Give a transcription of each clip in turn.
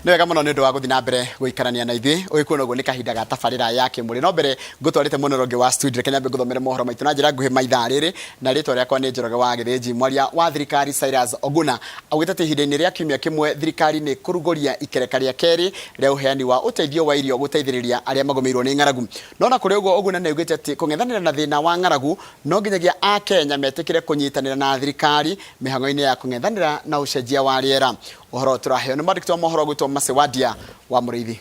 Nĩ wega mũno nĩ ũndũ wa gũthiĩ na mbere gũikarania na ithuĩ. Ũgĩkuona ũguo nĩ kahinda ga tabarĩra ya Kĩmũrĩ. No mbere ngũtwarĩte mwena ũrĩa ũngĩ wa studio, reke nyambe ngũthomere mohoro maitũ na njĩra nguhĩ ma ithaa rĩrĩ, na rĩtwa rĩakwa nĩ Njoroge wa Gĩthĩnji. Mwaria wa thirikari Cyrus Oguna augĩte atĩ ihinda-inĩ rĩa kiumia kĩmwe thirikari nĩ ĩkũrugũria ikereka rĩa kerĩ rĩa ũheani wa ũteithio wa irio gũteithĩrĩria arĩa magũmĩirwo nĩ ng'aragu. No na kũrĩ ũguo Oguna nĩ augĩte atĩ kũng'ethanĩra na thĩna wa ng'aragu no nginyagia Akenya metĩkĩre kũnyitanĩra na thirikari mĩhang'o-inĩ ya kũng'ethanĩra na ũcenjia wa rĩera. Ũhoro tũraheo nĩ mwandĩki wa mohoro ũgwĩtwo Mercy Wandia wa Mũrĩithi.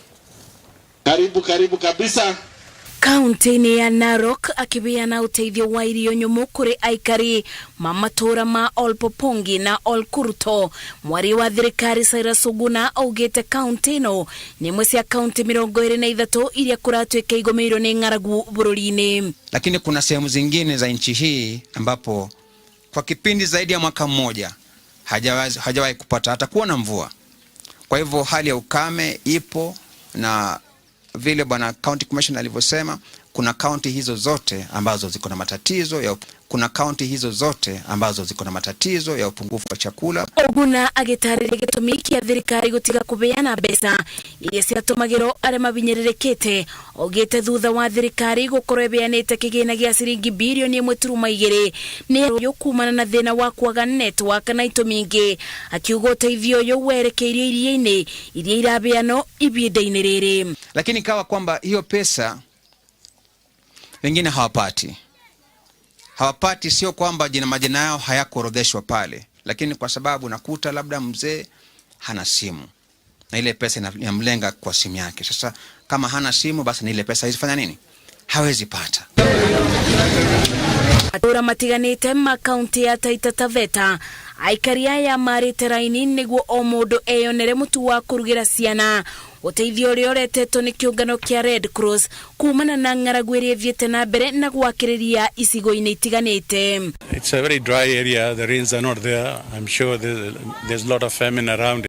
Karibu karibu kabisa. Kaunti-inĩ ya Narok akĩheana ũteithio wa irio nyũmũ kũrĩ aikari ma matũũra ma Olpopongi na Olkurto. Mwaria wa thirikari Cyrus Oguna augĩte kaunti ĩno nĩ imwe cia kaunti 23 iria kũratuĩka igũmĩirwo nĩ ng'aragu bũrũri-inĩ. Lakini kuna sehemu zingine za nchi hii ambapo kwa kipindi zaidi ya mwaka mmoja hajawahi kupata hata kuona mvua. Kwa hivyo hali ya ukame ipo, na vile bwana county commissioner alivyosema, kuna kaunti hizo zote ambazo ziko na matatizo ya kuna kaunti hizo zote ambazo ziko na matatizo ya upungufu wa chakula. Oguna agĩtarĩria gĩtũmi kĩa thirikari gũtiga kũheana mbeca iria ciatũmagĩrwo arĩa mabinyĩrĩrĩkĩte. Augĩte thutha wa thirikari gũkorwo ĩheanĩte kĩgĩna gĩa ciringi bilioni 1.2 nĩ ũyũ kumana na thĩna wa kwaga network na itũmi ingĩ, akiuga ũteithio ũyũ werekeirio iria-inĩ iria iraheanwo ibinda-inĩ rĩrĩ. Lakini ikawa kwamba hiyo pesa wengine hawapati. Hawapati sio kwamba majina yao hayakuorodheshwa pale, lakini kwa sababu nakuta labda mzee hana simu na ile pesa inamlenga kwa simu yake. Sasa kama hana simu, basi ni ile pesa haizi fanya nini? Hawezi pata. Matũũra matiganĩte ma kaunti ya Taita Taveta, aikari aya marĩte raini nĩguo o mũndũ eyonere mũtu wa kũrugĩra ciana, ũteithio ũrĩa ũretetwo nĩ kĩũngano kĩa Red Cross kumana na ng'aragu ĩrĩa ĩthiĩte na mbere na gwakĩrĩria icigo-inĩ itiganĩte. It's a very dry area. The rains are not there. I'm sure there's a lot of famine around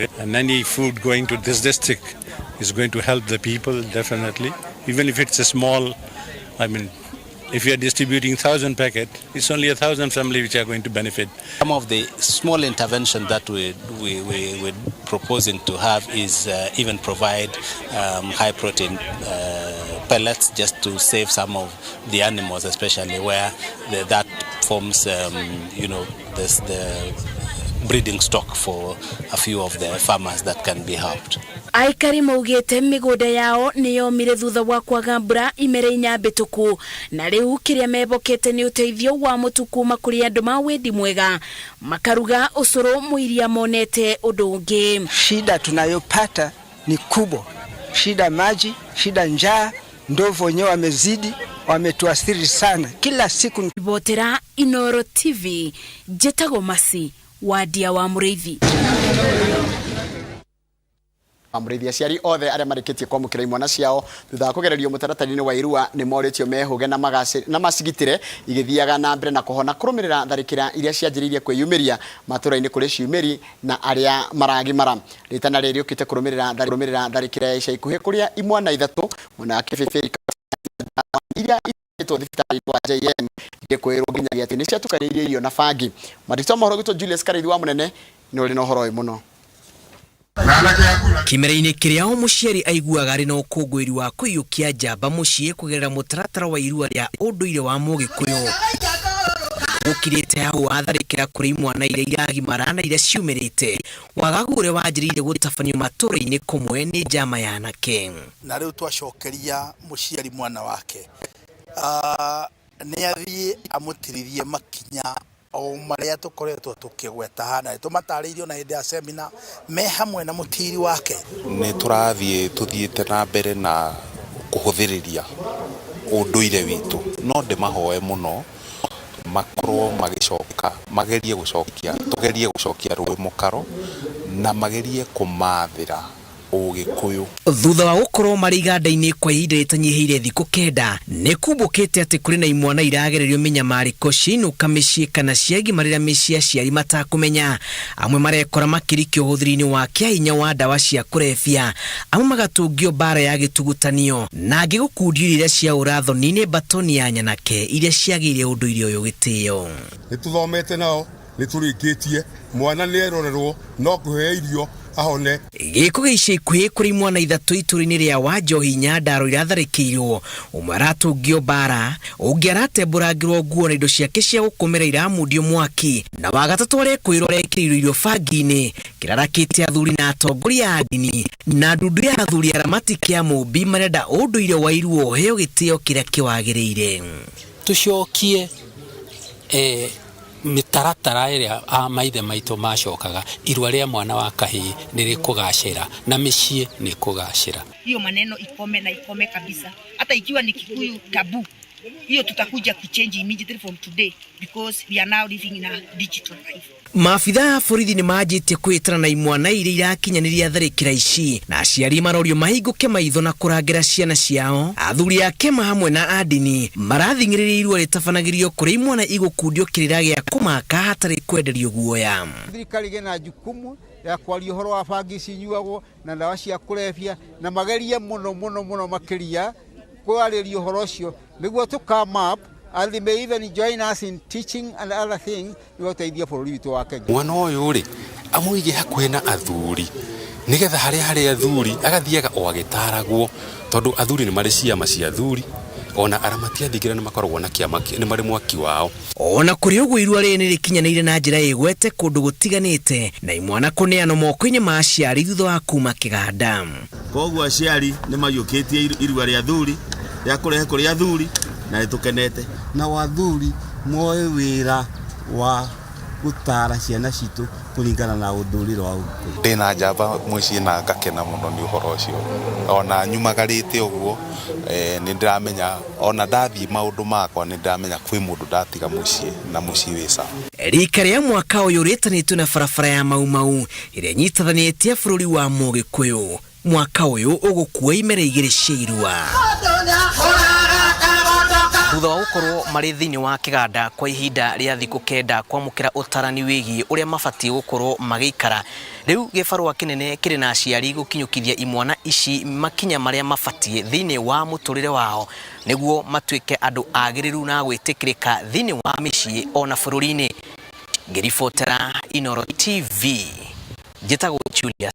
it. And any food going to this district is going to help the people, definitely. Even if it's a small, I mean, if you are distributing 1,000 packet, it's only 1,000 family which are going to benefit. Some of the small intervention that we're proposing to have is even provide high protein pellets just to save some of the animals, especially where that forms the breeding stock for a few of the farmers that can be helped. Aikari maugĩte mĩgũnda yao nĩ yomire thutha wa kwaga mbura imera 4 mbĩtũku, na rĩu kĩrĩa mebokete nĩ ũteithio wa mũtu kuma kũrĩ andũ ma wendi mwega makaruga ũcũrũ mũiria monete ũndũ ũngĩ. Shida tunayopata ni kubwa, shida maji, shida njaa, ndovu wenyewe wamezidi, wametuathiri sana kila siku. Ribotera Inoro TV, njĩtagwo Masi Wadia wa Mũrĩithi. Mũrĩithi. Aciari othe arĩa marĩkĩtie kwamũkĩra imwana ciao thutha wa kũgererio mũtaratara-inĩ wa irua nĩ morĩtio mehũge na macigitĩre igĩthiaga na mbere na kũhona kũrũmĩrĩra tharĩkĩra iria cianjĩrĩirie kwĩyumĩria matũũra-inĩ kũrĩ ciumĩri na arĩa maragimara. Rĩtana rĩrĩ rĩũkĩte kũrũmĩrĩra tharĩkĩra ya ica ikuhĩ kũrĩa imwana 3 mwena wa Kĩbĩbĩri iria itwarĩtwo thibitarĩ wa JM igĩkwĩrwo nginyagia atĩ nĩ ciatukanĩirie irio na bangi. Mwandĩki wa mohoro gwitũ Julius Karaithi wa Mũnene nĩ ũrĩ na ũhoro ũyũ mũno. Kĩmera-inĩ kĩrĩa o mũciari aiguaga arĩ na ũkũngũĩri wa kũiyũkia njamba mũciĩ kũgerera mũtaratara wa irua rĩa ũndũire wa Mũgĩkũyũ, gũkirĩte hau watharĩkĩra kũrĩ imwana iria iragimara na iria ciumĩrĩte, wagagu ũrĩa wanjĩrĩirie gũtabanio matũũra-inĩ kũmwe nĩ njama ya anake. Na rĩu twacokeria mũciari mwana wake, nĩ athiĩ amũtirithie makinya o marĩa tũkoretwo tũkĩgweta haha, tũmatarĩirio na hĩndĩ ya semina me hamwe na mũtiri wake. Nĩ tũrathiĩ tũthiĩte na mbere na kũhũthĩrĩria ũndũire witũ, no ndĩmahoe mũno makorwo magĩcoka, magerie gũcokia, tũgerie gũcokia rũĩ mũkaro na magerie kũmathĩra Ũgĩkũyũ. Thutha wa gũkorwo marĩ iganda-inĩ kwa ihinda rĩtanyihĩire thikũ 9, nĩ kumbũkĩte atĩ kũrĩ na imwana iragererio mĩnyamarĩko ciainũka mĩciĩ kana ciagimarĩra mĩciĩ aciari matakũmenya. Amwe marekora makĩrikio ũhũthĩri-inĩ wa kĩahinya wa ndawa cia kũrebia, amwe magatũngio mbara ya gĩtugutanio, na angĩ gũkundio irio iria cia ũrathoni nĩ mbatoni ya nyanake iria ciagĩire ũndũire ũyũ gĩtĩo. Nĩ tũthomete nao, nĩ tũrĩkĩtie, mwana nĩ erorerwo, no kũheo irio. Ahone. Gĩko gĩa ica ikuhĩ kũrĩ imwana ithatũ itũũra-inĩ rĩa Wanjohi Nyandarua iratharĩkĩirwo, ũmwe aratũngio mbara, ũngĩ aratembũrangĩrwo nguo na indo ciake cia gũkomera iramundio mwaki, na wa gatatũ arekwĩrwo arekĩrĩirwo irio bangi-inĩ, kĩrarakĩte athuri na atongoria a ndini na ndundu ya athuri aramati kĩa Mũmbi marenda ũndũire wa Irua ũheo gĩtĩo kĩrĩa kĩwagĩrĩire. Tũcokie mĩtaratara ĩrĩa a maithe maitũ macokaga, irua rĩa mwana wa kahĩĩ nĩ rĩkũgacĩra na mĩciĩ nĩ ĩkũgacĩra. Hiyo maneno ikome na ikome kabisa, hata ikiwa ni Kikuyu taboo, hiyo tutakuja kuchange immediately from today because we are now living in a digital life. Maabitha a borithi nĩ manjĩtie kwĩtana na imwana iria irakinyanĩria tharĩkĩra ici, na aciari marorio mahingũke maitho na kũrangĩra ciana ciao. Athuri a kĩama hamwe na a ndini marathing'ĩrĩria irua rĩtabanagĩrio kũrĩ imwana igũkundio kĩrĩra gĩa kũmaka hatarĩ kwenderio guoya. Thirikari ĩgĩe na jukumu ya kwaria ũhoro wa bangi ici inyuagwo na ndawa cia kũrebia, na magerie mũno mũno mũno makĩria kwarĩria ũhoro ũcio nĩguo tũ come up and they may even join us in teaching and other things nĩguo tũteithie bũrũri witũ wa Kenya. Mwana ũyũ rĩ amũige hakuhĩ na athuri nĩgetha harĩa harĩ athuri agathiaga o agĩtaragwo, tondũ athuri nĩ marĩ ciama cia athuri, ona aramati a thingira nĩ makoragwo na kĩama, nĩ marĩ mwaki wao. Ona kũrĩ ũguo irua rĩrĩ nĩ rĩkinyanĩire na njĩra ĩgwete kũndũ gũtiganĩte na imwana kũneanwo moko-inĩ ma aciari thutha wa kuma kĩganda. Koguo aciari nĩ maiyũkĩtie irua rĩa athuri rĩa kũrehe kũrĩ athuri na nĩ tũkenete. Na athuri moe wĩra wa gũtara ciana citũ kũringana na ũndũrĩre wa Ũgĩkũyũ. Ndĩna njamba mũciĩ na ngakena mũno nĩ ũhoro ũcio, ona nyumagarĩte ũguo nĩ ndĩramenya ona ndathiĩ maũndũ makwa nĩ ndĩramenya kwĩ mũndũ ndatiga mũciĩ na mũciĩ wĩ sawa. Rika rĩa mwaka ũyũ rĩtanĩtio na barabara ya Mau Mau ĩrĩa ĩnyitithanĩtie bũrũri wa Mũgĩkũyũ. Mwaka ũyũ ũgũkua imera igĩrĩ cia irua. Thutha wa gũkorwo marĩ thĩinĩ wa kĩganda kwa ihinda rĩa thikũ kenda kwamũkĩra ũtarani wĩgiĩ ũrĩa mabatiĩ gũkorwo magĩikara, rĩu gĩbarũa kĩnene kĩrĩ na aciari gũkinyũkithia imwana ici makinya marĩa mabatiĩ thĩinĩ wa mũtũrĩre wao nĩguo matuĩke andũ agĩrĩru na gwĩtĩkĩrĩka thĩinĩ wa mĩciĩ ona bũrũri-inĩ. Ngĩribotera Inooro TV, njĩtagwo Julius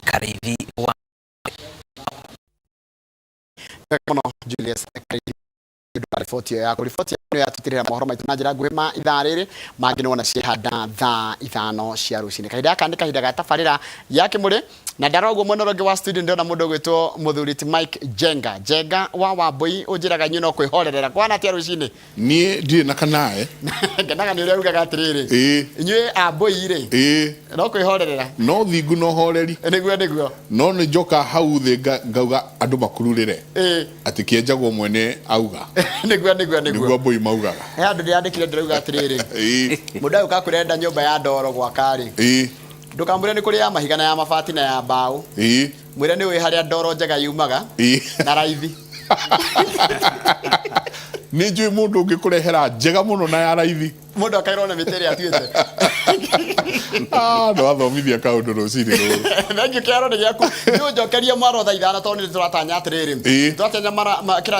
Karĩithi wa Mũno Julius Karĩithi riboti ĩyo yaku. Riboti ĩyo yatũtirĩra mohoro maitũ na njĩra nguhĩ ma ithaa rĩrĩ, mangĩ nĩ wona ciehanda thaa 5 cia rũcinĩ. Kahinda gaka nĩ kahinda ga tabarĩra ya Kĩmũrĩ, na ndarora ũguo mwena ũrĩa ũngĩ wa studio ndĩrona mũndũ ũgwĩtwo mũthuri ti Mike Jenga. Jenga wa Wambũi ũnjĩraga inyuĩ no kwĩhorerera. Kwana atĩa rũcinĩ? Niĩ ndirĩ na kanae. Ngenaga nĩ ũrĩa ugaga atĩrĩrĩ. Inyuĩ Ambũi rĩ. No kwĩhorerera. No thingu na ũhoreri. Nĩguo, nĩguo. No nĩ njoka hau thĩ ngauga andũ makururĩre. Atĩ kĩenjagwo mwene auga. Nĩguo, nĩguo, nĩguo. Nĩguo Ambũi maugaga. He handũ ndĩrandĩkire ndĩrauga atĩrĩrĩ. Mũndũ agĩũka kwĩrenda nyũmba ya ndoro gwaka rĩ. Ndũkamwĩre nĩ kũrĩ ya mahiga na ya mabati na ya mbaũ. Mwĩre nĩ ũĩ harĩa ndoro njega yumaga. Na raithi. Nĩ njũĩ mũndũ ũngĩkũrehera njega mũno na ya raithi. Mũndũ akairwo na mĩtĩ ĩrĩa atuĩte. No athomithia kaũndũ rũcinĩ rũrũ. Thank you, kĩharo nĩ gĩaku. Nĩ ũnjokerie mwaro thaa 5 tondũ nĩ tũratanya atĩrĩrĩ. Tũratanya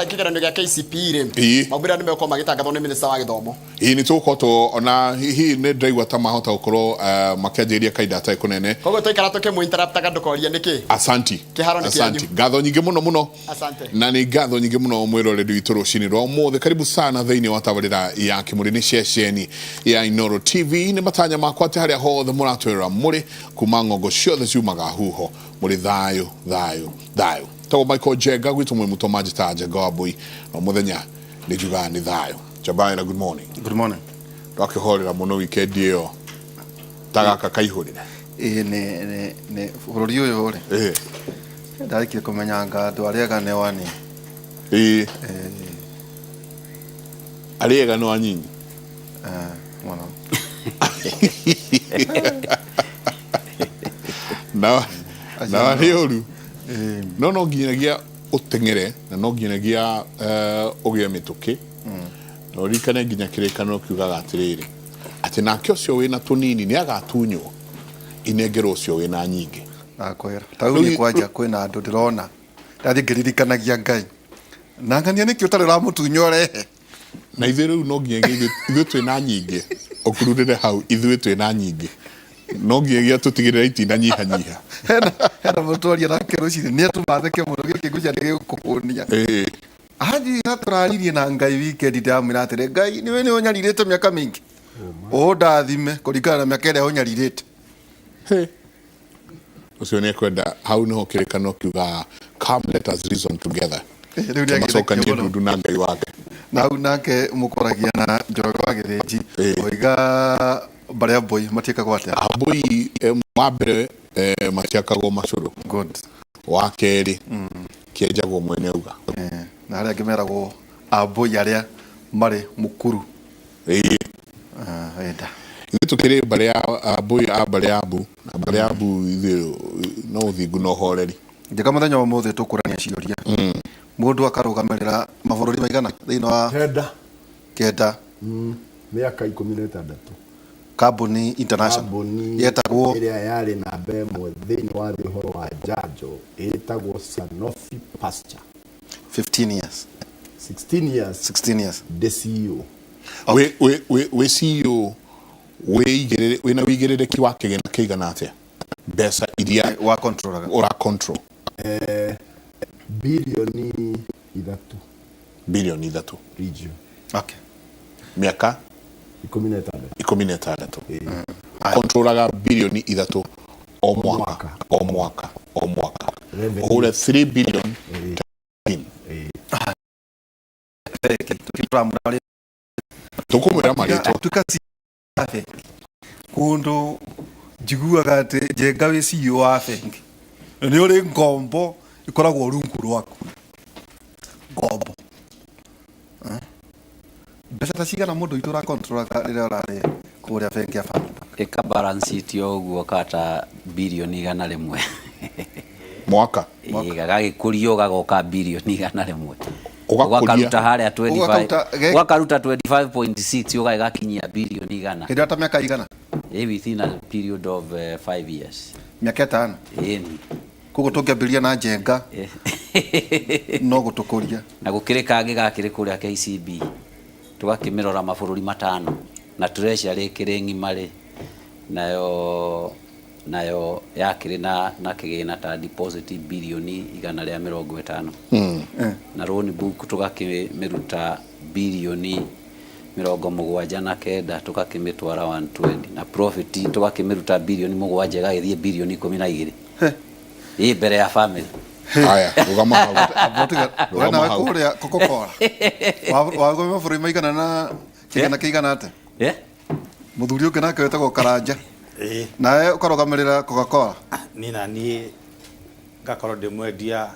kĩgeranio gĩa KCPE rĩ. Maumĩrĩra nĩ megũkorwo magĩtangathwo nĩ Minister wa Gĩthomo. Ĩĩ, nĩ tũgũkorwo ona hihi nĩ ndĩraigua ta mahota gũkorwo makĩanjĩrĩria kahinda gatarĩ kũnene. Koguo twaikara tũkĩmũ-interruptaga ndũkorie nĩkĩ? Asanti. Kĩharo nĩ kĩanyu. Asanti. Ngatho nyingĩ mũno mũno. Asante. Na nĩ ngatho nyingĩ mũno mwĩroreri witũ rũcinĩ rwa ũmũthĩ. Karibu sana thĩinĩ wa tabarĩra ya Kĩmũrĩ nĩ ceceni ya Inooro TV. Nĩ matanya makwa atĩ harĩa hothe mũratwĩrora mũrĩ kuma ng'ongo ciothe ciumaga huho mũrĩ thayũ thayũ thayũ. Tagwo Michael Njenga gwitũ mwĩ mũtoma njĩtaga Njenga wa Mbũi na mũthenya nĩ njugaga nĩ thayũ. Njabaĩra, good morning. Good morning. Ndwakĩhorera mũno weekend ĩyo ta gaka kaihũrĩre. Ĩĩ, nĩ bũrũri ũyũ rĩ. Ndarĩkia kũmenya anga andũ arĩa ega nĩ o anini. Arĩa ega nĩ o anyinyi? Mũno. Na arĩa oru. No no nginyagia ũteng'ere na no nginyagia ũgĩe mĩtũkĩ. Na ũririkane nginya kĩrĩkanĩro kiugaga atĩrĩrĩ, atĩ nake ũcio wĩna tũnini nĩ agatunywo inengerwo ũcio wĩna nyingĩ. Nakwĩra. Ta rĩu niĩ kwanja kwĩna andũ ndĩrona ndathiĩ ngĩririkanagia Ngai na ng'ania nĩkĩ ũtarĩ ũramũtunya ũrehe. Na ithuĩ rĩu no nginyagia ithuĩ twĩna nyingĩ, ũkururĩre hau ithuĩ twĩna nyingĩ. No nginyagia tũtigĩrĩre itinanyihanyiha. Hena hena mũtwaria nake rũcinĩ nĩ atũmatheke mũno gĩkĩ ngwĩciria nĩ gĩgũkũhũnia. Anjĩra tũraririe na Ngai weekend ndamwĩra atĩrĩ Ngai nĩwe nĩ ũnyarirĩte mĩaka mĩingĩ ũndathime kũringana na mĩaka ĩrĩa ũnyarirĩte. Ũcio nĩ ekwenda hau nĩho kĩrĩkanĩro kiugaga come let us reason together. Rĩu nĩ Macokanie agĩthekio mũno. ndundu na Ngai wake. Na hau nake mũkoragia na Njoroge wa Gĩthĩnji oiga mbarĩ ya Mbũi matiĩkagwo atĩa? Ambũi wa mbere matiakagwo macũrũ. Good. Wa kerĩ kĩenjagwo mwene auga. Na arĩa angĩ meragwo ambũi arĩa marĩ mũkuru. Ĩĩ. Wenda. Ithuĩ tũkĩrĩ mbarĩ ya ambũi a mbarĩ ya mbu na mbarĩ ya mbu ithuĩ no ũthingu na ũhoreri. Njega mũthenya wa ũmũthĩ tũkũrania ciũria. Mũndũ akarũgamĩrĩra mabũrũri maigana thĩinĩ wa kenda kenda mĩaka 16. Kambuni international Kambuni yetagwo ĩrĩa yarĩ namba ĩmwe thĩinĩ wa thĩ ũhoro wa njanjo ĩtagwo Sanofi Pasteur. 15 years. 16 years. 16 years. Ndĩ CEO. Wĩ wĩ wĩ wĩ CEO wĩigĩrĩre wĩna wĩigĩrĩrĩki wa kĩgĩna kĩigana atĩa mbeca iria wa controlaga ũra control? Bilioni 3. Bilioni 3. Region. Okay. Mĩaka 16. 16. Controlaga bilioni 3 o mwaka o mwaka o mwaka. Ũhũre 3 billion times tũkũmwĩra marĩtwa. Tuĩka CEO wa bengi kũndũ njiguaga atĩ Njenga wĩ CEO wa bengi na nĩ ũrĩ ngombo ĩkoragwo rungu rwaku ngombo. Mbeca ta cigana mũndũ witũ ũrakontrolaga rĩrĩa ũrarĩ kũrĩa bengi ya Family Bank? Ĩka balance sheet o ũguo kata bilioni 100. Mwaka. Gagagĩkũrio gagoka bilioni 100. Ũgakũria. Ũgakaruta harĩa 25 Ũgakaruta ge- ũgakaruta 25.6 ũgagĩgakinyia bilioni 100. Hĩndĩ ĩyo ta mĩaka igana? Ĩ within a period of 5 years. Mĩaka 5. Ĩni. Koguo tũngĩambĩrĩria na Njenga no gũtũkũria. Na gũkĩrĩ kangĩ gakĩrĩ kũrĩa KCB tũgakĩmĩrora mabũrũri matano na treasury ĩkĩrĩ ng'ima rĩ nayo yakĩrĩ na kĩgĩna ta deposit bilioni 150. Na loan book tũgakĩmĩruta bilioni 79 tũgakĩmĩtwara 120 na profit tũgakĩmĩruta bilioni 7 ĩgagĩthiĩ bilioni 12. Ĩ mbere ya family. Haya, rũgama hau. We nawe kũrĩa Coca-Cola wagũĩ mabũrũri maigana na kĩgana kĩigana atĩa? Mũthuri ũngĩ nake wĩtagwo Karanja nawe ũkarũgamĩrĩra Coca-Cola. Niĩ na niĩ ngakorwo ndĩ mwendia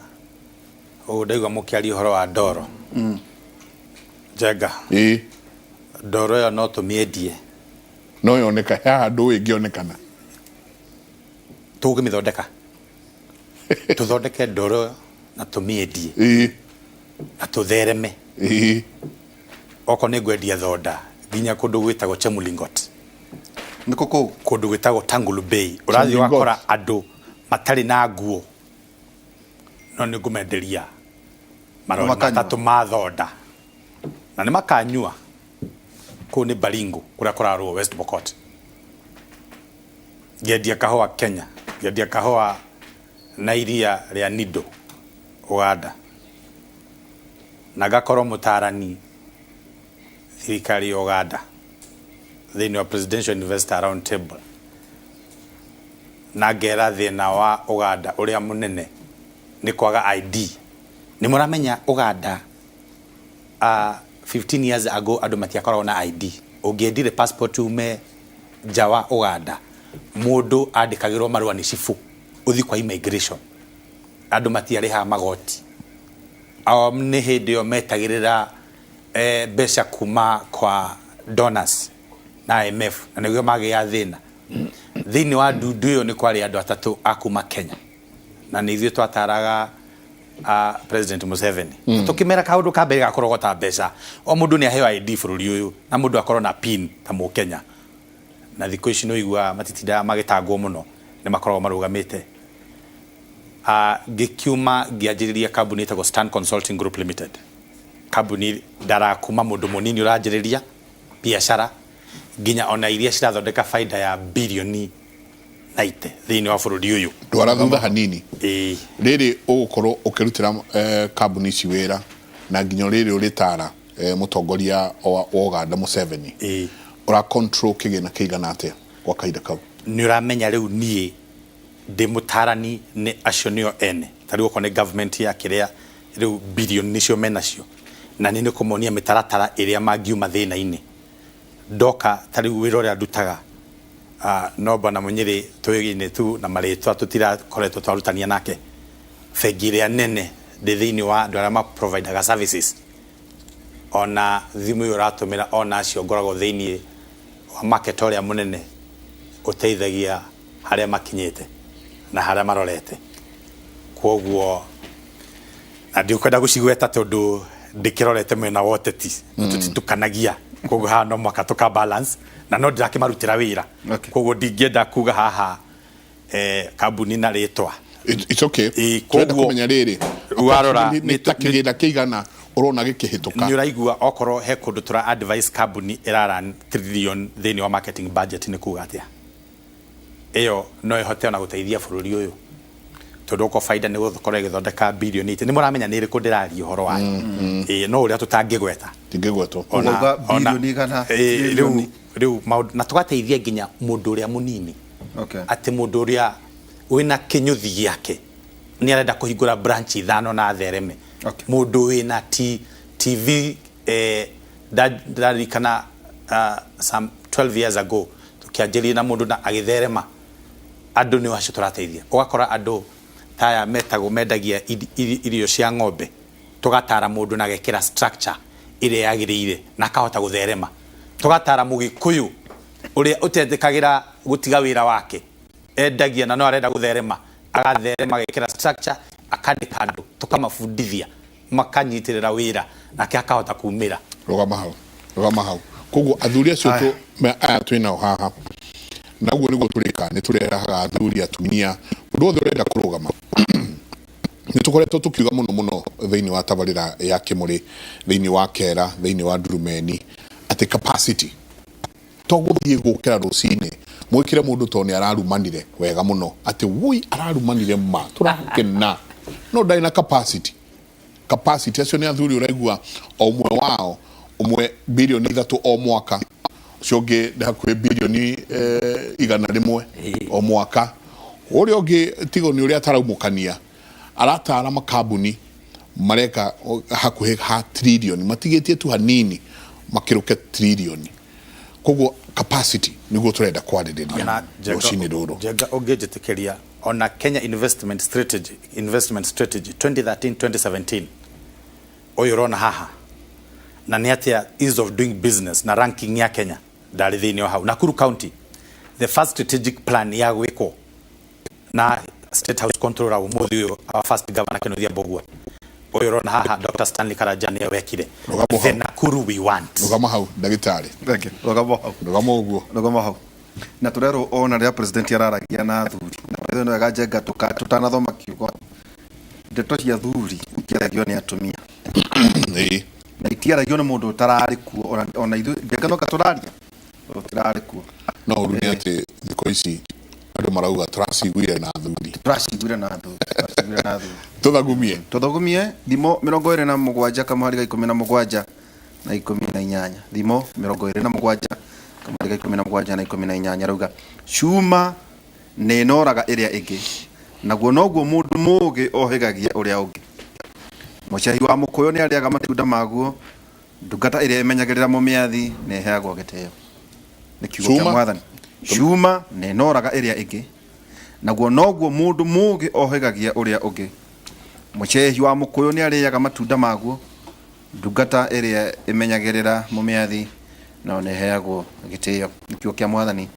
ũũ ndaigua mũkĩaria ũhoro wa ndoro. Njenga. Ndoro ĩyo no tũmĩendie. No yoneka he handũ ĩngĩonekana. Tũgũkĩmĩthondeka. Tũthondeke ndoro na tũmĩendie. Na tũthereme. Okorwo nĩ ngwendia thonda nginya kũndũ gwĩtagwo Chemulingot. Nĩkũ kũu? Kũndũ gwĩtagwo Tangulu Bay. Ũrathiĩ ũgakora andũ matarĩ na nguo no nĩ ngũmenderia marori matatũ ma thonda na nĩ makanyua. Kũu nĩ Baringo kũrĩa kũrarũo West Pokot. Ngĩendia kahũa Kenya, ngĩendia kahũa na iria rĩa Nido Uganda, na ngakorwo mũtaarani thirikari ya Uganda thĩinĩ wa Presidential Investor Round Table, na ngera thĩna wa Uganda ũrĩa mũnene nĩ kwaga ID. Nĩ mũramenya Uganda 15 years ago andũ matiakoragwo na ID. Ũngĩendire passport ume nja wa Uganda mũndũ andĩkagĩrwo marũa nĩ cibũ ũthiĩ kwa immigration. Andũ matiarĩhaga magoti. Nĩ hĩndĩ ĩyo metagĩrĩra mbeca kuma kwa donors na IMF na nĩguo magĩa thĩna. Thĩinĩ wa ndundu ĩyo nĩ kwarĩ andũ atatũ a kuma Kenya na nĩ ithuĩ twataraga President Museveni. Tũkĩmera kaũndũ ka mbere ga kũrogota mbeca o mũndũ nĩ aheo ID bũrũri ũyũ na mũndũ akorwo na pin ta mũkenya. Na thikũ ici nĩ ũiguaga matitindaga magĩtangwo mũno nĩ makoragwo marũgamĩte. Ngĩkiuma ngĩanjĩrĩria kambuni ĩtagwo Stan Consulting Group Limited. Kambuni ndara kuma mũndũ mũnini ũranjĩrĩria biacara nginya ona iria cirathondeka baida ya bilioni 90 thĩinĩ wa bũrũri ũyũ. Ndwara thutha hanini. Ĩĩ. Rĩrĩ ũgũkorwo ũkĩrutĩra kambuni ici wĩra na nginya rĩrĩ ũrĩtara mũtongoria wa Ũganda Museveni. Ĩĩ. Ũra control kĩgĩna kĩigana atĩa gwa kahinda kau? Nĩ ũramenya rĩu niĩ ndĩ mũtarani nĩ acio nĩo ene ta rĩu okorwo nĩ government ya kĩrĩa rĩu billion nĩcio menacio na niĩ nĩ kũmonia mĩtaratara ĩrĩa mangiuma thĩna-inĩ. Ndoka ta rĩu wĩra ũrĩa ndutaga no bwana Mũnyĩrĩ tũĩgaine tu na marĩtwa tũtirakoretwo twarutania nake. Bengi ĩrĩa nene ndĩ thĩinĩ wa andũ arĩa ma providaga services ona thimũ ĩyo ũratũmĩra ona acio ngoragwo thĩinĩ wa market ũrĩa mũnene ũteithagia harĩa makinyĩte na harĩa marorete. Kwoguo na ndikwenda gũcigweta tondũ ndĩkĩrorete mwena wa ũteti, tũtitukanagia, koguo haha no mũhaka tũka balance na no ndĩrakĩmarutĩra wĩra. Koguo ndingĩenda kuga haha kambuni na rĩtwa. It's okay. Tũrenda kũmenya rĩrĩ, warora nĩ ta kĩgĩna kĩigana ũrona gĩkĩhĩtũka. Nĩ ũraigua okorwo he kũndũ tũra advise kambuni ĩra run trillion thĩinĩ wa marketing budget nĩ kuga atĩa? Ĩyo no ĩhote ona gũteithia bũrũri ũyũ tondũ okorwo baida nĩ gũkorwo ĩgĩthondeka bilioni 80 nĩ mũramenya nĩ ĩrĩkũ ndĩraria ũhoro wayo. Ĩĩ, no ũrĩa tũtangĩgweta. Tingĩgwetwo. Ona Ũgauga bilioni igana, rĩu rĩu maũndũ na tũgateithia nginya mũndũ ũrĩa mũnini. Atĩ mũndũ ũrĩa wĩna kĩnyũthi gĩake nĩ arenda kũhingũra branch ithano na athereme. Mũndũ wĩna TV ndaririkana some 12 years ago tũkĩanjĩrĩria na mũndũ na agĩtherema andũ nĩ acio tũrateithia. Ũgakora andũ ta aya metagwo mendagia irio cia ng'ombe, tũgatara mũndũ na agekĩra structure ĩrĩa yagĩrĩire na akahota gũtherema. Tũgatara mũgĩkũyũ ũrĩa ũtetĩkagĩra gũtiga wĩra wake, endagia na no arenda gũtherema, agatherema agekĩra structure, akandĩka andũ, tũkamabundithia makanyitĩrĩra wĩra nake akahota kumĩra. Rũgama hau, rũgama hau. Koguo athuri acio aya twĩ nao haha, na ũguo nĩguo tũrĩka, nĩ tũrehaga athuri, atumia, mũndũ wothe ũrenda kũrũgama. Nĩ tũkoretwo tũkiuga mũno mũno thĩinĩ wa tabarĩra ya Kĩmũrĩ, thĩinĩ wa Kera, thĩinĩ wa Ndurumeni, atĩ capacity to gũthiĩ gũkĩra rũcinĩ mwĩkĩre mũndũ tondũ nĩ ararumanire wega mũno atĩ wui ararumanire ma tũrakena, no ndarĩ na capacity. Capacity acio nĩ athuri ũraigua o ũmwe wao ũmwe bilioni 3 o mwaka, ũcio ũngĩ nĩ hakuhĩ bilioni 100 o mwaka, ũrĩa ũngĩ tigo nĩ ũrĩa ataraumũkania aratara makambuni mareka hakuhĩ ha trilioni, matigĩtie tu hanini makĩrũke trilioni. Koguo capacity nĩguo tũrenda kwarĩrĩria rũcinĩ rũrũ. Njenga ũngĩnjĩtĩkĩria ona Kenya Investment Strategy, Investment Strategy 2013-2017 ũyũ ũrona haha na nĩ atĩa ease of doing business na ranking ya Kenya ndarĩ thĩinĩ wa hau. Nakuru County the first strategic plan ya gwĩkwo na State House controller ũmũthĩ ũyũ our first governor Kenothia Mbugua ũyũ ũrona haha Dr. Stanley Karanja nĩwe wekire the Nakuru we want. Rũgama hau ndagĩtarĩ. Thank you. Rũgama hau. Rũgama ũguo. Rũgama hau. Na tũrerwo ona rĩrĩa president araragia na athuri na by the way nĩ wega Njenga tũtanathoma kiugo, ndeto cia athuri itiaragio nĩ atumia. Na itiaragio nĩ mũndũ ũtararĩ kuo, ona ithuĩ Njenga no tũraria tũtirarĩ kuo. No ũru nĩ atĩ thikũ ici andũ marauga tũraciguire na athuri. Tũraciguire na athuri, tũraciguire na athuri. Tũthagumie. Tũthagumie thimo 27 kamũhari ga 17 na 18. Thimo 27 kamũhari ga 17 na 18 rauga cuma nĩ ĩnoraga ĩrĩa ĩngĩ, naguo noguo mũndũ mũũgĩ ohĩgagia ũrĩa ũngĩ. Mũcehi wa mũkũyũ nĩ arĩaga matunda maguo, ndungata ĩrĩa ĩmenyagĩrĩra mũmĩathi nĩ ĩheagwo gĩtĩo. Nĩ kiugo kĩa Cuma. Mwathani. Cuma nĩ ĩnoraga ĩrĩa ĩngĩ, naguo noguo mũndũ mũũgĩ ohĩgagia ũrĩa ũngĩ. Mũcehi wa mũkũyũ nĩ arĩaga matunda maguo, ndungata ĩrĩa ĩmenyagĩrĩra mũmĩathi nao nĩ ĩheagwo gĩtĩo. Nĩ kiugo kĩa Mwathani.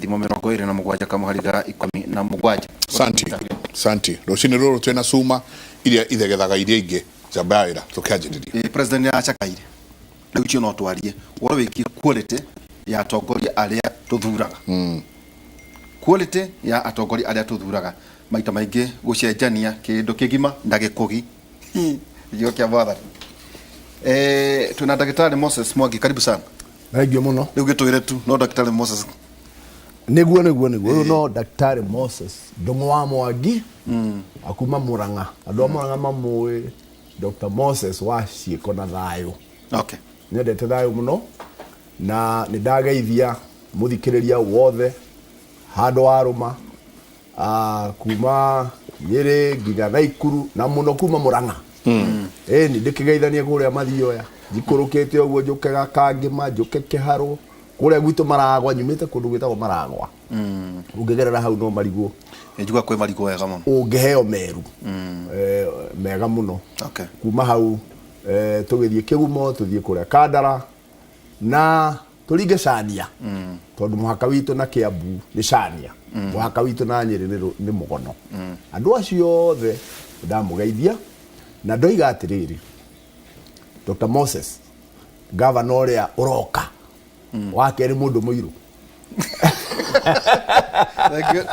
Thimo 27 kamũhari ga 17. Santi, santi. Rũcinĩ rũrũ twĩna cuma iria ithegethaga iria ingĩ. Njamba ya wĩra tũkĩanjĩrĩria. President nĩ aracakaire. Rĩu icio no twarie ũhoro wĩgiĩ quality ya atongoria arĩa tũthuraga. Quality ya atongoria arĩa tũthuraga maita maingĩ gũcenjania kĩndũ kĩgima na gĩkũgi. Kiugo kĩa Mwathani. Twĩna ndagĩtarĩ Moses Mwangi, karibu sana. Thank you mũno. Rĩu gĩtwĩre tu no ndagĩtarĩ Moses. Nĩguo nĩguo nĩguo ũyũ no Daktari Moses Ndũng'ũ wa Mwangi akuma Murang'a. Andũ a Murang'a mamũĩ Dr. Moses wa ciĩko na thayũ. Okay. Nyendete thayũ mũno na nĩ ndageithia mũthikĩrĩria wothe handũ warũma kuma Nyĩrĩ nginya Naikuru na mũno kuma Murang'a. Ĩni ndĩkĩgeithania kũrĩa Mathioya njikũrũkĩte ũguo njũke Gakangĩma njũke Kĩharũ kũrĩa gwitũ Maragwa, nyumĩte kũndũ gwĩtagwo Maragwa. Ũngĩgerera hau no marigũ. Njigua kwĩ marigũ wega mũno. Ũngĩheo meru mega mũno. Okay. Kuma hau tũgĩthiĩ Kĩgumo tũthiĩ kũrĩa Kandara na tũringe Cania tondũ mũhaka witũ na Kiambu nĩ Cania, mũhaka witũ na Nyĩrĩ nĩ Mũgono. Andũ acio othe ndamũgeithia na ndoiga atĩrĩrĩ, Dr. Moses gavana ũrĩa ũroka wa kerĩ mũndũ mũirũ. Thank you.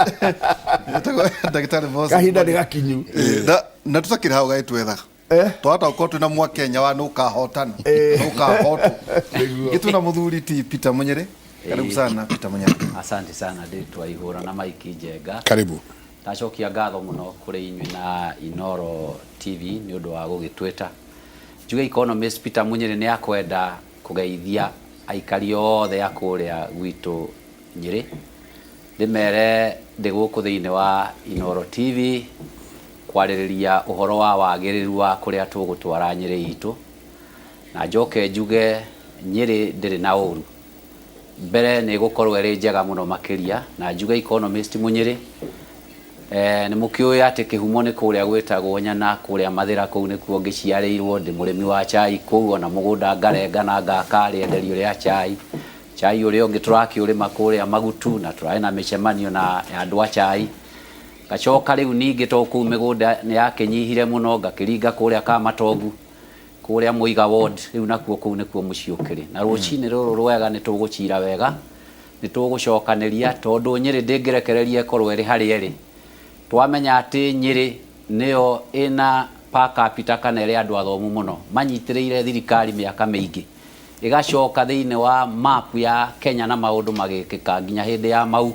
Ndagĩtarĩ Moses. Kahinda nĩ gakinyu. Na tũtakĩrĩ hau gagĩtwethaga twahota gũkorwo twĩna mwakenya wa nũkahotana nũkahotwo. Gĩ twĩna mũthuri ti Peter Munyĩrĩ. Karibu sana Peter Munyĩrĩ. Asante sana ndĩtwa Ihũra na Mike Njenga. Karibu. Ndacokia ngatho mũno kũrĩ inyuĩ na Inoro TV nĩ ũndũ wa gũgĩtwĩta. Njuge economist Peter Munyĩrĩ nĩ akwenda kũgeithia aikari othe a kũrĩa gwitũ Nyĩrĩ. Ndĩmere ndĩ gũkũ thĩinĩ wa Inoro TV kwarĩrĩria ũhoro wa wagĩrĩru wa kũrĩa tũgũtwara Nyĩrĩ itũ. Na njoke njuge Nyĩrĩ ndĩrĩ na ũru. Mbere nĩ ĩgũkorwo ĩrĩ njega mũno makĩria, na njuge economist Munyĩrĩ nĩ mũkĩũĩ atĩ kĩhumo nĩ kũrĩa gwĩtagwo Nyana, kũrĩa Mathĩra, kũu nĩkuo ngĩciarĩirwo, ndĩ mũrĩmi wa chai kũu, ona mũgũnda ngarenga na ngaka rĩenderio rĩa chai. Chai ũrĩa ũngĩ tũrakĩũrĩma kũrĩa Magutu, na tũrarĩ na mĩcemanio na andũ a chai. Ngacoka rĩu ningĩ to kũu mĩgũnda nĩ yakĩnyihire mũno, ngakĩringa kũrĩa Kamatongu, kũrĩa Mũiga ward, rĩu nakuo kũu nĩkuo mũciĩ ũkĩrĩ. Na rũcinĩ rũrũ rwega nĩ tũgũcira wega, nĩ tũgũcokanĩria, tondũ Nyĩrĩ ndĩngĩrekereria ĩkorwo ĩrĩ harĩa ĩrĩ. Twamenya atĩ Nyĩrĩ nĩyo ĩna per capita kana ĩrĩ andũ athomu mũno, manyitĩrĩire thirikari mĩaka mĩingĩ. Ĩgacoka thĩinĩ wa map ya Kenya na maũndũ magĩkĩka nginya hĩndĩ ya Mau,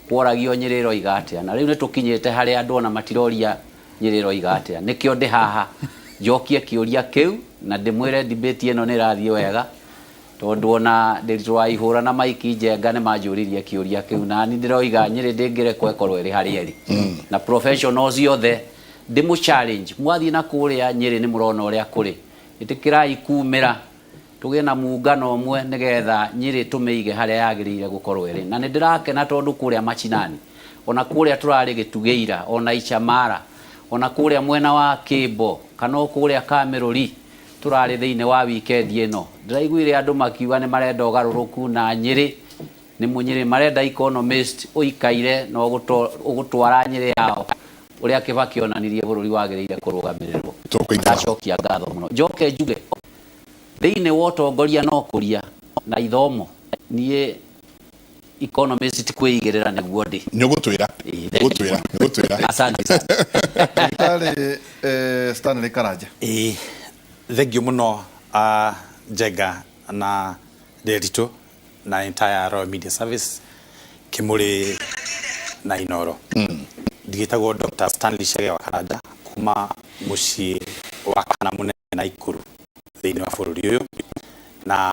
kworagio Nyĩrĩ ĩroiga atĩa. Na rĩu nĩ tũkinyĩte harĩa andũ ona matiroria Nyĩrĩ ĩroiga atĩa. Nĩkĩo ndĩ haha njokie kĩũria kĩu na ndĩmwĩre debate ĩno nĩ ĩrathiĩ wega, tondũ ona Ndĩritũ wa Ihũra na Mike Njenga nĩ manjũririe kĩũria kĩu, na niĩ ndĩroiga Nyĩrĩ ndĩngĩrekwo ĩkorwo ĩrĩ harĩa ĩrĩ. Na professionals othe ndĩmũ challenge, mwathiĩ na kũrĩa Nyĩrĩ nĩ mũrona ũrĩa kũrĩ, ĩtĩkĩrai kumĩra tũgĩe na muungano ũmwe nĩgetha Nyĩrĩ tũmĩige harĩa yagĩrĩire gũkorwo ĩrĩ. Na nĩ ndĩrakena tondũ kũrĩa machinani, ona kũrĩa tũrarĩ Gĩtugĩira, ona Ichamara, ona kũrĩa mwena wa Kĩmbo, kana o kũrĩa Kamĩrũri tũrarĩ thĩinĩ wa weekend ĩno. Ndĩraiguire andũ makiuga nĩ marenda ũgarũrũku na Nyĩrĩ nĩ mũnyĩrĩ, marenda economist ũikaire na ũgũtwara Nyĩrĩ yao ũrĩa Kĩbakĩ onanirie bũrũri wagĩrĩire kũrũgamĩrĩrwo. Ndacokia ngatho mũno. Njoke njuge thĩinĩ wa ũtongoria na ũkũria na ithomo, niĩ economist ti kwĩigĩrĩra nĩguo ndĩ. Nĩ ũgũtwĩra. Nĩ ũgũtwĩra. Asante sana. Ndagĩtarĩ Stanley Karanja. Ĩĩ, thengiũ mũno Njenga na Nderitu na entire Royal Media Service, Kimuri na Inoro. Ndigĩtagwo Dr. Stanley Chege wa Karanja kuma mũciĩ wa kana mũnene Naikuru thĩinĩ wa bũrũri ũyũ, na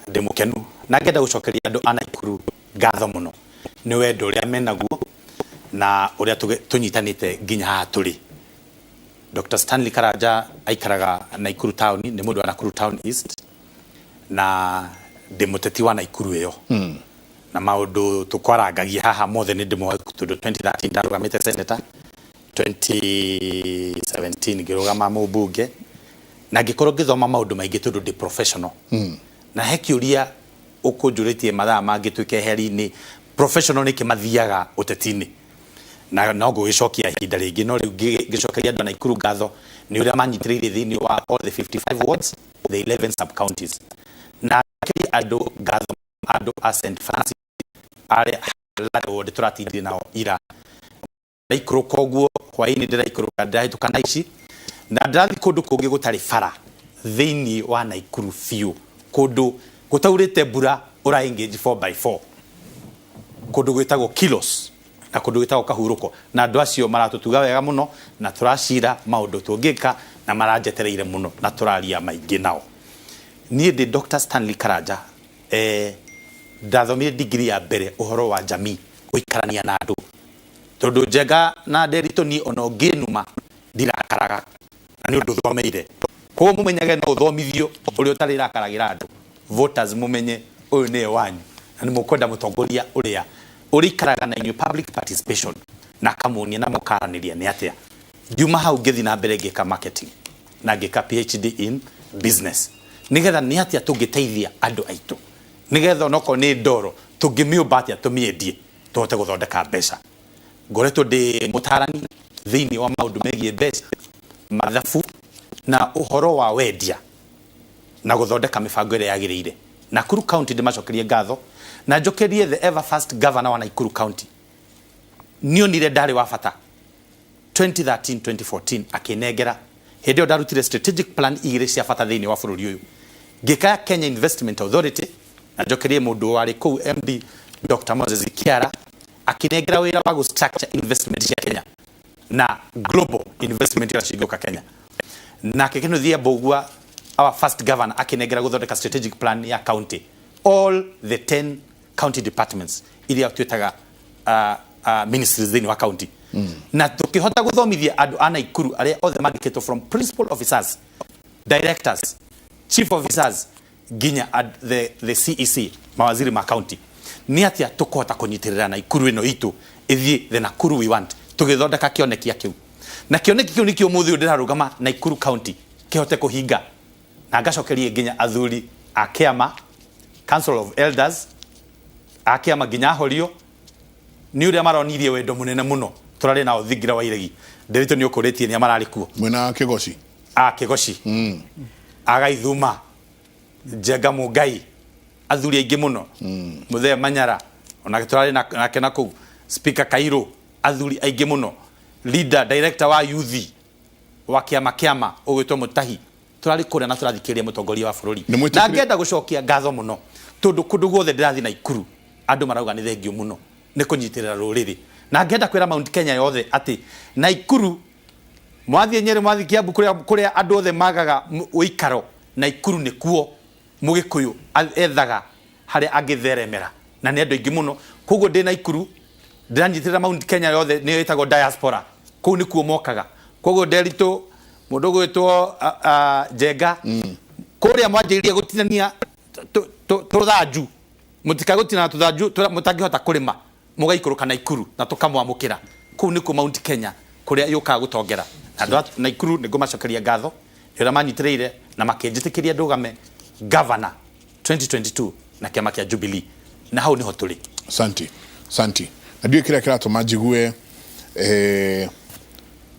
ndĩ mũkenu na ngenda gũcokeria andũ a Naikuru ngatho mũno nĩ wendo ũrĩa menaguo na ũrĩa tũnyitanĩte nginya haha tũrĩ. Dr. Stanley Karanja aikaraga Naikuru town, nĩ mũndũ wa Nakuru Town East, na ndĩ mũteti wa Naikuru ĩyo. Na maũndũ tũkwarangagia haha mothe nĩ ndĩmoĩ tondũ 2013 ndarũgamĩte senator, 2017 ngĩrũgama mũmbunge, na ngĩkorwo ngĩthoma maũndũ maingĩ tondũ ndĩ professional. Na he kĩũria ũkũnjũrĩtie mathaa mangĩ twĩ keheri-inĩ, professional nĩkĩ mathiaga ũteti-inĩ? Na no ngũgĩcokia ihinda rĩngĩ, no rĩu ngĩcokeria andũ a Naikuru ngatho nĩ ũrĩa manyitĩrĩire thĩinĩ wa all the 55 wards, the 11 sub-counties. Na ngĩcokeria andũ ngatho andũ a St. Francis arĩa ward tũratindire nao ira. Ndaikũrũka ũguo hwaĩ-inĩ, ndĩraikũrũka ndĩrahĩtũka na ici na ndĩrathiĩ kũndũ kũngĩ gũtarĩ bara thĩinĩ wa Naikuru biũ, kũndũ gũtaurĩte mbura ũra engage 4 by 4. Kũndũ gwĩtagwo Kilos na kũndũ gwĩtagwo Kahurũko, na andũ acio maratũtuga wega mũno na tũracira maũndũ tũngĩka na maranjetereire mũno na tũraria maingĩ nao. Niĩ ndĩ Dr. Stanley Karanja, ndathomire degree ya mbere ũhoro wa jamii, gũikarania na andũ, tondũ Njenga na Nderitu niĩ ona ũngĩnuma ndirakaraga, na nĩ ũndũ thomeire. Koguo mũmenyage no ũthomithio ũrĩa ũtarĩrakaragĩra andũ. Voters, mũmenye ũyũ nĩwe wanyu na nĩ mũkwenda mũtongoria ũrĩa ũrĩikaraga na inyuĩ, public participation, na akamuonia na mũkaranĩria nĩ atĩa. Ngiuma hau ngĩthiĩ na mbere ngĩka marketing na ngĩka PhD in business, nĩgetha nĩ atĩa tũngĩteithia andũ aitũ, nĩgetha onokorwo nĩ ndoro tũngĩmĩũmba atĩa tũmĩendie tũhote gũthondeka mbeca. Ngoretwo ndĩ mũtarani thĩinĩ wa maũndũ megiĩ mbeca, mathabu na ũhoro wa wendia na gũthondeka mĩbango ĩrĩa yagĩrĩire. Nakuru County, ndĩmacokerie ngatho na njokerie the ever first governor wa Nakuru County. Nĩonire ndarĩ wa bata 2013 2014, akĩnengera. Hĩndĩ ĩyo ndarutire strategic plan igĩrĩ cia bata thĩinĩ wa bũrũri ũyũ, ngĩka ya Kenya Investment Authority, na njokerie mũndũ warĩ kũu MD Dr. Moses Kiara, akĩnengera wĩra wa gũ structure investment cia Kenya na global investment iria cingĩũka Kenya. Nake Kinuthia Mbugua, our first governor, akĩnengera gũthondeka strategic plan ya county, all the 10 county departments iria twĩtaga ministries thĩinĩ wa county, na tukĩhota gũthomithia andũ a Naikuru arĩa othe mandĩkĩtwo from principal officers, directors, chief officers nginya at the CEC, mawaziri ma county, nĩ atĩa tũkũhota kũnyitĩrĩra Naikuru ĩno itũ ĩthiĩ, the Nakuru we want. Tũgĩthondeka kĩonekia kĩu, na kĩoneki kĩu nĩkĩo ũmũthĩ ũyũ ndĩrarũgama Naikuru County kĩhote kũhinga. Na ngacokerie nginya athuri a kĩama, Council of Elders a kĩama, nginya ahorio nĩ ũrĩa maronirie wendo mũnene mũno. Tũrarĩ nao thingira wa iregi. Ndĩritũ nĩ ũkũrĩtie nĩa mararĩ kuo. Mwena Kĩgoci. A Kĩgoci, agaithuma Njenga Mũngai, athuri aingĩ mũno, Mũthee Manyara onake tũrarĩ nake na kũu, Speaker Kairũ, athuri aingĩ mũno, leader director wa youth wa kĩama ũgwĩtwo Mũtahi, tũrarĩ kũrĩa na tũrathikĩrĩria mũtongoria wa bũrũri. Nĩ mwĩtĩkĩri- Na ngenda gũcokia ngatho mũno, tondũ kũndũ guothe ndĩrathiĩ Naikuru andũ marauga nĩ thengio mũno nĩ kũnyitĩrĩra rũrĩrĩ. Na ngenda kwĩra Mount Kenya yothe atĩ Naikuru, mwathiĩ Nyeri, mwathiĩ Kiambu, kũrĩa andũ othe magaga ũikaro, Naikuru nĩkuo Mũgĩkũyũ ethaga harĩa angĩtheremera, na nĩ andũ aingĩ mũno. Koguo ndĩ Naikuru ndĩranyitĩrĩra Mount Kenya yothe, nĩyo ĩtagwo diaspora, kũu nĩkuo mokaga. Koguo Nderitu, mũndũ ũgwĩtwo Njenga, kũrĩa mwanjĩrĩria gũtinania tũthanju, mũtikagũtinana tũthanju tũrĩa mũtangĩhota kũrĩma, mũgaikũrũka Naikuru na tũkamwamũkĩra. Kũu nĩkuo Mount Kenya kũrĩa yũkaga gũtongera. Na andũ a Naikuru nĩ ngũmacokeria ngatho nĩ ũrĩa manyitĩrĩire na makĩnjĩtĩkĩria ndũgame governor 2022 na kĩama kĩa Jubilee, na hau nĩho tũrĩ. Santi, santi. Na ndiũĩ kĩrĩa kĩratũma njigue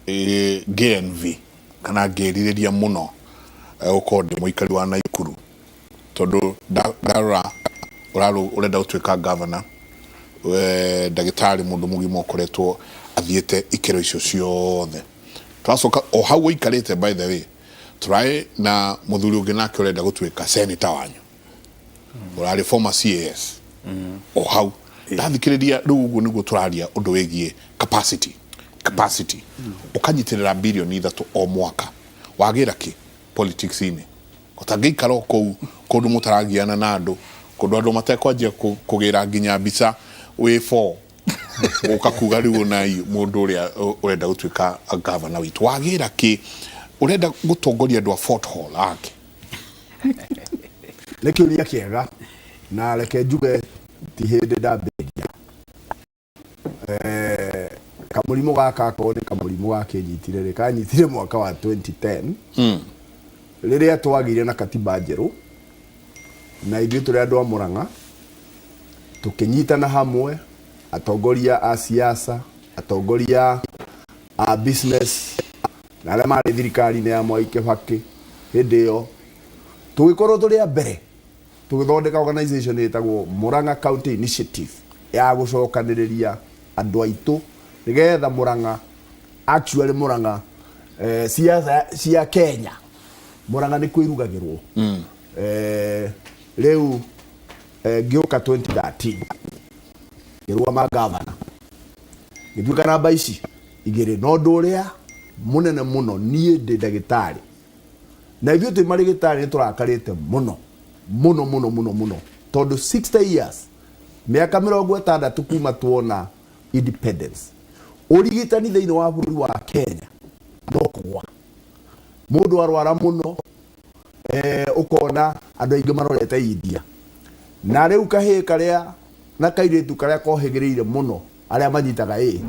ngĩ-envy kana ngĩrirĩria mũno gũkorwo ndĩ mũikari wa Naikuru, tondũ ndarora ũrenda gũtuĩka governor, ndagĩtarĩ, mũndũ mũgima ũkoretwo athiĩte ikĩro icio ciothe. Tũracoka o hau ũikarĩte, by the way, tũraĩ na mũthuri ũngĩ nake ũrenda gũtuĩka senator wanyu, ũrarĩ former CAS o hau. Ndathikĩrĩria rĩu ũguo nĩguo tũraria ũndũ wĩgiĩ capacity, ũkanyitĩrĩra 3 birioni o mwaka, wagĩra kĩ politics-inĩ ũtangĩikara o kũu kũndũ mũtaragiana na andũ, kũndũ andũ matekwanjia kũgĩra nginya mbica wĩ four ũka kuga rĩu ona mũndũ ũrĩa ũrenda gũtuĩka gavana witũ, wagĩra kĩ ũrenda gũtongoria andũ a Fort Hall ake? Nĩ kĩũria kĩega, na reke njuge ti hĩndĩ ndambĩrĩria. Kamũrimũ gaka, akorwo nĩ kamũrimũ gakĩnyitire rĩ, kanyitire mwaka wa 2010 rĩrĩa twagĩire na katiba njerũ, na ithuĩ tũrĩ andũ a Mũrang'a tũkĩnyitana hamwe, atongoria a siasa, atongoria a business na arĩa marĩ thirikari-inĩ ya Mwai Kĩbakĩ hĩndĩ ĩyo, tũgĩkorwo tũrĩ a mbere tũgĩthondeka organization ĩtagwo Murang'a County Initiative ya gũcokanĩrĩria andũ aitũ nĩgetha Murang'a, actually Murang'a, siasa cia Kenya, Murang'a nĩ kwĩrugagĩrwo. Rĩu ngĩũka 2013. Ngĩrũgama gavana, ngĩtuĩka namba ici igĩrĩ. No ũndũ ũrĩa mũnene mũno, niĩ ndĩ ndagĩtarĩ, na ithuĩ twĩ marĩgĩtarĩ nĩ tũrakarĩte mũno mũno mũno mũno mũno, tondũ 60 years, mĩaka 60 kuma tuona independence, ũrigitani thĩinĩ wa bũrũri wa Kenya no kũgwa. Mũndũ arwara mũno, ũkona andũ aingĩ marorete India. Na rĩu kahĩĩ karĩa na kairĩtu karĩa kohĩgĩrĩire mũno, arĩa manyitaga ĩ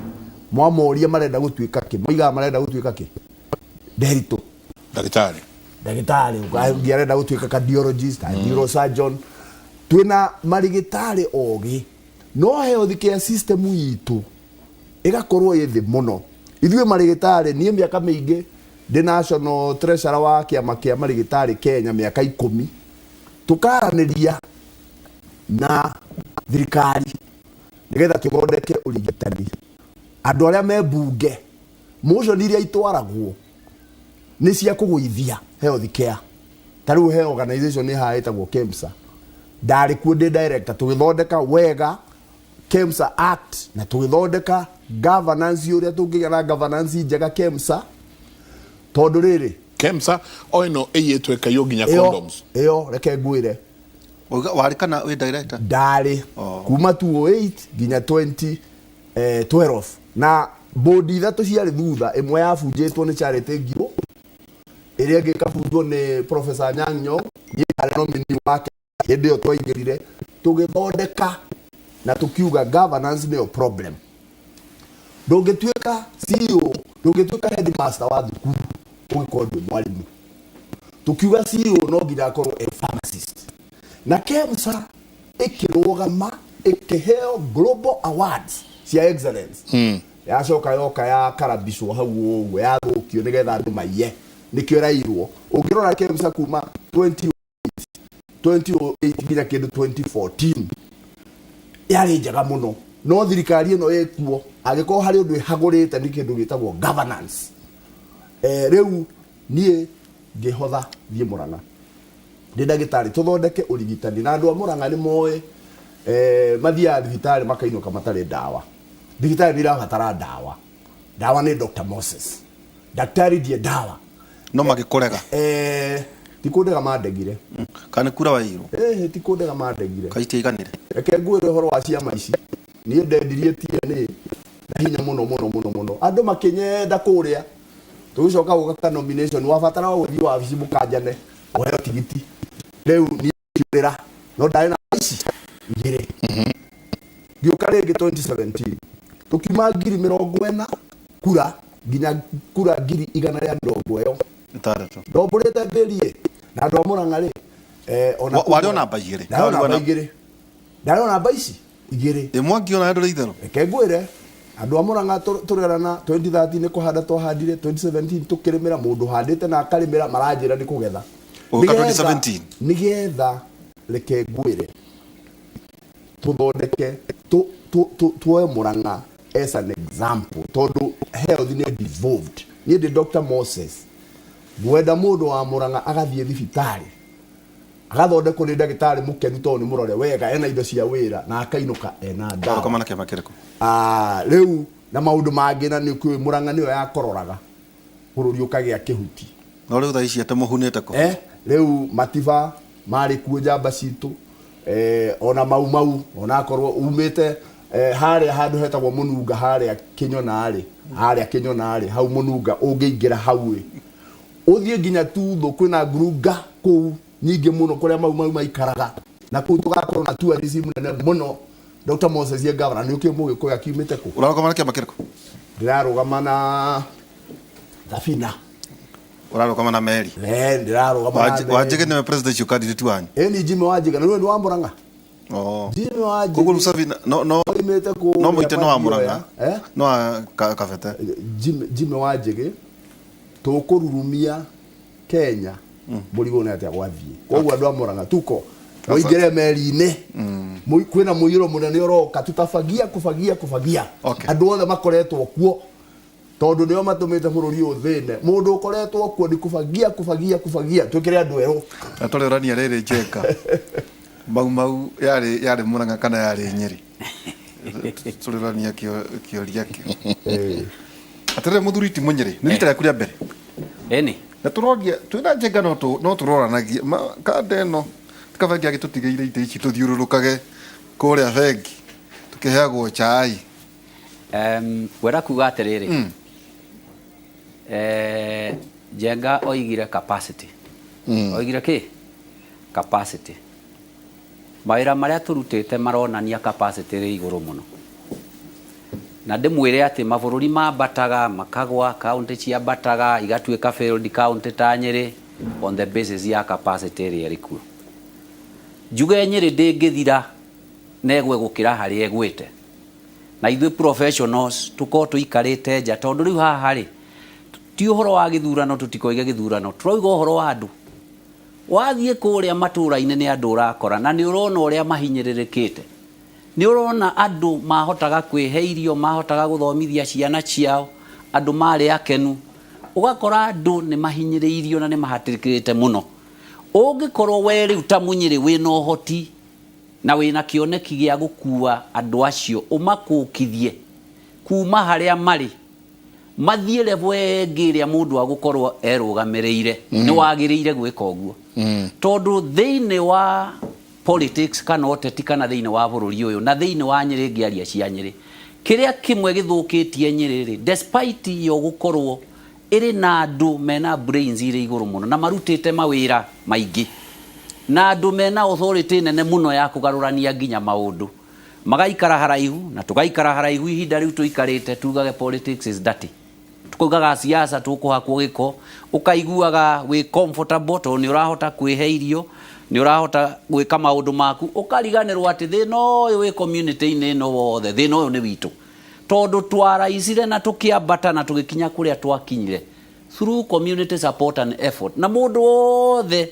mwamoria marenda gũtuĩka kĩ, moigaga marenda gũtuĩka kĩ? Nderitũ. Ndagĩtarĩ. Ndagĩtarĩ ũngĩ arenda gũtuĩka cardiologist, neurosurgeon. Twĩna marigĩtarĩ ogĩ, no health care system itũ ĩgakorwo ĩ thĩ mũno. Ithuĩ marigĩtarĩ, niĩ mĩaka mĩingĩ ndĩ national treasurer wa kĩama kĩa marigĩtarĩ Kenya mĩaka 10, tũkaranĩria na thirikari nĩgetha tũthondeke ũrigitani. Andũ arĩa me mbunge, motion iria itwaragwo nĩ cia kũgũithia health care. Ta rĩu he organization ĩ haha ĩtagwo KEMSA, ndarĩ kuo ndĩ director, tũgĩthondeka wega KEMSA Act na tũgĩthondeka governance, ũrĩa tũngĩgĩa na governance njega KEMSA, tondũ rĩrĩ KEMSA o ĩno ĩiyĩtwo ĩkaiywo nginya ĩyo condoms. Ĩyo reke ngwĩre. Warĩ kana wĩ director? Ndarĩ kuma 208 nginya 2012, na bodi ithatũ ciarĩ thutha. Ĩmwe yabunjĩtwo nĩ Charity Ngiũ, ĩrĩa ĩngĩ ĩkabunjwo nĩ Professor Anyang' Nyong'o. Niĩ ndarĩ nominee wake hĩndĩ ĩyo twaingĩrire. Tũgĩthondeka na tũkiuga governance nĩyo problem. Ndũngĩtuĩka CEO, ndũngĩtuĩka headmaster wa thukuru ũngĩkorwo ndwĩ mwarimũ. Tũkiuga CEO no nginya akorwo e pharmacist, na KEMSA ĩkĩrũgama, ĩkĩheo global awards cia excellence. Yacoka yoka yakarabicwo hau ũguo, yathũkio nĩgetha andũ maiye, nĩkĩo ĩrairwo. Ũngĩrora KEMSA kuma 20 2008 nginya kĩndũ 2014 yarĩ njega mũno, no thirikari ĩno ĩkuo, angĩkorwo harĩ ũndũ ĩhagũrĩte, nĩ kĩndũ gĩtagwo governance. Rĩu niĩ ngĩhotha thiĩ Mũrang'a, ndĩ ndagĩtarĩ, tũthondeke ũrigitani. Na andũ a Mũrang'a nĩ moĩ, mathiaga thibitarĩ makainũka matarĩ ndawa. Thibitarĩ nĩ irabatara ndawa. Ndawa nĩ Dr. Moses, daktari ndiye dawa. No magĩkũrega. Ti kũndega mandegire. Kana nĩ kura wairwo? Ti kũndega mandegire. Kaitiaiganire. Reke ngwĩre ũhoro wa ciama ici. Niĩ ndendirie TNA na hinya mũno mũno mũno mũno, andũ makĩnyenda kũrĩa. Tũgĩcoka gũka ka nomination, wabatara wa gũthiĩ wabici mũkanjane ũheo tigiti. Rĩu niĩ ngĩũrĩra, no ndarĩ na ici igĩrĩ. Ngĩũka rĩngĩ 2017, tũkiuma 40,000 kura nginya kura 160,000. 6. Ndombũrĩte mbĩri na andũ a Mũrang'a rĩ, ona Warĩ o namba igĩrĩ. Ndarĩ o namba igĩrĩ, ndarĩ o namba ici igĩrĩ. Ĩmwe angĩona ndũrĩ itherũ. Reke ngwĩre, andũ a Mũrang'a tũrerana 2013 nĩ kũhanda twahandire, 2017 tũkĩrĩmĩra. Mũndũ ũhandĩte na akarĩmĩra maranjĩra nĩ kũgetha. Ũgĩũka 2017? Nĩgetha reke ngwĩre, tũthondeke tuoe Mũrang'a as an example, tondũ health nĩ devolved. Niĩ ndĩ Dr. Moses, ngwenda mũndũ wa Mũrang'a agathiĩ thibitarĩ agathondekwo nĩ ndagĩtarĩ mũkenu, tondũ nĩ mũrore wega, ena indo cia wĩra, na akainũka ena ndawa. Ũrũgama na kĩama kĩrĩkũ? Ah, rĩu na maũndũ mangĩ, na nĩ ũkĩũĩ Mũrang'a nĩyo yakororaga bũrũri ũkagĩa kĩhuti. No rĩu thaa ici atĩ mũhunĩte kũ? Rĩu matiba marĩ kuo, njamba citũ, ona Mau Mau, ona akorwo umĩte harĩa handũ hetagwo Mũnunga, harĩa Kĩnyona-rĩ, harĩa Kĩnyona-rĩ, hau Mũnunga, ũngĩingĩra hau ĩ ũthiĩ nginya Tuthũ, kwĩna ngurunga kũu nyingĩ mũno kũrĩa Mau Mau maikaraga, na kũu tũgakorwo na tourism nene mũno. Dr. Moses ye governor, nĩ ũkĩũĩ Mũgĩkũyũ akiumĩte kũ? Ũrarũgama na kĩama kĩrĩkũ? Ndĩrarũgama na Thabina. Ũrarũgama na meri? Ndĩrarũgama na meri. Wanjĩgĩ nĩwe presidential candidate wanyu? Ĩni, Jimmy Wanjĩga, na rĩu nĩ wa Mũrang'a. Oh. Jimmy Wanjĩgĩ. Koguo rĩu Sabina no oimĩte kũrĩa no mũite no wa Mũrang'a. Mathioya, eh? No wa Kabete. Jimmy Wanjĩgĩ tũkũrurumia Kenya, mũrigo nĩ atĩa gwathiĩ. Koguo andũ a Mũrang'a tuko mũingĩre meri-inĩ. Kwĩna mũiyũro mũnene ũroka, tutabagia kũbagia kũbagia. Andũ othe makoretwo kuo, tondũ nĩo matũmĩte bũrũri ũyũ ũthĩne. Mũndũ ũkoretwo kuo nĩ kũbagia kũbagia kũbagia, twĩkĩre andũ erũ. Na tũrĩũrania rĩrĩ, Njenga, Mau Mau yarĩ Mũrang'a kana yarĩ Nyĩrĩ? Tũrĩrania kĩoria kĩu. Atĩrĩrĩ mũthuri ti Mũnyĩrĩ, nĩ rita rĩaku rĩa mbere. Ĩni. Na tũroria twĩna njenga no no tũroranagie kanda ĩno kaba bengi agĩtũtigĩire itĩ ici tũthiũrũrũkage kũrĩa bengi tũkĩheagwo chai. Ngwenda kuga atĩrĩrĩ, Njenga oigire capacity. Oigire kĩ? Capacity. Mawĩra marĩa tũrutĩte maronania capacity ĩrĩ igũrũ mũno. Na ndĩmwĩre atĩ mabũrũri mambataga makagwa, county ciambataga igatuĩka failed county ta Nyĩrĩ on the basis ya capacity ĩrĩa ĩrĩ kuo. Njuge Nyĩrĩ ndĩngĩthira na ĩgwe gũkĩra harĩa ĩgwĩte. Na ithuĩ professionals tũkorwo tũikarĩte nja tondũ rĩu haha rĩ, ti ũhoro wa gĩthurano tũtikoige gĩthurano, tũrauga ũhoro wa andũ. Wathiĩ kũrĩa matũũra-inĩ nĩ andũ ũrakora na nĩ ũrona ũrĩa mahinyĩrĩrĩkĩte. Nĩ ũrona andũ mahotaga kwĩhe irio, mahotaga gũthomithia ciana ciao, andũ marĩ akenu. Ũgakora andũ nĩ mahinyĩrĩirio na nĩ mahatĩrĩkĩte mũno. Ũngĩkorwo we rĩu ta Mũnyĩrĩ wĩna ũhoti na wĩna kĩoneki gĩa gũkua andũ acio ũmakũkithie kuma harĩa marĩ, mathiĩ level ĩngĩ ĩrĩa mũndũ agũkorwo erũgamĩrĩire nĩ wagĩrĩire gwĩka ũguo tondũ thĩinĩ wa politics kana ũteti kana thĩinĩ wa bũrũri ũyũ na thĩinĩ wa Nyĩrĩ ngĩaria cia Nyĩrĩ kĩrĩa kĩmwe gĩthũkĩtie Nyĩrĩ rĩ despite yo gũkorwo ĩrĩ na andũ mena brains irĩ igũrũ mũno na marutĩte mawĩra maingĩ na andũ mena authority nene mũno ya kũgarũrania nginya maũndũ Magaikara haraihu na tũgaikara haraihu ihinda rĩu tũikarĩte tugage politics is dirty. Tũkaugaga siasa tũkũhakwo gĩko, ũkaiguaga wĩ comfortable tondũ nĩ ũrahota kwĩhe irio, nĩ ũrahota gwĩka maũndũ maku, ũkariganĩrwo atĩ thĩna ũyũ wĩ community-inĩ ĩno wothe, thĩna ũyũ nĩ witũ. Tondũ twaraicire na tũkĩambata na tũgĩkinya kũrĩa twakinyire through community support and effort. Na mũndũ wothe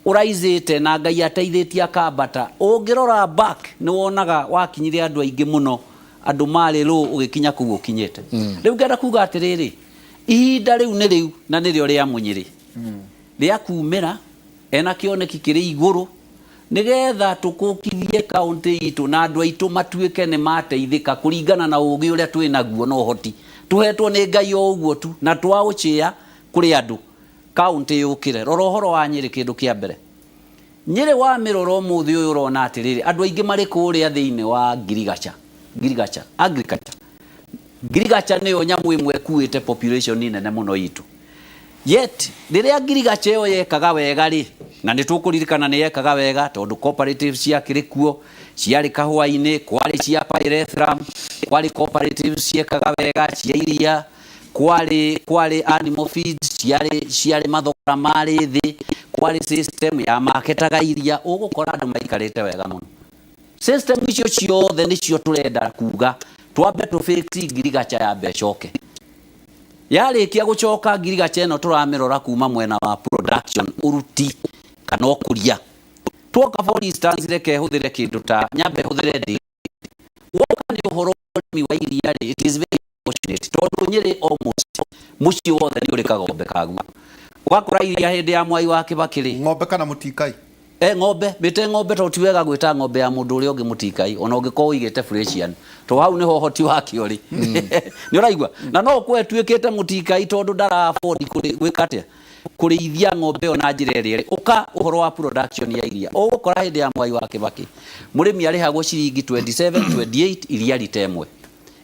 ũraicĩte na Ngai ateithĩtie akambata, ũngĩrora back nĩ wonaga wakinyire andũ aingĩ mũno, andũ marĩ low ũgĩkinya kũu ũkinyĩte. Rĩu ngenda kuga atĩrĩrĩ, ihinda rĩu nĩ rĩu na nĩrĩo rĩa Mũnyĩrĩ rĩa kumĩra ena kĩoneki kĩrĩ igũrũ nĩgetha tũkũkithie kaũntĩ itũ na andũ aitũ matuĩke nĩ mateithĩka kũringana na ũgĩ ũrĩa twĩ naguo na ũhoti tũhetwo nĩ Ngai o ũguo tu na twaũchĩa kũrĩ andũ. Kaũntĩ yũkĩre. Rora ũhoro wa Nyĩrĩ kĩndũ kĩa mbere. Nyĩrĩ wamĩrora ũmũthĩ ũyũ ũrona atĩrĩrĩ, andũ aingĩ marĩ kũrĩa thĩinĩ wa ngirigaca, ngirigaca, agriculture. Ngirigaca nĩyo nyamũ ĩmwe ĩkuĩte population nene mũno itũ. Yet, rĩrĩa ngirigaca ĩyo yekaga wega rĩ, na nĩ tũkũririkana nĩ yekaga wega tondũ cooperatives ciakĩrĩ kuo, ciarĩ kahũa-inĩ, kwarĩ cia pyrethrum, kwarĩ cooperatives ciekaga wega cia iria, kwarĩ kwarĩ animal feeds ciarĩ ciarĩ mathogora marĩ thĩ kwarĩ system ya maketaga iria ũgũkora andũ maikarĩte wega mũno system icio ciothe nĩcio tũrenda kuga twambe tũ fix ngirigacha yambe ĩcoke yarĩkia gũcoka ngirigacha ĩno tũramĩrora kuma mwena wa production ũruti kana ũkũria twoka for instance reke hũthĩre kĩndũ ta nyambe hũthĩre ndĩ woka nĩ ũhoro ũrĩmi wa iria rĩ it is very unfortunate tondũ Nyĩrĩ almost mũciĩ wothe nĩ ũrĩ kagombe kaguo ũgakora iria hĩndĩ ya Mwai wa Kĩbakĩ rĩ ng'ombe kana mũtikai e ng'ombe mĩte ng'ombe tondũ ti wega gwĩta ng'ombe ya mũndũ ũrĩa ũngĩ mũtikai ona ũngĩkorwo ũigĩte Fresian tondũ hau nĩho ũhoti wake ũrĩ nĩ ũraigua na no ũkorwo ĩtuĩkĩte mũtikai tondũ ndara afford gwĩka atĩa kũrĩithia ng'ombe ĩyo na njĩra ĩrĩa ĩrĩ ũka ũhoro wa production ya iria ũgũkora hĩndĩ ya Mwai wa Kĩbakĩ mũrĩmi arĩhagwo ciringi 27 28 iria rita ĩmwe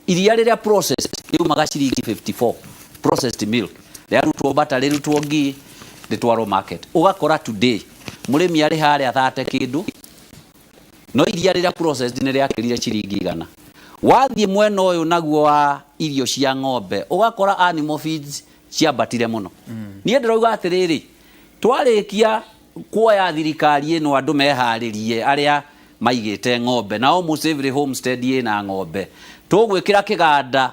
iria rĩrĩa processed rĩumaga ciringi 54 processed milk rĩarutwo butter rĩrutwo ghee rĩtwarwo market ũgakora today mũrĩmi arĩ harĩa 30 kĩndũ no iria rĩrĩa processed nĩ rĩakĩrire ciringi igana wathiĩ mwena ũyũ naguo wa irio cia ng'ombe ũgakora animal feeds ciambatire mũno niĩ ndĩrauga atĩrĩrĩ twarĩkia kuoya thirikari ĩno andũ meharĩrie arĩa maigĩte ng'ombe na almost every homestead ĩna ng'ombe tũgwĩkĩra kĩganda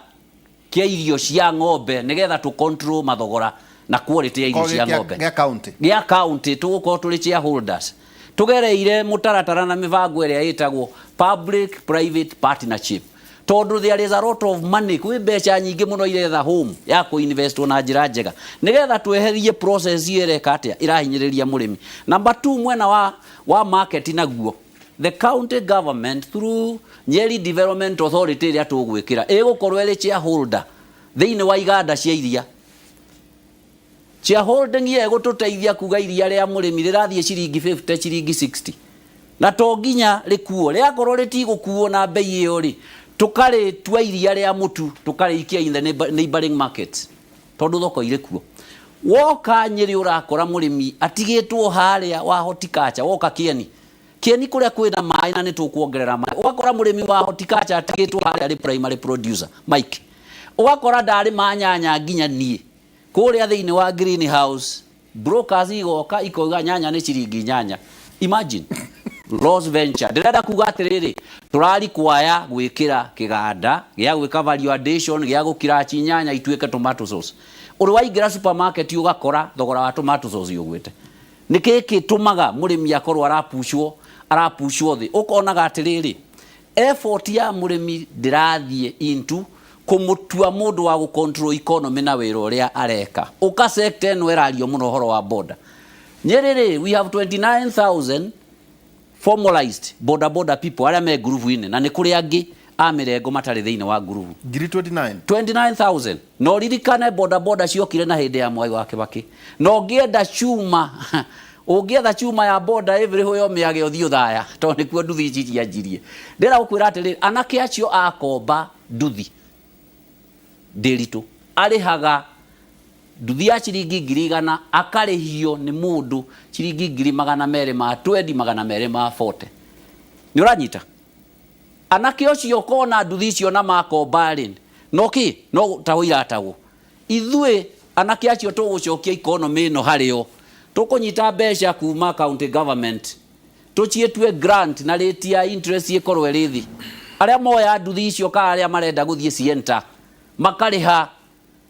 kĩa irio cia ng'ombe nĩgetha tũ control mathogora na quality ya irio cia ng'ombe gĩa county gĩa county tũgũkorwo tũrĩ shareholders tũgereire mũtaratara na mĩbango ĩrĩa ĩtagwo public private partnership tondũ there is a lot of money kwĩ mbeca nyingĩ mũno iretha home ya kũinvestwo na njĩra njega nĩgetha tweherie process ĩyo ĩreka atĩa ĩrahinyĩrĩria mũrĩmi number two mwena wa, wa market naguo The county government through Nyeri Development Authority ĩrĩa tũgwĩkĩra ĩgũkorwo ĩrĩ shareholder thĩinĩ wa iganda cia iria. Shareholding ĩyo ĩgũtũteithia kuga iria rĩa mũrĩmi rĩrathiĩ ciringi 50, ciringi 60, na to nginya rĩkuo. Rĩakorwo rĩtigũkuo na mbei ĩyo rĩ, tũkarĩtua iria rĩa mũtu, tũkarĩikia in the neighboring markets, tondũ thoko irĩ kuo. Woka Nyĩrĩ ũrakora mũrĩmi atigĩtwo harĩa wa horticulture. Woka Kĩeni, Kĩeni kũrĩa kwĩna maĩ na nĩ tũkuongerera maĩ, ũgakora mũrĩmi wa horticulture atigĩtwo harĩa arĩ primary producer. Mike, ũgakora ndarĩ manyanya nginya niĩ kũrĩa thĩinĩ wa greenhouse, brokers igoka ikoiga nyanya nĩ ciringi 8. Imagine loss venture. Ndĩrenda kuga atĩrĩrĩ, tũrarikwaya gwĩkĩra kĩganda gĩa gwĩka value addition, gĩa gũkirachi nyanya ituĩke tomato sauce. Ũrĩ waingĩra supermarket ũgakora thogora wa tomato sauce ũgwĩte. Nĩ kĩ gĩtũmaga mũrĩmi akorwo arapushwo, arapushwo thĩ? Ũkonaga atĩrĩrĩ, effort ya mũrĩmi ndĩrathiĩ into kũmũtua mũndũ wa gũ-control economy na wĩra ũrĩa areka. Ũka sector ĩno ĩrario mũno, ũhoro wa boda. Nyĩrĩ rĩ, we have 29,000 formalized boda boda people arĩa me ngurubu-inĩ, na nĩ kũrĩ angĩ a mĩrengo matarĩ thĩinĩ wa ngurubu. Ngiri 29? 29,000. Na ũririkane boda boda ciokire na hĩndĩ ya Mwai wa Kĩbakĩ, na ũngĩenda cuma, ũngĩetha cuma ya boda everywhere ũmĩage, ũthiĩ ũthaya, tondũ nĩkuo nduthi ici cianjirie. Ndĩrenda gũkwĩra atĩrĩrĩ, anake acio akomba nduthi ndĩritũ, arĩhaga nduthi ya ciringi 100,000, akarĩhio nĩ mũndũ ciringi 220,000, 240. Nĩ ũranyita? Anake ũcio ũkona nduthi icio na makomba rĩ, no kĩ no tawo iratagwo. Ithuĩ anake acio tũgũcokia economy ĩno harĩo. Tũkũnyita mbeca kuma county government, tũciĩtue grant na rate ya interest ĩkorwo ĩrĩ thĩ. Arĩa moya nduthi icio kana arĩa marenda gũthiĩ cienta makarĩha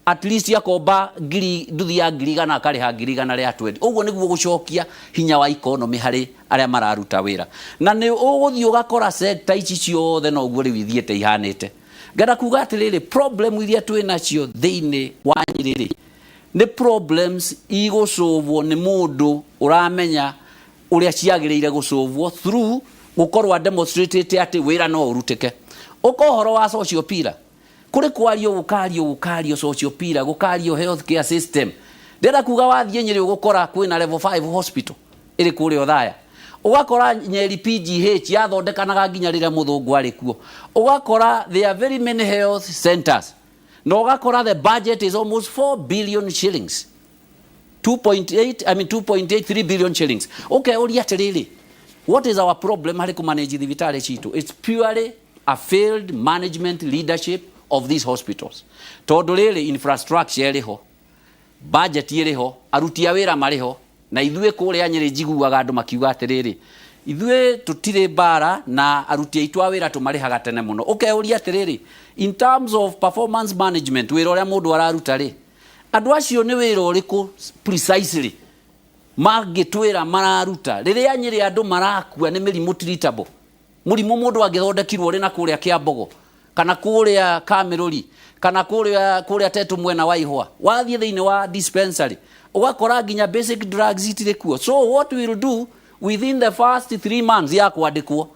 at least akomba ngiri, nduthi ya 100,000, akarĩha 120,000. Ũguo nĩguo gũcokia hinya wa economy harĩ arĩa mararuta wĩra. Na nĩ ũgũthiĩ ũgakora sector ici ciothe noguo rĩu ithiĩte ihanĩte. Ngenda kuga atĩrĩrĩ, problem iria twĩ nacio thĩinĩ wa Nyĩrĩ rĩ, nĩ problems igũcũvwo nĩ mũndũ ũramenya ũrĩa ciagĩrĩire gũcũvwo through gũkorwo demonstratĩte atĩ wĩra no ũrutĩke. Ũka ũhoro wa social pillar, kũrĩ kwario, gũkario, gũkario social pillar, gũkario health care system. Ndĩrenda kuga wathiĩ Nyĩrĩ ũgũkora kwĩna level 5 hospital ĩrĩ kũrĩa Othaya, ũgakora Nyeri PGH yathondekanaga nginya rĩrĩa mũthũngũ arĩ kuo, ũgakora there are very many health centers, na ũgakora the budget is almost 4 billion shillings, 2.8, I mean 2.83 billion shillings. Ũkeuria atĩrĩrĩ, what is our problem harĩ kũmanage thibitarĩ citũ? It's purely a failed management leadership of these hospitals, tondũ rĩrĩ infrastructure ĩrĩ ho, budget ĩrĩ ho, aruti a wĩra marĩ ho. Na ithuĩ kũrĩa Nyĩrĩ njiguaga andũ makiuga atĩrĩrĩ, ithuĩ tũtirĩ mbara na aruti aitũ a wĩra, tũmarĩhaga tene mũno. Ũkeuria atĩrĩrĩ, in terms of performance management, wĩra ũrĩa mũndũ araruta rĩ, andũ acio nĩ wĩra ũrĩkũ precisely mangĩtwĩra mararuta, rĩrĩa Nyĩrĩ andũ marakua nĩ mĩrimũ treatable, mũrimũ mũndũ angĩthondekirwo ũrĩ na kũrĩa Kĩambogo kana kũrĩa Kamĩrũri kana kũrĩa Tetũ mwena wa Ihũa? Wathiĩ thĩinĩ wa dispensary ũgakora nginya basic drugs itirĩ kuo. So what we will do within the first 3 months ya kwandĩkwo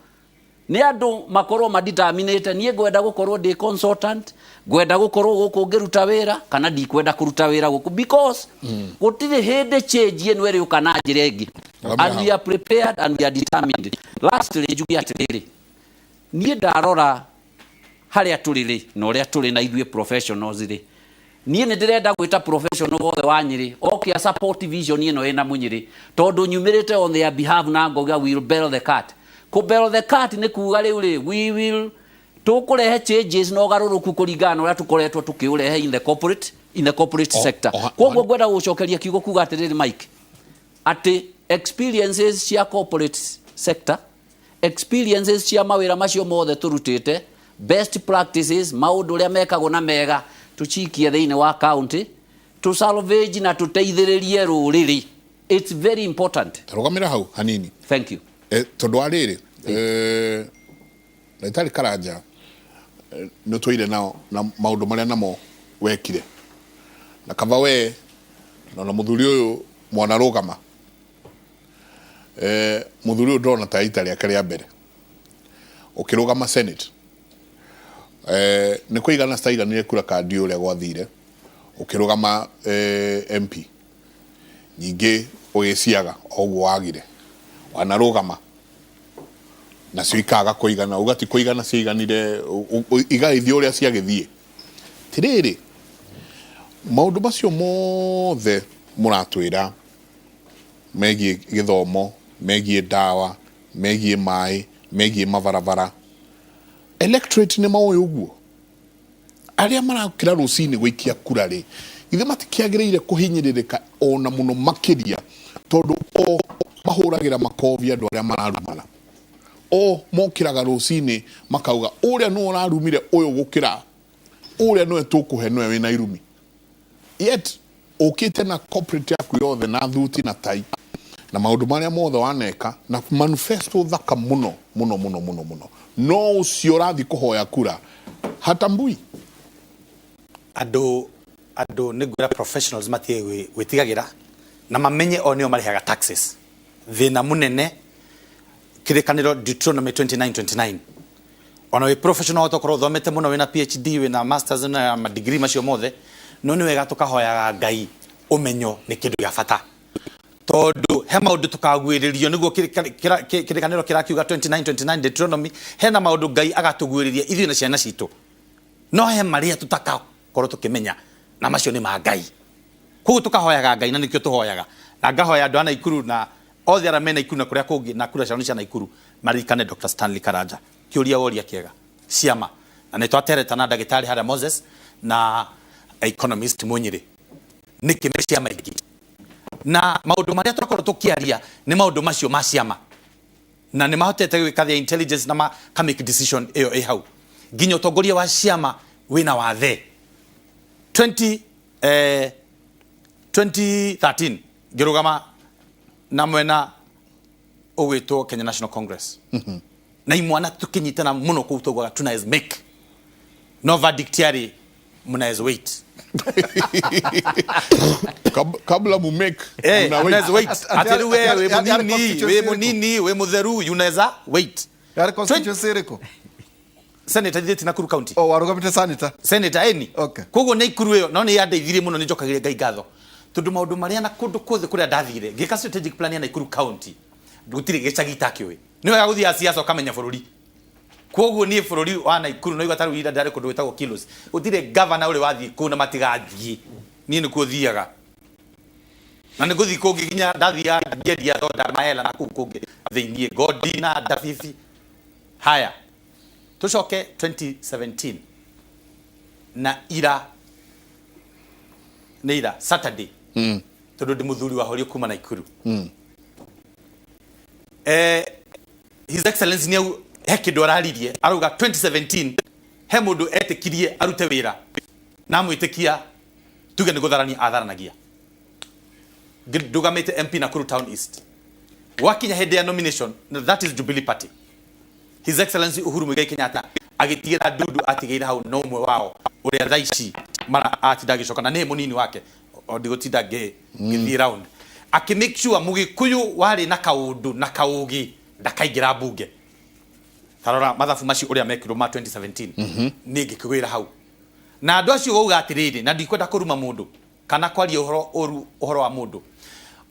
nĩ andũ makorwo madeterminate, niĩ ngwenda gũkorwo ndĩ consultant, ngwenda gũkorwo gũkũ ngĩruta wĩra kana ndikwenda kũruta wĩra gũkũ, because gũtirĩ hĩndĩ change ĩno ĩrĩũka na njĩra ĩngĩ. And we are prepared and we are determined. Lastly, njuge atĩrĩrĩ, niĩ ndarora harĩa tũrĩ rĩ, na ũrĩa tũrĩ na ithuĩ professionals rĩ, niĩ nĩ ndĩrenda gwĩta professional wothe wa Nyĩrĩ oke a support vision ĩno ĩna Mũnyĩrĩ, tondũ nyumĩrĩte on their behalf na ngauga we will bell the cat. Kũ bell the cat nĩ kuga rĩu rĩ, we will tũkũrehe changes na ũgarũrũku kũringana na ũrĩa tũkoretwo tũkĩũrehe in the corporate sector. Koguo ngwenda gũcokeria kiugo kuga atĩrĩrĩ, Mike, atĩ experiences cia corporate sector, experiences cia mawĩra macio mothe tũrutĩte, best practices, maũndũ ũrĩa mekagwo na mega, tũcikie thĩinĩ wa county, tũ salvage na tũteithĩrĩrie rũrĩrĩ. It's very important. Rũgamĩra hau hanini. Thank you. Tondũ wa rĩrĩ, ndagĩtarĩ Karanja, nĩ ũtũire na maũndũ marĩa namo wekire na kaba we na mũthuri ũyũ mwanarũgama, mũthuri ũyũ ndĩrona ta ita rĩake rĩa mbere. Ũkĩrũgama Senate, nĩ kũigana citaiganire kura kandi ũrĩa gwathire. Ũkĩrũgama MP, ningĩ ũgĩciaga o ũguo wagire. Wanarũgama nacio ikaga kũigana, uga ti kũigana ciaiganire, igagĩthiĩ ũrĩa ciagĩthiĩ. Tirĩrĩ, maũndũ macio mothe mũratwĩra megiĩ gĩthomo, megiĩ ndawa, megiĩ maĩ, megiĩ mabarabara, electorate nĩ moĩ ũguo? Arĩa marakĩra rũcinĩ gũikia kura rĩ, githĩ matikĩagĩrĩire kũhinyĩrĩrĩka ona mũno makĩria, tondũ o mahũragĩra makobi andũ arĩa mararumana, o mokĩraga rũcinĩ makauga ũrĩa nĩwe ũrarumire ũyũ gũkĩra ũrĩa nĩwe tũkũhe nĩwe wĩna irumi, yet ũkĩte na corporate yaku yothe na thuti na tai na maũndũ marĩa mothe waneka na manifesto thaka mũno mũno mũno mũno mũno, no ũcio ũrathiĩ kũhoya kura hatambui. Andũ nĩ ngwĩra professionals matige gwĩtigagĩra na mamenye o nĩo marĩhaga taxes. Thĩna mũnene, kĩrĩkanĩro Deuteronomy 29:29, ona wĩ professional wahota gũkorwo ũthomete mũno, wĩna PhD, wĩna masters na ma degree macio mothe, no nĩ wega tũkahoyaga Ngai. Ũmenyo nĩ kĩndũ gĩa bata, tondũ he maũndũ tũkaguĩrĩrio nĩguo kĩrĩkanĩro kĩrakiuga 29:29 Deuteronomy, hena maũndũ Ngai agatũguĩrĩria ithuĩ na ciana citũ, no he marĩa tũtakakorwo tũkĩmenya, na macio nĩ ma Ngai. Koguo tũkahoyaga Ngai, na nĩkĩo tũhoyaga na ngahoya andũ a Naikuru na othe arĩa me Naikuru na kũrĩa kũngĩ na kura ciao nĩ cia Naikuru maririkane Dr. Stanley Karanja. Kĩũria woria kĩega, ciama, na nĩ twatereta na ndagĩtarĩ harĩa Moses na economist Munyiri, nĩkĩ me ciama ingĩ, na maũndũ marĩa twakorwo tũkĩaria nĩ maũndũ macio ma ciama, na nĩ mahotete gwĩka their intelligence na maka make decision ĩyo ĩ hau nginya ũtongoria wa ciama wĩna wathe. 20 2013 ngĩrũgama na mwena ũgwĩtwo Kenya National Congress na imwana tũkĩnyitana mũno kũu, taugaga tunaweza make, no verdict yarĩ mnaweza wait. Kabla mu make muna wait. Mnaweza wait ati rĩu we wĩ mũnini, wĩ mũnini, wĩ mũtheru, unaweza wait. Yarĩ constituency ĩrĩkũ? Senator ithĩti Nakuru County. Oh, warũgamĩte senator? Senator, ĩni. Okay. Koguo Naikuru ĩyo no nĩ yandeithirie mũno, nĩ njokagĩria Ngai ngatho, tondũ maũndũ marĩa na kũndũ kuothe kũrĩa ndathire ngĩka strategic plan ya Nakuru County, gũtirĩ gĩcagi itakĩũĩ. Nĩ wega gũthiaga siasa ũkamenya bũrũri. Koguo niĩ bũrũri wa Nakuru no igua ta rĩu ira ndarĩ kũndũ gwĩtagwo Kilos, gũtirĩ governor ũrĩ wathiĩ kũu na matigathiĩ, niĩ nĩkuo thiaga na nĩ ngũthiĩ kũngĩ nginya ndathiaga ngĩendia thonda maela na kũu kũngĩ thĩiniĩ Godi na Ndabibi. Haya, tucoke 2017 na ira nĩ ira Saturday, tondũ ndĩ mũthuri wa horio kuma Naikuru. His Excellency nĩ he kĩndũ araririe, arauga 2017 he mũndũ etĩkirie arute wĩra na amwĩtĩkia, tuge nĩ gũtharania atharanagia. Ndũgamĩte MP Nakuru Town East, gwakinya hĩndĩ ya nomination, na that is Jubilee Party, His Excellency Uhuru Muigai Kenyatta agĩtigĩra ndundu atigĩire hau no ũmwe wao ũrĩa thaa ici mara atinda agĩcoka na nĩ mũnini wake, o ndigũtinda ngĩthiĩ round, akĩ make sure Mũgĩkũyũ warĩ na kaũndũ na kaũgĩ ndakaingĩra mbunge. Tarora mathabu macio ũrĩa mekirwo ma 2017. Niĩ ngĩkĩgwĩra hau na andũ acio wauga atĩrĩrĩ, na ndikwenda kũruma mũndũ kana kwaria ũhoro ũru ũhoro wa mũndũ,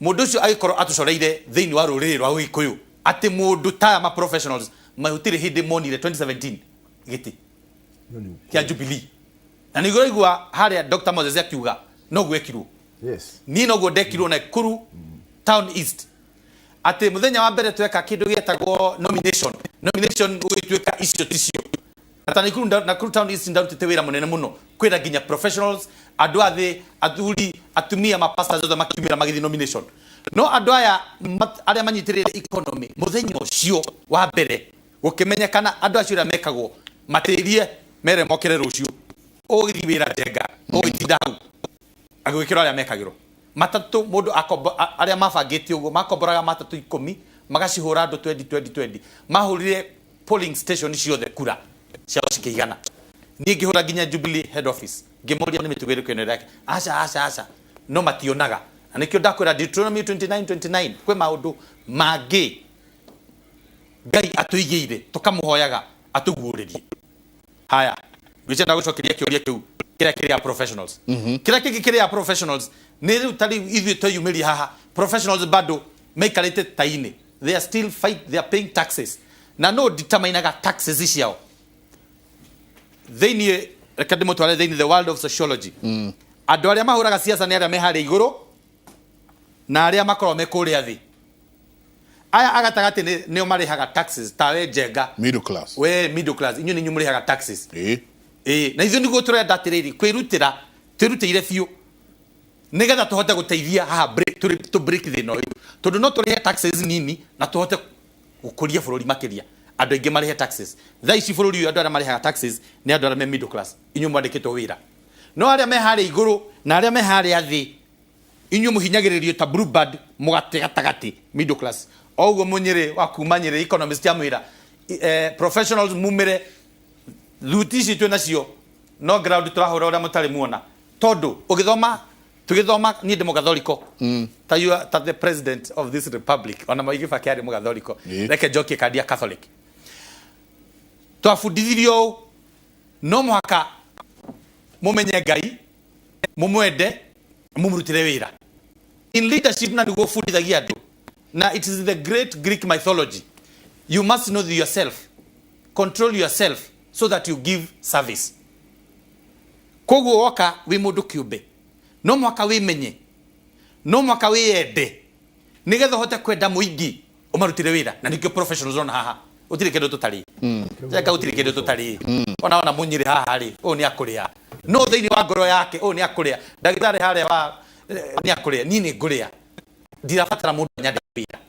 mũndũ ũcio agĩkorwo atũcoreire thĩinĩ wa rũrĩrĩ rwa Gĩkũyũ atĩ mũndũ taya ma professionals gũtirĩ hĩndĩ monire 2017 gĩtĩ kĩa Jubilee, na nĩguo ũraigua harĩa Dr. Moses akiuga noguo ekirwo. Niĩ noguo ndekirwo Nakuru Town East, atĩ mũthenya wa mbere tweka kĩndũ gĩetagwo nomination, nomination gũgĩtuĩka icio ticio. Na ta Nakuru Town East ndarutĩte wĩra mũnene mũno kwĩra nginya professionals, andũ a thĩ, athuri, atumia, mapastors, othe makiumĩra magĩthiĩ nomination, no andũ aya arĩa manyitĩrĩire economy, mũthenya ũcio wa mbere gũkĩmenyekana andũ acio ũrĩa mekagwo, matĩrie mere mokĩre rũciũ, ũgĩthiĩ wĩra njenga ũgĩtinda hau agĩgwĩkĩra arĩa mekagĩrwo matatũ mũndũ akombo, arĩa mabangĩte ũguo makomboraga matatũ 10 magacihũra andũ 20 20 20, mahũrire polling station ciothe kura ciao cikĩigana. Niĩ ngĩhũra nginya Jubilee head office ngĩmoria nĩ mĩtugo ĩrĩkũ ĩno ĩreka, aca aca aca, no mationaga. Na nĩkĩo ndakwĩra Deuteronomy 29:29, kwĩ maũndũ mangĩ Ngai atũigĩire tũkamũhoyaga. Atũguũrĩrie. Haya, ngwĩciria ndagũcokeria kĩũria kĩu kĩrĩa kĩrĩ ya professionals. Kĩrĩa kĩngĩ kĩrĩ ya professionals nĩ rĩu ta rĩu ithuĩ tweyumĩria haha, professionals bado maikarĩte tainĩ, they are still fight, they are paying taxes, na no determinaga taxes ciao thĩinĩ. Reke ndĩmũtware thĩinĩ the world of sociology. Andũ arĩa mahũraga siasa nĩ arĩa me harĩa igũrũ na arĩa makoragwo me kũrĩa thĩ. Aya a gatagatĩ nĩo marĩhaga taxes, tawe Njenga. Middle class. We middle class, inyuĩ nĩ inyuĩ mũrĩhaga taxes. Ĩĩ, na ithuĩ nĩguo tũrenda atĩrĩrĩ, kwĩrutĩra twĩrutĩire biũ nĩgetha tũhote gũteithia haha tũ break thĩna ũyũ, tondũ no tũrĩhe taxes nini na tũhote gũkũria bũrũri makĩria. Andũ aingĩ marĩhe taxes. Thaa ici bũrũri ũyũ, andũ arĩa marĩhaga taxes nĩ andũ arĩa me middle class, inyuĩ mwandĩkĩtwo wĩra. No arĩa me harĩa igũrũ na arĩa me harĩa thĩ, inyuĩ mũhinyagĩrĩrio ta bluebird mũgate gatagatĩ, middle class. O ũguo Mũnyĩrĩ wa kuma Nyĩrĩ, economist, amwĩra professionals mumĩre thuti ici twĩ nacio, no ground tũrahũra ũrĩa mũtarĩ muona, tondũ ũgĩthoma, tũgĩthoma, niĩ ndĩ mũgatholiko ta you are, ta the president of this republic, ona Mwai Kibaki arĩ mũgatholiko. Reke njokie kandi ya Catholic. Twabundithirio ũũ: no mũhaka mũmenye Ngai, mũmwende, mũmũrutĩre wĩra in leadership, na nĩguo ũbundithagia andũ. Na it is the great Greek mythology: you must know yourself, control yourself so that you give service. Koguo woka wĩ mũndũ kĩũmbe, no mũhaka wĩmenye, no mũhaka wĩyende, nĩgetha ũhote kwenda mũingĩ, ũmarutĩre wĩra. Na nĩkĩo professionals ona haha gũtirĩ kĩndũ tũtarĩ. Njenga, gũtirĩ kĩndũ tũtarĩ. Ona Mũnyĩrĩ haha rĩ, ũyũ nĩ akũrĩa, no thĩinĩ wa ngoro yake ũyũ nĩ akũrĩa. Ndagĩtarĩ harĩa wa nĩ akũrĩa, niĩ nĩ ngũrĩa, ndirabatara mũndũ anyandĩke wĩra.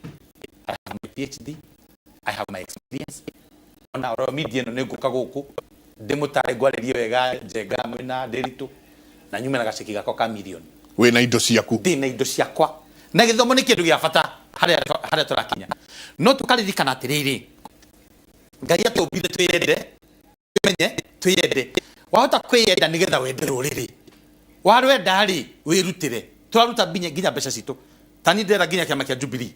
I have my PhD, I have my experience. Ona oro media ĩno, nĩ ngũka gũkũ ndĩmũtare, ngwarĩrie wega Njenga mwĩna Ndĩritũ, na nyume na gaceki gakwa ka milioni. Wĩna indo ciaku. Ndĩ na indo ciakwa. Na gĩthomo nĩ kĩndũ gĩa bata harĩa harĩa tũrakinya, no tũkaririkana atĩrĩrĩ, Ngai atũmbire twĩyende, twĩmenye, twĩyende. Wahota kwĩyenda nĩgetha wende rũrĩrĩ. Warwenda rĩ, wĩrutĩre. Tũraruta nginya mbeca citũ. Ta niĩ ndĩrera nginya kĩama kĩa Jubilee,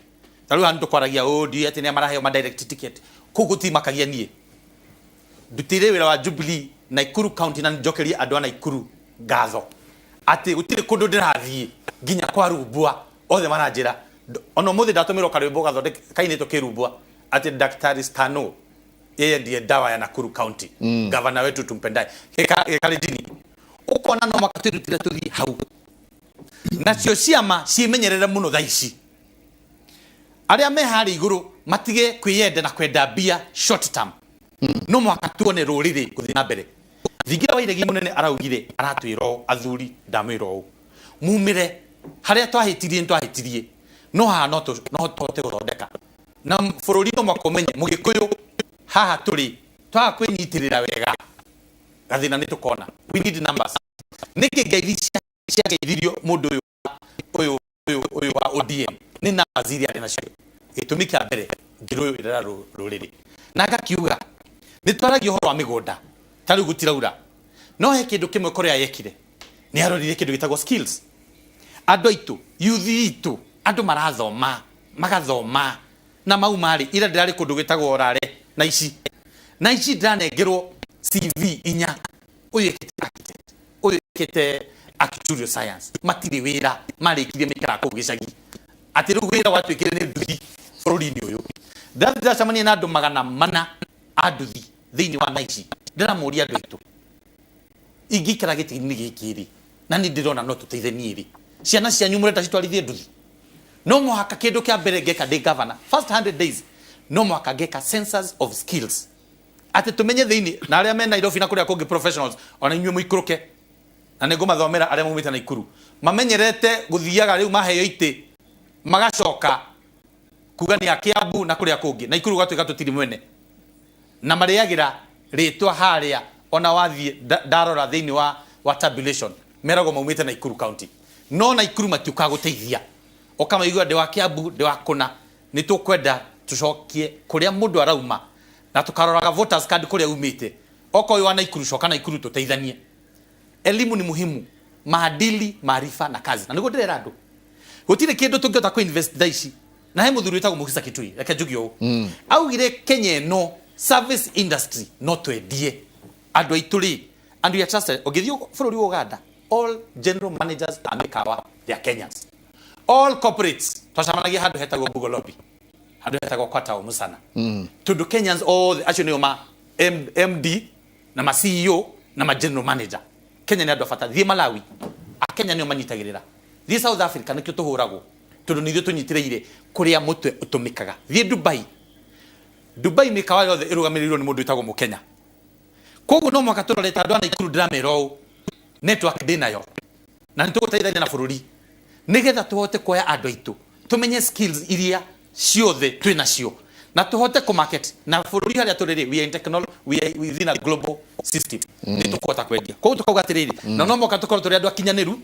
ta rĩu haha nĩtũkwaragia ũũ, ndiũĩ atĩ nĩa maraheo ma direct ticket kũu, gũtimakagia. Niĩ ndutĩire wĩra wa Jubilee Nakuru County, na njokerie andũ a Nakuru ngatho atĩ gũtirĩ kũndũ ndĩrathiĩ, nginya kwa Rumbwa othe maranjĩra. Ona ũmũthĩ ndatũmĩrwo karwĩmbo gathondeke kainĩtwo kĩrumbwa atĩ Daktari Stano, yeye ndiye dawa ya Nakuru County, gavana wetu tumpendaye. Gĩkarĩndini ũkona no mwaka twĩrutĩre tũthiĩ hau. Nacio ciama ciĩmenyerere mũno thaa ici. Arĩa me harĩa igũrũ matige kwĩyenda na kwenda mbia short term. No mũhaka tuone rũrĩrĩ gũthiĩ na mbere. Thingira wa Iregi mũnene araugire, aratwĩra ũũ, athuri, ndamwĩra ũũ, mumĩre harĩa twahĩtirie. Nĩ twahĩtirie, no haha no tũhote gũthondeka na bũrũri. No mwaka ũmenye mũgĩkũyũ haha tũrĩ twaga kwĩnyitĩrĩra wega, gathĩna nĩ tũkona. We need numbers. Nĩkĩ ngeithi ciageithirio mũndũ ũyũ ũyũ ũyũ ũyũ wa ODM? Nĩ numbers iria arĩ nacio. Gĩtũmi kĩa mbere, ngĩrũĩrĩra rũrĩrĩ na ngakiuga nĩ twaragia ũhoro wa mĩgũnda, ta rĩu gũtiraura, no he kĩndũ kĩmwe Korea yekire, nĩ arorire kĩndũ gĩtagwo skills. Andũ aitũ, youth itũ, andũ marathoma, magathoma na mau marĩ ira ndĩrarĩ kũndũ gwĩtagwo Orare na ici na ici, ndĩranengerwo CV inya, ũyũ ĩkĩte architect, ũyũ ĩkĩte actuarial science, matirĩ wĩra, marĩkirie maikaraga kũu gĩcagi. Atĩ rĩu wĩra watuĩkire nĩ nduthi bũrũri-inĩ ũyũ. Ndathi ndĩracemania na andũ 400 a nduthi thĩinĩ wa Naici, ndĩramũria, andũ aitũ, ingĩikara gĩtĩ-inĩ gĩkĩ rĩ, na niĩ ndĩrona no tũteithe niĩ rĩ, ciana cianyu mũrenda citwarithie nduthi? No mũhaka kĩndũ kĩa mbere ngeka ndĩ governor, first 100 days, no mũhaka ngeka census of skills, atĩ tũmenye thĩinĩ na arĩa me Nairobi na kũrĩa kũngĩ, professionals, ona inyuĩ mũikũrũke, na nĩ ngũmathomera arĩa maumĩte Naikuru mamenyerete gũthiaga rĩu maheo itĩ magacoka kuga nĩ a Kiambu na kũrĩa kũngĩ. Naikuru gũgatuĩka tũtirĩ mwene na marĩagĩra rĩtwa harĩa. Ona wathiĩ ndarora thĩinĩ wa tabulation, meragwo maumĩte Naikuru County, no Naikuru matiũkaga gũteithia. Ũkamaigua, ndĩ wa Kiambu, ndĩ wa kũna. Nĩ tũkwenda tũcokie kũrĩa mũndũ arauma na tũkaroraga voters card kũrĩa umĩte. Okorwo wĩ wa Naikuru, coka Naikuru tũteithanie. Elimu ni muhimu, maadili, maarifa na kazi. Na nĩguo ndĩrera andũ, gũtirĩ kĩndũ tũngĩhota kũ invest thaa ici. Na he mũthuri wĩtagwo Mukhisa Kitui, reke njuge ũũ, augire Kenya ĩno Service industry no twendie andũ aitũ rĩ, and we are trusted. Ũngĩthiĩ bũrũri wa Uganda, all general managers a mĩkawa, they are Kenyans. All corporates twacemanagia handũ hetagwo Bugolobi, handũ hetagwo Kwata Musana, tondũ Kenyans othe acio nĩo ma MD na ma CEO na ma general manager. Kenya nĩ andũ a bata. Thiĩ Malawi, Akenya nĩo manyitagĩrĩra. Thiĩ South Africa, nĩkĩo tũhũragwo, tondũ nĩ ithuĩ tũnyitĩrĩire kũrĩa mũtwe ũtũmĩkaga. Thiĩ Dubai, Dubai mĩkawa yothe ĩrũgamĩrĩirwo nĩ mũndũ wĩtagwo Mũkenya. Koguo no mũhaka tũrore ta andũ a Naikuru, ndĩramera ũũ, network ndĩnayo na nĩ tũgũteithania na bũrũri nĩgetha tũhote kuoya andũ aitũ, tũmenye skills iria ciothe twĩ nacio na tũhote kũ-market na bũrũri harĩa tũrĩ rĩ. We are in technology, we are within a global system. Nĩ tũkũhota kwendia. Koguo tũkauga atĩrĩrĩ, na no mũhaka tũkorwo tũrĩ andũ akinyanĩru,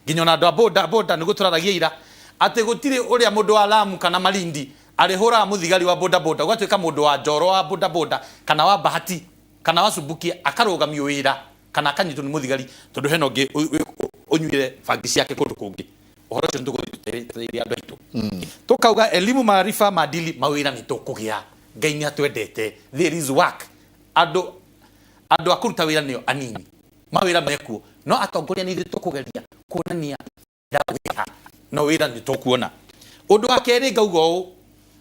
nginya ona andũ a boda boda. Nĩguo tũraragia ira atĩ gũtirĩ ũrĩa mũndũ wa Lamu kana Malindi arĩhũraga mũthigari wa boda boda, ũgatuĩka mũndũ wa Njoro wa boda boda kana wa Bahati kana wa Subukia akarũgamio wĩra kana akanyitwo nĩ mũthigari tondũ hena ũngĩ ũnyuire bangi ciake kũndũ kũngĩ. Ũhoro ũcio nĩtũgũthiĩ tũteithĩrĩrie andũ aitũ. Tũkauga elimu, maarifa, maadili, mawĩra nĩ tũkũgĩa. Ngai nĩ atwendete, there is work. Andũ a kũruta wĩra nĩo anini, mawĩra mekuo, no atongoria nĩ ithuĩ tũkũgeria kuonania wĩra wĩha, no wĩra nĩ tũkuona. Ũndũ wa kerĩ ngauga ũũ,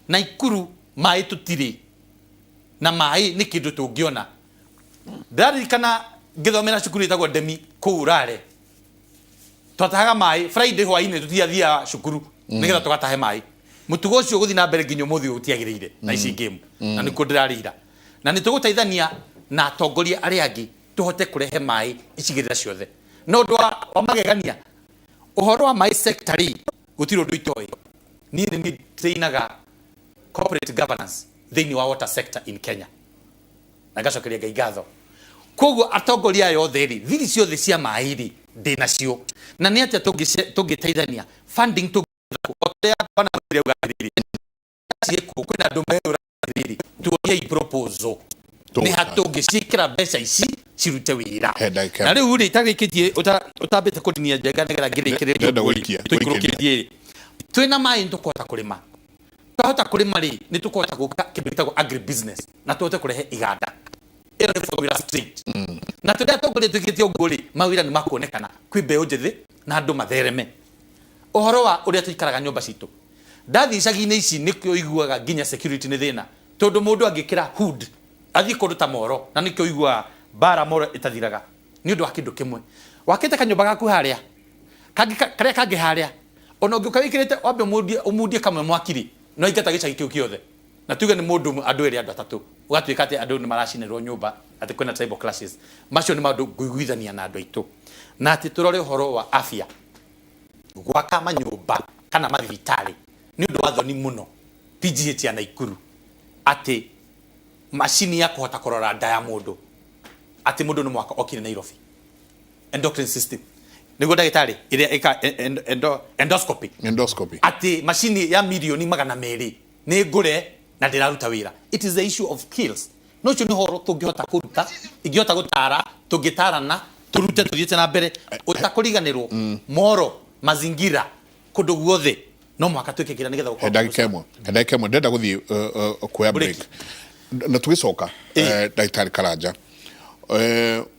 Naikuru maĩ tũtirĩ na maĩ, nĩ kĩndũ tũngĩona. Ndĩraririkana ngĩthomera cukuru ĩtagwo Ndemi kũu Rare, twatahaga maĩ Friday hwainĩ, tũtiathiaga cukuru nĩgetha tũgatahe maĩ. Mũtugo ũcio gũthiĩ na mbere nginya ũmũthĩ ũyũ ũtiagĩrĩire na ici ngĩmu, na nĩkuo ndĩrarĩira, na nĩ tũgũteithania na atongoria arĩa angĩ tũhote kũrehe maĩ icigĩrĩra ciothe. Na ũndũ wa magegania, ũhoro wa maĩ sector rĩ, gũtirĩ ũndũ itoĩ. Niĩ nĩ niĩ trainaga corporate governance thĩinĩ wa water sector in Kenya, na ngacokeria Ngai ngatho. Koguo atongoria aya othe rĩ, thiri ciothe cia maĩ rĩ, ndĩ nacio, na nĩ atĩa tũngĩteithania funding tũngĩetha bwana Mũrĩre auga atĩrĩrĩ, ciĩkuo kwĩna andũ meyũra atĩrĩrĩ, tuoniei proposal nĩ ha tũngĩciĩkĩra mbeca ici cirute wĩra. He ndagĩka Na rĩu rĩ, itarĩkĩtie ũtambĩte kũndinia njenga nĩgetha ngĩrĩkĩrĩrie. Ndĩrenda ũguo rĩ, gũikia. tũikũrũkĩrie rĩ, twĩna maĩ nĩ tũkũhota kũrĩma. Twahota kũrĩma rĩ, nĩ tũkũhota gwĩka kĩndũ gĩtagwo agribusiness na tũhote kũrehe iganda. Ĩyo nĩ formula straight. Na tũrĩa atongoria twĩkĩte ũguo rĩ, mawĩra nĩ makuonekana kwĩ mbeũ njĩthĩ na andũ mathereme. Ũhoro wa ũrĩa tũikaraga nyũmba citũ, ndathiĩ icagi-inĩ ici nĩkĩo ũiguaga nginya security nĩ thĩna, tondũ mũndũ angĩkĩra hood athiĩ kũndũ ta Moro, na nĩkĩo ũiguaga mbara Moro ĩtathiraga, nĩ ũndũ wa kĩndũ kĩmwe, wakĩte kanyũmba gaku harĩa kangĩ karĩa kangĩ harĩa, ona ũngĩũka wĩkĩrĩte wambe ũmundie kamwe mwaki rĩ, no ingata gĩcagi kĩu kĩothe. Na tuge nĩ mũndũ ũmwe, andũ erĩ, andũ atatũ, ũgatuĩka atĩ andũ nĩ maracinĩrwo nyũmba, atĩ kwĩna tribal clashes. Macio nĩ maũndũ ngũiguithania na andũ aitũ, na atĩ tũrore ũhoro wa afya, gwaka manyũmba kana mathibitarĩ. Nĩ ũndũ wa thoni mũno PGH ya Naikuru atĩ macini ya kũhota kũrora nda ya mũndũ, atĩ mũndũ nĩ mwaka okire Nairobi, endocrine system nĩguo ndagĩtarĩ ĩrĩa ĩka endoscopy. Endoscopy. Atĩ macini ya mirioni 200 nĩ ngũre na ndĩraruta wĩra. It is the issue of skills. No ũcio nĩ ũhoro tũngĩhota kũruta, ingĩhota gũtara, tũngĩtarana tũrute tũthiĩte na mbere ũtakũriganĩrwo. Moro mazingira kũndũ guothe no mũhaka twĩke kĩra nĩgetha He gũkorwo ndagĩka ĩmwe, he ndagĩka ĩmwe, ndĩrenda gũthiĩ kuoya break na tũgĩcoka. Ndagĩtarĩ Karanja,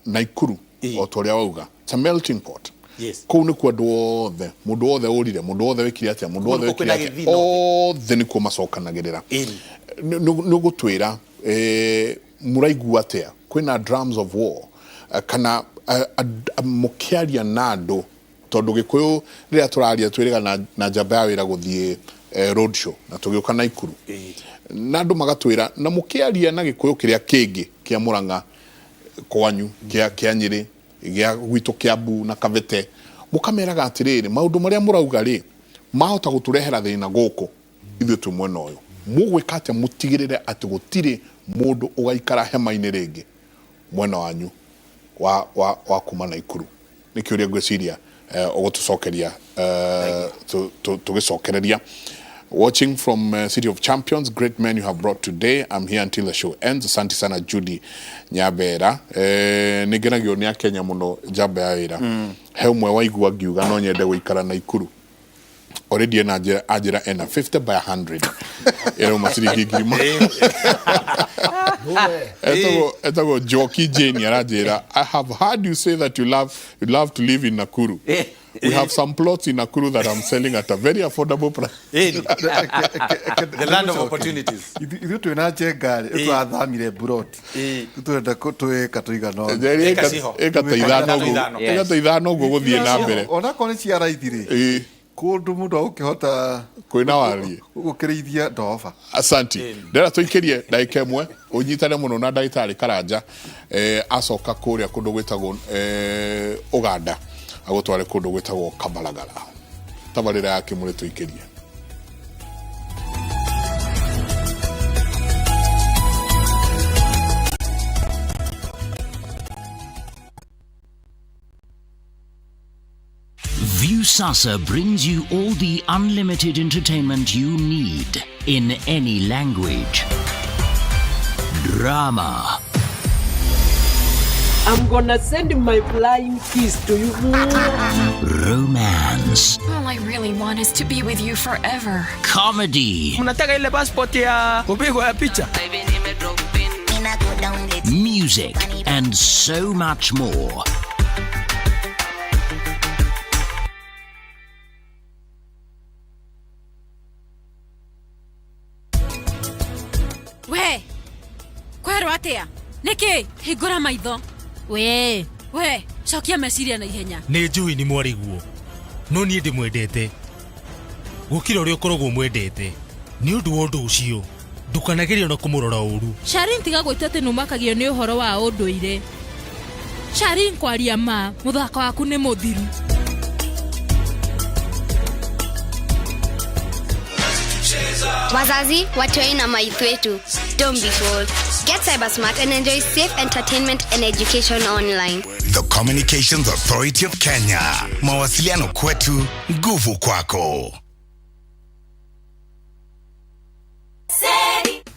Naikuru o ta ũrĩa wauga, it's a melting pot. Kũu nĩkuo andũ othe, mũndũ wothe ũrire, mũndũ wothe wĩkire atĩa, mũndũ wothe Kũu wĩkire kwĩna atĩa, gĩthino. Othe nĩkuo macokanagĩrĩra. Nĩ ũgũtwĩra mũraigua atĩa kwĩna drums of war, kana mũkĩaria na andũ, tondũ Gĩkũyũ rĩrĩa tũraria twĩrĩga na njamba ya wĩra gũthiĩ road show na tũgĩũka Naikuru na andũ magatwĩra na mũkĩaria na Gĩkũyũ kĩrĩa kĩngĩ kĩa Mũrang'a kwanyu, kĩa Nyĩrĩ, gĩa gwitũ Kĩambu na Kabete, mũkameraga atĩrĩrĩ, maũndũ marĩa mũrauga rĩ, mahota gũtũrehera thĩna gũkũ ithuĩ twĩ mwena ũyũ. Mũgwĩka atĩa mũtigĩrĩre atĩ gũtirĩ mũndũ ũgaikara hema-inĩ rĩngĩ mwena wanyu wa kuma Naikuru? Nĩ kĩũria ngwĩciria ũgũtũcokeria tũgĩcokereria. Watching from City of Champions, great men you have brought today. I'm here until the show ends. Asante sana Judy Nyabera. Nĩ ngenagio nĩ Akenya mũno njamba ya wĩra. He ũmwe waigua ngiuga no nyende gũikara Naikuru. Already ena anjĩra ena 50 by 100 ĩrauma ciringi ngiri. Etagwo Joki Jane aranjĩra, I have heard you say that you love to live in Nakuru. We have some plots in Nakuru that I'm selling at a very affordable price. The land of opportunities. Ithuĩ twĩna njengarĩ tũrathamire mburoti tũrenda twĩka tũigana ũna. Njeri ĩka ta ithano ũguo, ĩka ta ithano ũguo gũthiĩ na mbere. Onakorwo nĩ cia raithi rĩ, kũndũ mũndũ agũkĩhota kwĩna wariĩ gũkĩrĩithia ndoba. Asanti. Ndĩrenda tũikĩrie ndagĩka ĩmwe ũnyitane mũno na ndagĩtarĩ Karanja, acoka kũrĩa kũndũ gwĩtagwo Ũganda, agũtware kũndũ gwĩtagwo Kabalagala. Tabarĩra ya Kĩmũrĩ tũikĩrie. Viusasa brings you all the unlimited entertainment you need in any language. Drama, I'm gonna send my flying kiss to you. Romance, All I really want is to be with you forever. Comedy, Mnataka ile passport ya kupigwa ya picha? Music, and so much more. We kwerwo atia niki? Hingũra maitho we. We cokia meciria na ihenya. Nĩ njũĩ nĩ mwarĩguo, no niĩ ndĩmwendete gũkĩra ũrĩa ũkoragwo mwendete. Nĩ ũndũ wa ũndũ ũcio ndũkanagerie ona kũmũrora ũru. Sharin, tiga gwĩtua atĩ nĩũmakagio nĩ ũhoro wa ũndũire. Sharin, kwaria ma, mũthako waku nĩ mũthiru. Wazazi, watoi na maithu wetu, don't be fooled. Get cyber smart and enjoy safe entertainment and education online. The Communications Authority of Kenya. Mawasiliano kwetu, nguvu kwako.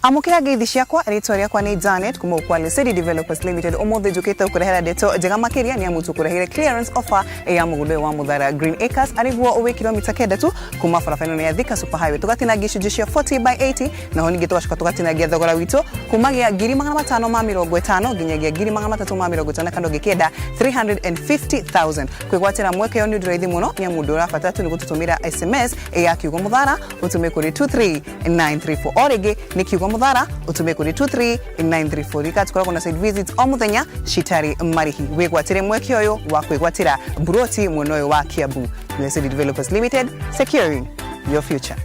Amũkĩra ngeithi ciakwa, rĩtwa rĩakwa nĩ Janet kuma Ukwale City Developers Limited. Ũmũthĩ njũkĩte gũkũrehera ndeto njega makĩria nĩ amu tũkũreheire clearance offer ya mũgũnda ũyũ wa Mũthara Green Acres, arĩguo wĩ kilomita 9 tu kuma barabara ĩno ya Thika Super Highway. Tũgatinangia icunjĩ cia 40 by 80, naho ningĩ tũgacoka tũgatinangia thogora witũ kumagia 550,000 nginyagia 350,000, kana ũngĩkĩenda 350,000. Kwĩgwatĩra mweke ũyũ nĩ ũndũ raithi mũno nĩ amu ũndũ ũrabatara tu nĩ gũtũtũmĩra SMS ya kiugo Mũthara ũtũme kũrĩ 23934. O rĩngĩ nĩ kiugo Mũthara ũtũme kũrĩ 23934. Rika tũkoragwo na site visits o mũthenya citarĩ marĩhi. Wĩgwatĩre mweke ũyũ wa kwĩgwatĩra mburoti mwena ũyũ wa Kiambu. Blessed Developers Limited, securing your future.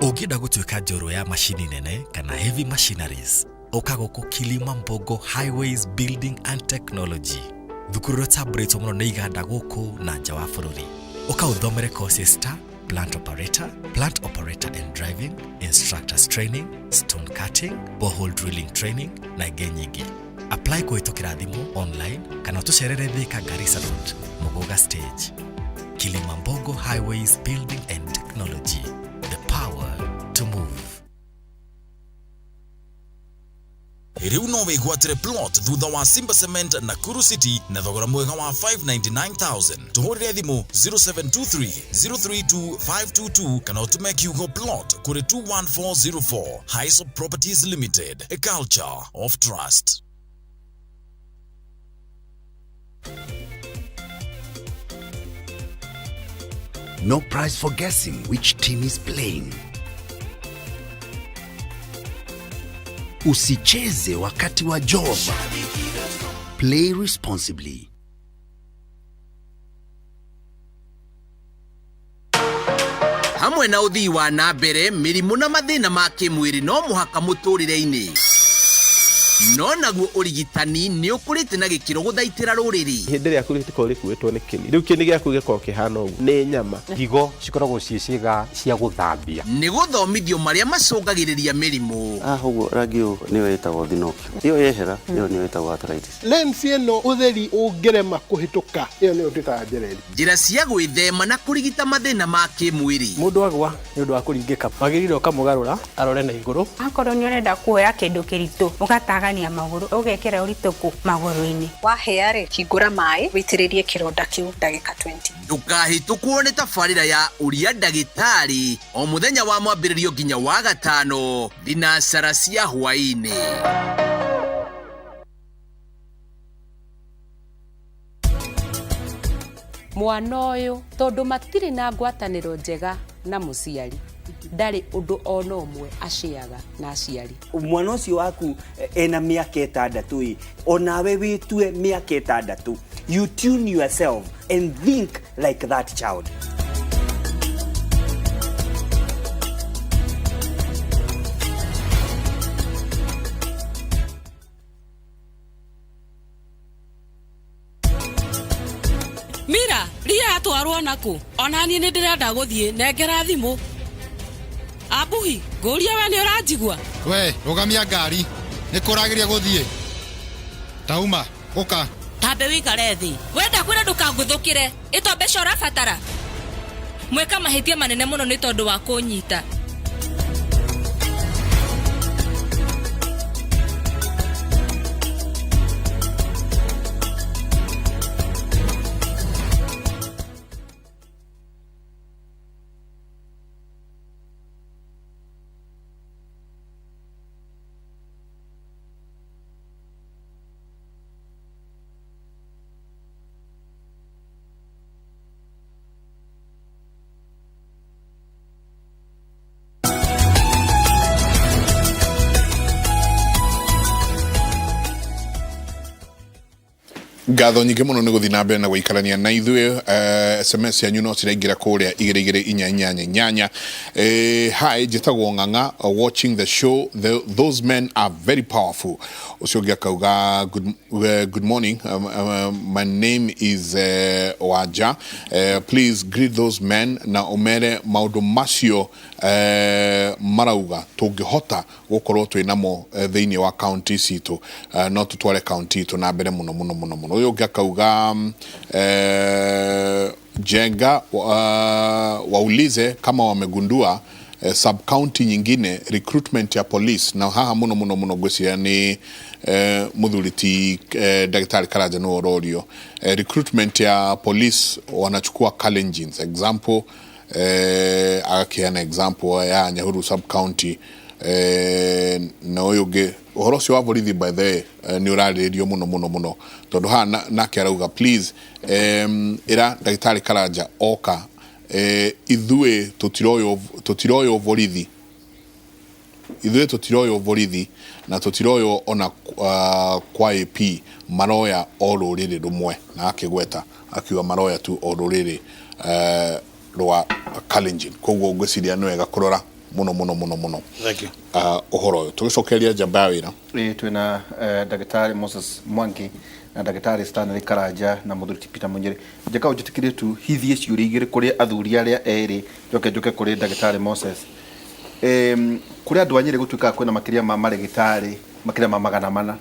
Ũngĩenda gũtuĩka njorua ya macini nene kana heavy machineries, ũka gũkũ Kilima Mbogo Highways Building and Technology, thukuru ũrĩa ũtambũrĩtwo mũno nĩ iganda gũkũ na nja wa bũrũri. Ũka ũthomere courses ta plant operator, plant operator and driving, instructors training, stone cutting, borehole drilling training na ingĩ nyingĩ. Apply kũhĩtũkĩra thimũ, online, kana ũtũcerere Thika, Garissa Road, Muguga stage. Kilimambogo Highways Building and Technology, the power to move. Rĩu no wĩgwatĩre plot thutha wa Simba Cement Nakuru City na thogora mwega wa 599,000. Tũhũrĩre thimũ 0723 032 522 kana ũtũme kiugo plot kũrĩ 21404. Hisop Properties Limited, a culture of trust. No prize for guessing which team is playing. Usicheze wakati wa job. Play responsibly. Hamwe na ũthii wa na mbere, mĩrimũ na mathĩna ma kĩmwĩrĩ no mũhaka mũtũrĩre-inĩ, no naguo ũrigitani nĩ ũkũrĩte na gĩkĩro gũthaitĩra rũrĩrĩ. Ihĩndĩ rĩaku rĩtikorwo rĩkuĩtwo nĩ kĩni, rĩu kĩni gĩaku gĩkorwo kĩhana ũguo nĩ nyama. Higo cikoragwo ciĩ ciĩga cia gũthambia. Nĩ gũthomithio marĩa macũngagĩrĩria mĩrimũ. Haha ũguo rangi ũyũ nĩyo ĩtagwo thinopia, ĩyo yehera ĩyo nĩyo ĩtagwo arthritis. Lens ĩno ũtheri ũngĩrema kũhĩtũka, ĩyo nĩyo twĩtaga njereri. Njĩra cia gwĩthema na kũrigita mathĩna ma kĩmwĩrĩ. Mũndũ agwa nĩ ũndũ wa kũringĩka, wagĩrĩire ũkamũgarũra arore na igũrũ. Akorwo nĩ ũrenda kuoya kĩndũ kĩritũ ũgataga. Ũkaragania magũrũ ũgekĩra ũritũ kũ magũrũ-inĩ. Wahĩa rĩ, hingũra maĩ wĩitĩrĩrie kĩronda kĩu ndagĩka 20. Ndũkahĩtũkwo nĩ tabarĩra ya Ũria Ndagĩtarĩ o mũthenya wa mwambĩrĩrio nginya wa gatano thinacara cia hwaĩ-inĩ. Mwana ũyũ tondũ matirĩ na ngwatanĩro njega na mũciari ndarĩ ũndũ ona ũmwe aceaga na aciari. Mwana ũcio waku ena mĩaka ĩtandatũ ĩ, onawe wĩtue mĩaka ĩtandatũ. You tune yourself and think like that child. Mira, ria atwarwo nakũ? Ona niĩ nĩ ndĩrenda gũthiĩ, nengera thimũ. Ambuhi, ngũrie we nĩ ũranjigua? We rũgamia ngari, nĩ kũragĩria gũthiĩ. Tauma ũka. Tambe wĩikare thĩ. Wenda kwĩra ndũkanguthũkĩre, ĩto mbeca ũrabatara. Mweka mahĩtia manene mũno nĩ tondũ wa kũnyita. Ngatho nyingĩ mũno nĩ gũthiĩ na mbere na gũikarania na ithuĩ. SMS yanyu no ciraingĩra kũrĩa 22488. Hi, njĩtagwo Ng'ang'a, watching the show. Those men are very powerful. Ũcio ũngĩ akauga good morning, my name is Waja. Please greet those men na ũmere maũndũ macio marauga tũngĩhota gũkorwo twĩ namo thĩinĩ wa county citũ, no tũtware county itũ na mbere mũno mũno mũno mũno. Ũyũ ũngĩ akauga Jenga, waulize kama wamegundua sub county nyingine recruitment ya police na haha mũno mũno mũno ngwĩciria nĩ mũthuri ti ndagĩtarĩ Karanja nĩwe ũrorio. Recruitment ya police wanachukua Kalenjins example, agakĩheana example ya Nyahururu sub county, na ũyũ ũngĩ ũhoro ũcio wa borithi, by the way, nĩ ũrarĩrĩrio mũno mũno mũno tondũ haha nake arauga please, ĩra ndagĩtarĩ Karanja oka, ithuĩ tũtiroywo borithi, ithuĩ tũtiroywo borithi na tũtiroywo ona kwa AP, maroya o rũrĩrĩ rũmwe, na akĩgweta akiuga maroya tu o rũrĩrĩ rwa Kalenjin. Koguo ngwĩciria nĩ wega kũrora mũno mũno mũno mũno. Thank you. Ũhoro ũyũ tũgĩcokeria njamba ya wĩra. Ĩĩ, twĩna ndagĩtarĩ Moses Mwangi na ndagĩtarĩ Stanley Karanja na mũthuri ti Peter Munyere. Njeka ũnjĩtĩkĩrie tu hithie ciũria igĩrĩ kũrĩ athuri arĩa erĩ, njoke njoke kũrĩ ndagĩtarĩ Moses. Kũrĩ andũ a Nyĩrĩ gũtuĩkaga kwĩna makĩria ma marĩgĩtarĩ makĩria ma 400,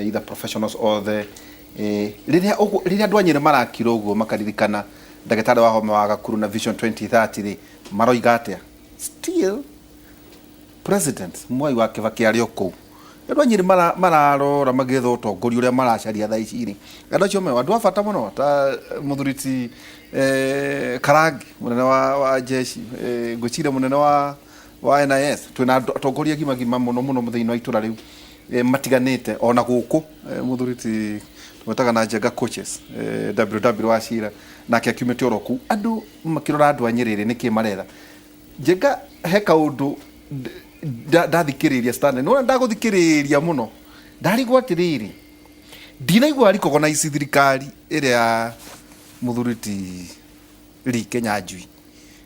either professionals othe. Rĩrĩa rĩrĩa andũ a Nyĩrĩ marakira ũguo makaririkana ndagĩtarĩ wa homa wa Gakuru na Vision 2030 rĩ, maroiga atĩa? Still President Mwai wa Kibaki arĩ o kũu. Andũ a Nyĩrĩ mararora magĩetha ũtongoria ũrĩa maracaria thaa ici rĩ, andũ acio me andũ a bata mũno ta mũthuri ti Karangi, mũnene wa jeshi, ngwĩciria mũnene wa NIS. Twĩna andũ atongoria gima gima mũno mũno thĩinĩ wa itũra rĩu, matiganĩte ona gũkũ, mũthuri ti twetaga na Njenga coaches, WW wa Cira nake akiumĩte oro kũu. Andũ makĩrora andũ a Nyĩrĩ rĩ, nĩkĩ maretha? Njenga, he kaũndũ ndathikĩrĩria Stanley, nĩwona ndagũthikĩrĩria mũno, ndarigwo atĩrĩrĩ, ndinaigua recognize thirikari ĩrĩa ya mũthuri ti Lee Kinyanjui.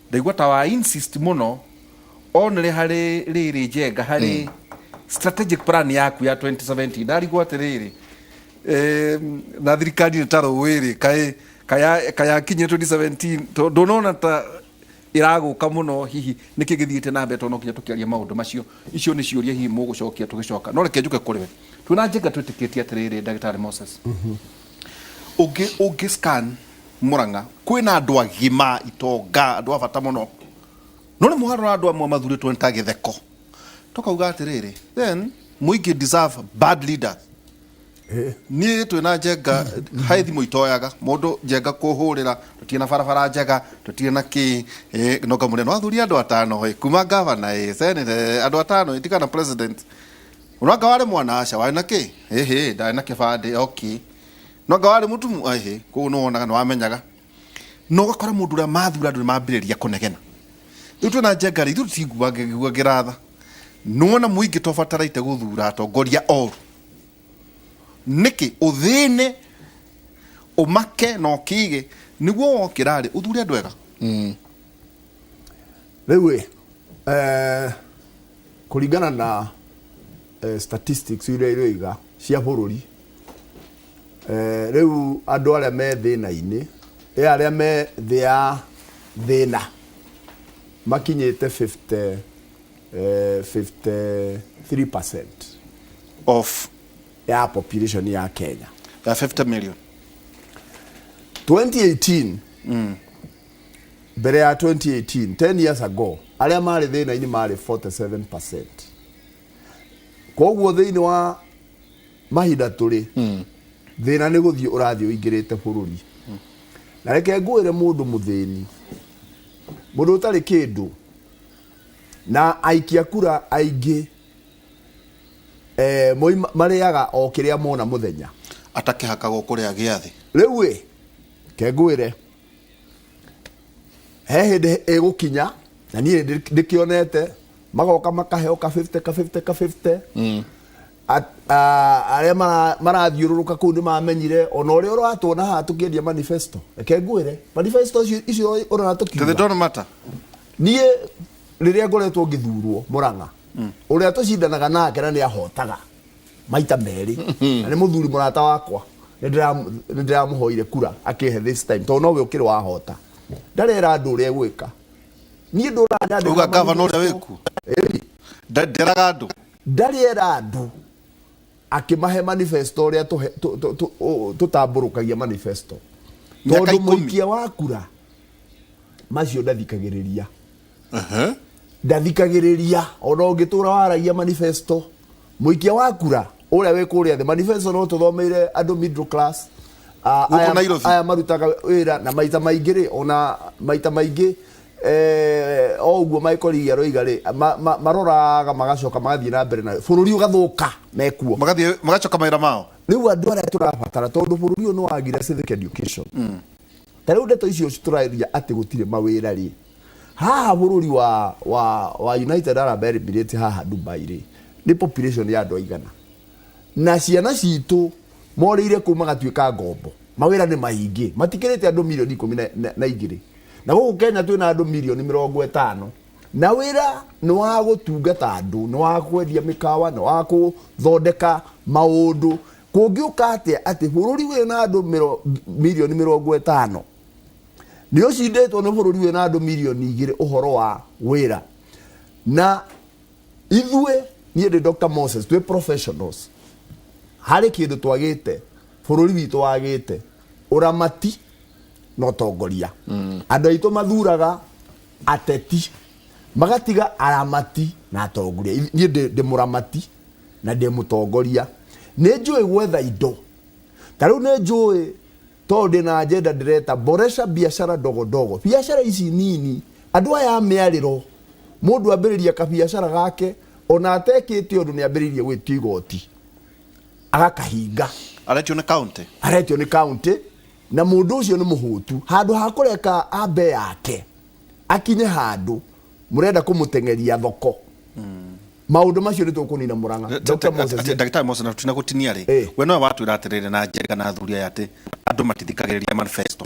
Ndaigua ta wa insist mũno onere harĩ rĩrĩ, Njenga, harĩ strategic plan yaku ya 2017. Ndarigwo atĩrĩrĩ, na thirikari nĩ ta rũĩ rĩ, kaĩ kayakinyire 2017 tondũ ndũnona ta ĩragũka mũno? Hihi nĩkĩ gĩthiĩte na mbere tondũ no nginya tũkĩaria maũndũ macio? Icio nĩ ciũria hihi mũgũcokia tũgĩcoka, no reke njũke kũrĩ we. Twĩna Njenga, twĩtĩkĩtie atĩrĩrĩ, ndagĩtarĩ Moses, ũngĩ scan Murang'a kwĩna andũ agima, itonga, andũ a bata mũno, no nĩ mũharora andũ amwe mathurĩtwo nĩ ta gĩtheko. Tũkauga atĩrĩrĩ, then Mũingĩ deserve bad leaders. Niĩ twĩ na Njenga harĩ thimũ itoyaga mũndũ, Njenga kũhũrĩra, tũtirĩ na barabara njega, tũtirĩ na kĩ, no ngamũria no athuri andũ atano kuma gavana, senator, andũ atano, tigana president. Ũranga warĩ mwana, aca warĩ na kĩ, ĩhĩ ndarĩ na kĩbandĩ, okay, no anga warĩ mũtumu, ĩhĩ koguo nĩ wonaga, nĩ wamenyaga, na ũgakora mũndũ ũrĩa mathura andũ nĩ mambĩrĩria kũnegena. Rĩu twĩna Njenga rĩ, ithuĩ tũtiguagĩra tha, nĩwona mũingĩ tobataraite gũthura atongoria oru nĩkĩ? Ũthĩne, ũmake na ũkĩige nĩguo wokĩra rĩ ũthure andũ ega. Rĩu ĩ, kũringana na statistics iria iroiga cia bũrũri, rĩu andũ arĩa me thĩna-inĩ, arĩa me thĩ ya thĩna makinyĩte 50, 53% of ya population ya Kenya. Ya 50 million. 2018, mbere ya 2018, 10 years ago, arĩa marĩ thĩna-inĩ marĩ 47%. Koguo thĩinĩ wa mahinda tũrĩ, thĩna nĩ gũthiĩ ũrathiĩ ũingĩrĩte bũrũri. Na reke ngwĩre, mũndũ mũthĩni, mũndũ ũtarĩ kĩndũ, na aikia kura aingĩ, marĩaga o kĩrĩa mona mũthenya. Atakĩhakagwo kũrĩa gĩathĩ. Rĩu ĩ, ke ngwĩre, he hĩndĩ ĩgũkinya na niĩ ndĩkĩonete magoka makaheo ka 50 ka 50 ka 50. Arĩa marathiũrũrũka kũu nĩ mamenyire ona ũrĩa ũratuona haha tũkĩendia manifesto. Reke ngwĩre, manifesto icio ũrona tũkiuga, They don't matter. Niĩ rĩrĩa ngoretwo ngĩthurwo Mũrang'a, ũrĩa tũcindanaga nake na nĩ ahotaga maita merĩ, na nĩ mũthuri mũrata wakwa, nĩ ndĩramũhoire kura akĩhe this time tondũ nowe ũkĩrĩ wahota. Ndarera andũ ũrĩa egwĩka. Niĩ ndũraga nyandĩka Uga gavana ũrĩa manifesto. wĩkuo nderaga andũ. Ndarĩ era andũ akĩmahe manifesto ũrĩa tũtambũrũkagia manifesto, Mĩaka tondũ 10. Mũikia wa kura macio ndathikagĩrĩria, ndathikagĩrĩria ona ũngĩtũra waragia manifesto. Mũikia wa kura ũrĩa wĩ kũrĩa thĩ, manifesto no tũthomeire andũ middle class, Gũkũ Nairobi. Aya marutaga wĩra na maita maingĩ rĩ, ona maita maingĩ, o ũguo Michael Lee aroiga rĩ, maroraga magacoka magathiĩ na mbere na bũrũri ũgathũka mekuo. Magathiĩ magacoka mawĩra mao. Rĩu andũ arĩa tũrabatara, tondũ bũrũri ũyũ nĩ wagire civic education, ta rĩu ndeto icio tũraria atĩ gũtirĩ mawĩra rĩ, haha bũrũri wa United Arab Emirates, haha Dubai rĩ, nĩ population ya andũ aigana? Na ciana citũ morĩire kũu magatuĩka ngombo. Mawĩra nĩ maingĩ, matikĩrĩte andũ mirioni 12. Na gũkũ Kenya twĩna andũ mirioni 50, na wĩra nĩ wa gũtungata andũ, nĩ wa kwendia mĩkawa, nĩ wa gũthondeka maũndũ. Kũngĩũka atĩa atĩ bũrũri wĩna andũ mirioni 50 nĩ ũcindĩtwo nĩ bũrũri wĩna andũ mirioni 2 ũhoro wa wĩra? Na ithuĩ, niĩ ndĩ Dr. Moses, twĩ professionals. Harĩ kĩndũ twagĩte, bũrũri witũ wagĩte ũramati na ũtongoria. Andũ aitũ mathuraga ateti, magatiga aramati na atongoria. Niĩ ndĩ mũramati na ndĩ mũtongoria. Nĩ njũĩ gwetha indo. Ta rĩu nĩ njũĩ, tondũ ndĩna agenda ndĩreta boresha biashara ndogo ndogo, biashara ici nini, andũ aya a mĩarĩro. Mũndũ ambĩrĩria kabiacara gake, ona atekĩte ũndũ, nĩ ambĩrĩirie gwĩtio igoti agakahinga. Aretio nĩ county. Aretio nĩ county, na mũndũ ũcio nĩ mũhũtu. Handũ ha kũreka ambe yake akinye handũ, mũrenda kũmũteng'eria thoko. Maũndũ macio nĩ tũkũnina Mũrang'a. Dr. Moses. Ndagĩtarĩ Moses, na tũtina gũtinia rĩ, we nowe watwĩra atĩrĩrĩ na Njenga na athuri aya atĩ andũ matithikagĩrĩria manifesto,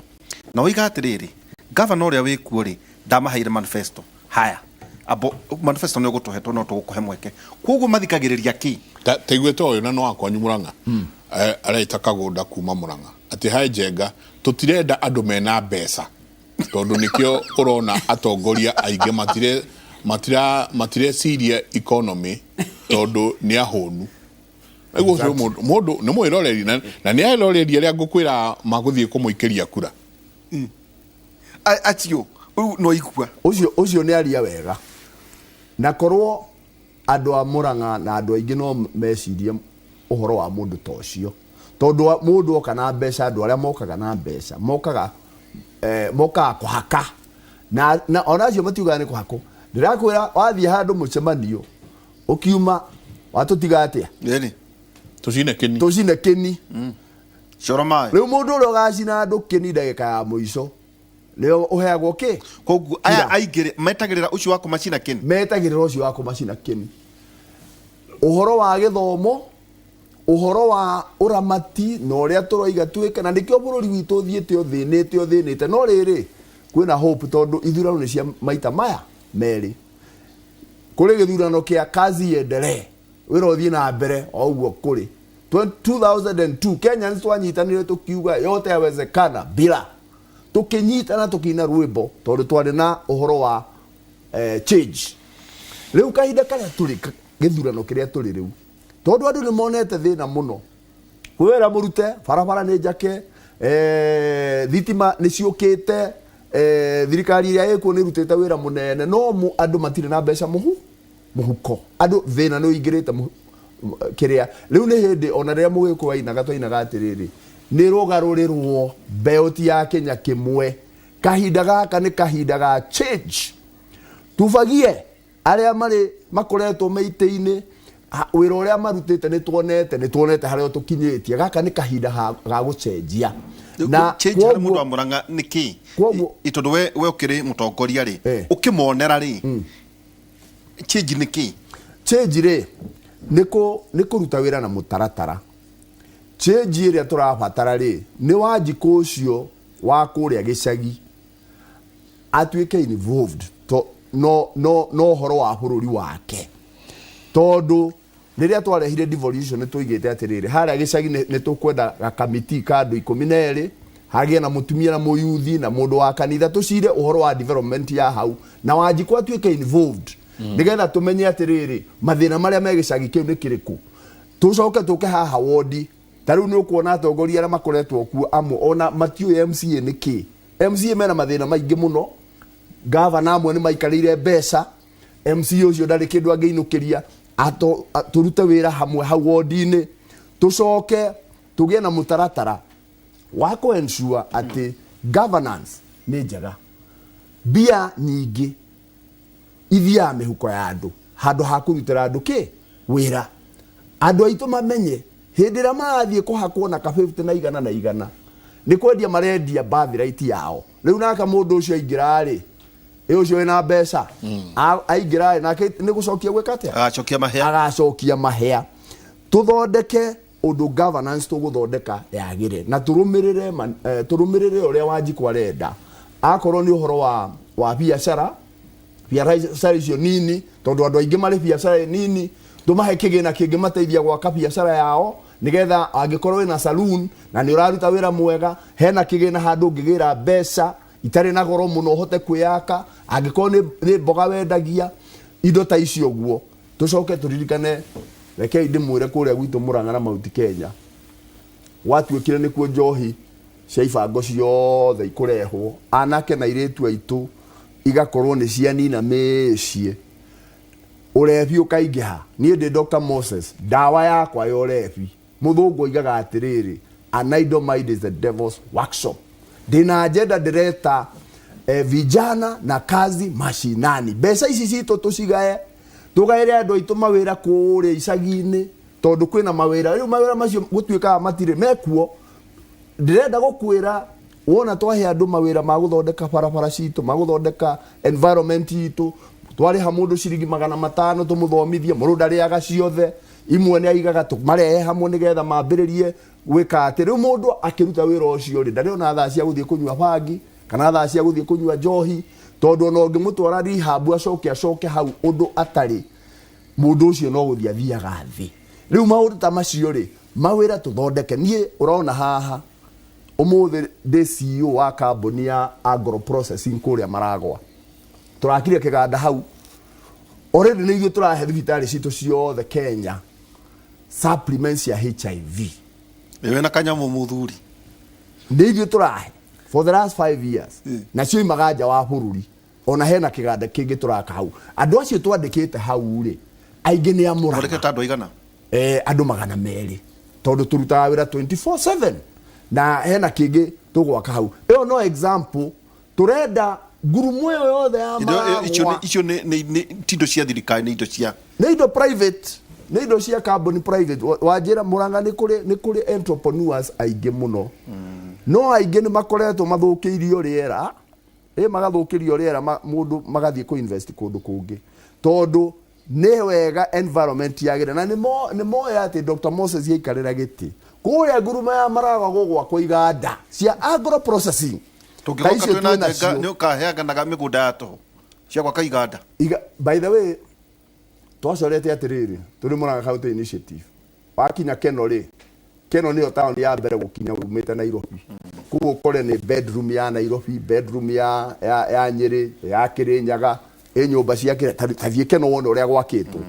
na woiga atĩrĩrĩ, gavana ũrĩa wĩkuo rĩ, ndamaheire manifesto. Haya, abo manifesto nĩ ũgũtũhe, tondũ no tũgũkũhe mweke, koguo mathikagĩrĩria kĩ? Taiguĩte ũyũ na no wakwanyu Mũrang'a. Areita Kagũnda kuma Mũrang'a atĩ hae Njenga, tũtirenda andũ mena mbeca, tondũ nĩkĩo ũrona atongoria aingĩ matireciria economy, tondũ nĩ ahũnu. Rĩu ũcio mũndũ nĩ mwĩroreri na nĩ eroreri arĩa ngũkwĩra magũthiĩ kũmũikĩria kura. Acio rĩu no igua. Ũcio nĩ aria wega, na korwo Andũ a Murang'a na andũ aingĩ no mecirie ũhoro wa mũndũ ta ũcio, tondũ mũndũ oka na mbeca, andũ arĩa mokaga na mbeca mokaga mokaga kũhaka na ona acio matiugaga nĩ kũhakwo. Ndĩrakwĩra, wathiĩ handũ mũcemanio ũkiuma watũtiga atĩa? Tũcine kĩni. Tũcine kĩni. Coro maĩ. Rĩu mũndũ ũrĩa ũgacina andũ kĩni ndagĩka ya mũico nĩo ũheagwo kĩ. Koguo aya aingĩ metagĩrĩra ũcio wa kũmacina kĩni. Metagĩrĩra ũcio wa kũmacina kĩni. Ũhoro wa gĩthomo, ũhoro wa ũramati na ũrĩa tũroiga twĩke, na nĩkĩo bũrũri witũ ũthiĩte ũthĩnĩte ũthĩnĩte. No rĩrĩ, kwĩna hope tondũ ithurano nĩ cia maita maya merĩ. Kũrĩ gĩthurano kĩa kazi iendelee, wĩra ũthiĩ na mbere o ũguo kũrĩ. 2002 Kenyans twanyitanire tukiuga yote yawezekana bila, tukinyitana tukiina rwimbo tondu twari na uhoro wa change. Riu kahinda karia turi, githurano kiria turi riu, tondu andu ni monete thina muno, kwira murute barabara ni njake, thitima ni ciukite, thirikari iria ikuo ni rutite wira munene, no andu matire na mbeca muhuko, andu thina ni uingirite kiria. Riu ni hindi ona riria mugikuyu ainaga twainaga atiriri, ni rugarũrĩrwo mbeũ ti ya Kenya kĩmwe. Kahinda gaka nĩ kahinda ga change. Tubagie arĩa marĩ makoretwo meitĩ-inĩ, wĩra ũrĩa marutĩte nĩ tuonete, nĩ tuonete harĩa tũkinyĩtie. Gaka nĩ kahinda ga gũcenjia. Na change harĩ mũndũ wa Murang'a nĩ kĩ? Tondũ we ũkĩrĩ mũtongoria rĩ, ũkĩmonera rĩ, change nĩ kĩ? Change rĩ nĩ kũruta wĩra na mũtaratara. Change ĩrĩa tũrabatara rĩ nĩ Wanjikũ ũcio wa kũrĩa gĩcagi atuĩke involved to, no no no ũhoro wa bũrũri wake, tondũ rĩrĩa twarehire devolution nĩ tũigĩte atĩrĩrĩ, harĩa gĩcagi nĩ tũkwenda gakamiti ka andũ 12, hagĩe na mũtumia na mũyuthi na mũndũ wa kanitha, tũcire ũhoro wa development ya hau, na Wanjikũ atuĩke involved nĩgetha tũmenye atĩrĩrĩ mathĩna marĩa me gĩcagi kĩu nĩ kĩrĩkũ. Tũcoke tũke haha wondi. Ta rĩu nĩ ũkuona atongoria arĩa makoretwo kuo amwe ona matiũĩ MCA nĩ kĩ. MCA mena mathĩna maingĩ mũno, gavana amwe nĩ maikarĩire mbeca, MCA ũcio ndarĩ kĩndũ angĩinũkĩria. Tũrute wĩra hamwe hau wondi-inĩ, tũcoke tũgĩe na mũtaratara wa kũ ensure atĩ governance nĩ njega, mbia nyingĩ ithiaga mĩhuko ya andũ handũ ha kũrutĩra andũ kĩ wĩra. Andũ aitũ mamenye hĩndĩ ĩrĩa marathiĩ kũhakwo na ka 50 na igana na igana nĩ kwendia marendia birthright yao. Rĩu nake mũndũ ũcio aingĩra rĩ, ĩ ũcio wĩna mbeca aingĩra rĩ, nake nĩ gũcokia gwĩka atĩa? Agacokia mahĩa. Agacokia mahĩa. Tũthondeke ũndũ governance tũgũthondeka yagĩre, na tũrũmĩrĩre tũrũmĩrĩre ũrĩa Wanjikũ arenda. Akorwo nĩ ũhoro wa biacara, biacara icio nini, tondũ andũ aingĩ marĩ biacara nini, tũmahe kĩgĩna kĩngĩmateithia gwaka biacara yao, nĩgetha angĩkorwo wĩna saloon na nĩ ũraruta wĩra mwega, hena kĩgĩna handũ ũngĩgĩra mbeca itarĩ na goro mũno ũhote kwĩyaka. Angĩkorwo nĩ mboga wendagia, indo ta icio ũguo. Tũcoke tũririkane, rekei ndĩmwĩre kũrĩa gwitũ Murang'a na Mount Kenya gwatuĩkire nĩkuo njohi cia ibango ciothe ikũrehwo, anake na airĩtu aitũ igakorwo nĩ cianina mĩciĩ, ũrebi ũkaingĩha. Niĩ ndĩ Dr. Moses, ndawa yakwa ya ũrebi, mũthũngũ oigaga atĩrĩrĩ, an idle mind is the devil's workshop. Ndĩna agenda ndĩreta vijana na kazi mashinani. Mbeca ici citũ tũcigae, tũgaĩre andũ aitũ mawĩra kũrĩa icagi-inĩ, tondũ kwĩna mawĩra. Rĩu mawĩra macio gũtuĩkaga matirĩ mekuo. Ndĩrenda gũkwĩra, wona twahe andũ mawĩra ma gũthondeka barabara citũ, ma gũthondeka environment itũ, twarĩha mũndũ ciringi 500 tũmũthomithie, mũndũ ndarĩaga ciothe, imwe nĩ aigaga tũmarehe hamwe nĩgetha mambĩrĩrie gwĩka atĩ. Rĩu mũndũ akĩruta wĩra ũcio rĩ, ndarĩ ona thaa cia gũthiĩ kũnyua bangi kana thaa cia gũthiĩ kũnyua njohi, tondũ ona ũngĩmũtwara rehab acoke acoke hau ũndũ atarĩ, mũndũ ũcio no gũthiĩ athiaga thĩ. Rĩu maũndũ ta macio rĩ, mawĩra tũthondeke. Niĩ ũrona haha ũmũthĩ ndĩ CEO wa kambuni ya agro processing kũrĩa Maragwa, tũrakire kĩganda hau already. Nĩ ithuĩ tũrahe thibitarĩ citũ ciothe Kenya supplements cia HIV. Ĩwe na kanyamũ mũthuri. Nĩ ithuĩ tũrahe for the last 5 years, nacio imaga nja wa bũrũri. Ona hena kĩganda kĩngĩ tũraka hau. Andũ acio twandĩkĩte hau rĩ, Aingĩ nĩ a Mũrang'a. Mwandĩkĩte andũ aigana? Andũ 200, tondũ tũrutaga wĩra 24/7, na hena kĩngĩ tũgwaka hau. Ĩyo no example. Tũrenda ngurumo ĩyo yothe ya Indo- icio Maragwa. Icio ti indo cia thirikari, nĩ indo cia Nĩ indo private, nĩ indo cia kambuni private. Wanjĩra Mũrang'a nĩ kũrĩ entrepreneurs aingĩ mũno, no aingĩ nĩ makoretwo mathũkĩirio rĩera, magathũkĩrio rĩera, mũndũ magathiĩ kũ invest kũndũ kũngĩ, tondũ nĩ wega environment yagĩrĩre, na nĩ moĩ atĩ Dr. Moses yaikarĩra gĩtĩ kũrĩa ngurumo ya Maragwa gũgwakwo iganda cia agro processing. Ta Tũngĩgoka icio twĩna twĩna njenga cio. Nĩ ũkaheanganaga mĩgũnda ya tũhũ cia gwaka iganda? By the way, twacorete atĩrĩrĩ, tũrĩ Murang'a County Initiative, wakinya Keno rĩ, Keno nĩyo taũni ya mbere gũkinya umĩte Nairobi. Koguo ũkore nĩ bedroom ya Nairobi, bedroom ya Nyĩrĩ, ya Kĩrĩnyaga, ĩ nyũmba cia kĩrĩa. Ta thiĩ Keno wone ũrĩa gwakĩtwo.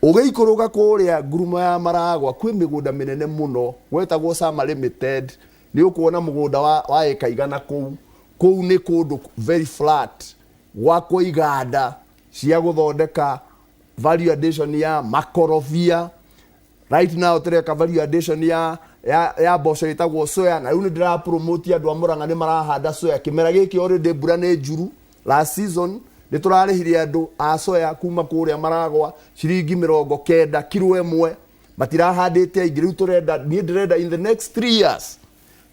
Ũgĩikũrũka kũrĩa ngurumo ya Maragwa kwĩ mĩgũnda mĩnene mũno gwetagwo Sama Limited. Nĩ ũkuona mũgũnda wa ĩka 100 kũu. Kũu nĩ kũndũ very flat, gwakwo iganda cia gũthondeka value addition ya makorobia. Right now tũreka value addition ya mboco ĩtagwo soya, na rĩu nĩ ndĩra promote andũ a Murang'a nĩ marahanda soya kĩmera gĩkĩ. Already mbura nĩ njuru. Last season nĩ tũrarĩhire andũ a soya kuma kũrĩa Maragwa ciringi 90 kiro ĩmwe. Matirahandĩte aingĩ. Rĩu tũrenda, niĩ ndĩrenda in the next 3 years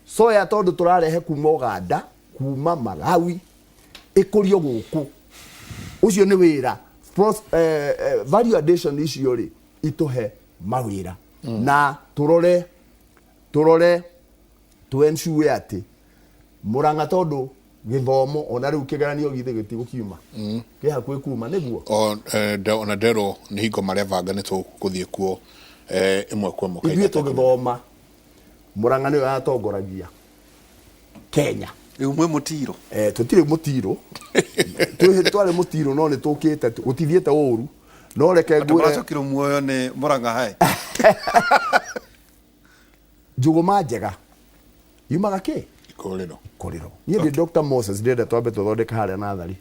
soya, tondũ tũrarehe kuma Uganda, kuma Malawi, ĩkũrio gũkũ. Ũcio nĩ wĩra. Value addition icio rĩ itũhe mawĩra, na tũrore tũ ensure atĩ Murang'a, tondũ gĩthomo ona rĩu kĩgeranio githĩ gĩtigũkiuma, kĩ hakuhĩ kuma nĩguo. Ona nderwo nĩ hingo marebanga nĩ tũgũthiĩ kuo ĩmwe kwa ĩmwe. Ithuĩ tũgĩthoma Murang'a nĩyo yatongoragia Kenya. Rĩu mwĩ mũtiro? Tũtirĩ mũtiro. Twĩ twarĩ mũtiro, no nĩ tũkĩte gũtithiĩte ũru, no reke Andũ ngwĩre. Maracokirwo muoyo nĩ Murang'a High. Njũgũma njega yumaga kĩ? Kũrĩro. Kũrĩro. Niĩ ndĩ Dr. Moses, ndĩrenda twambe tũthondeke harĩa natharĩ.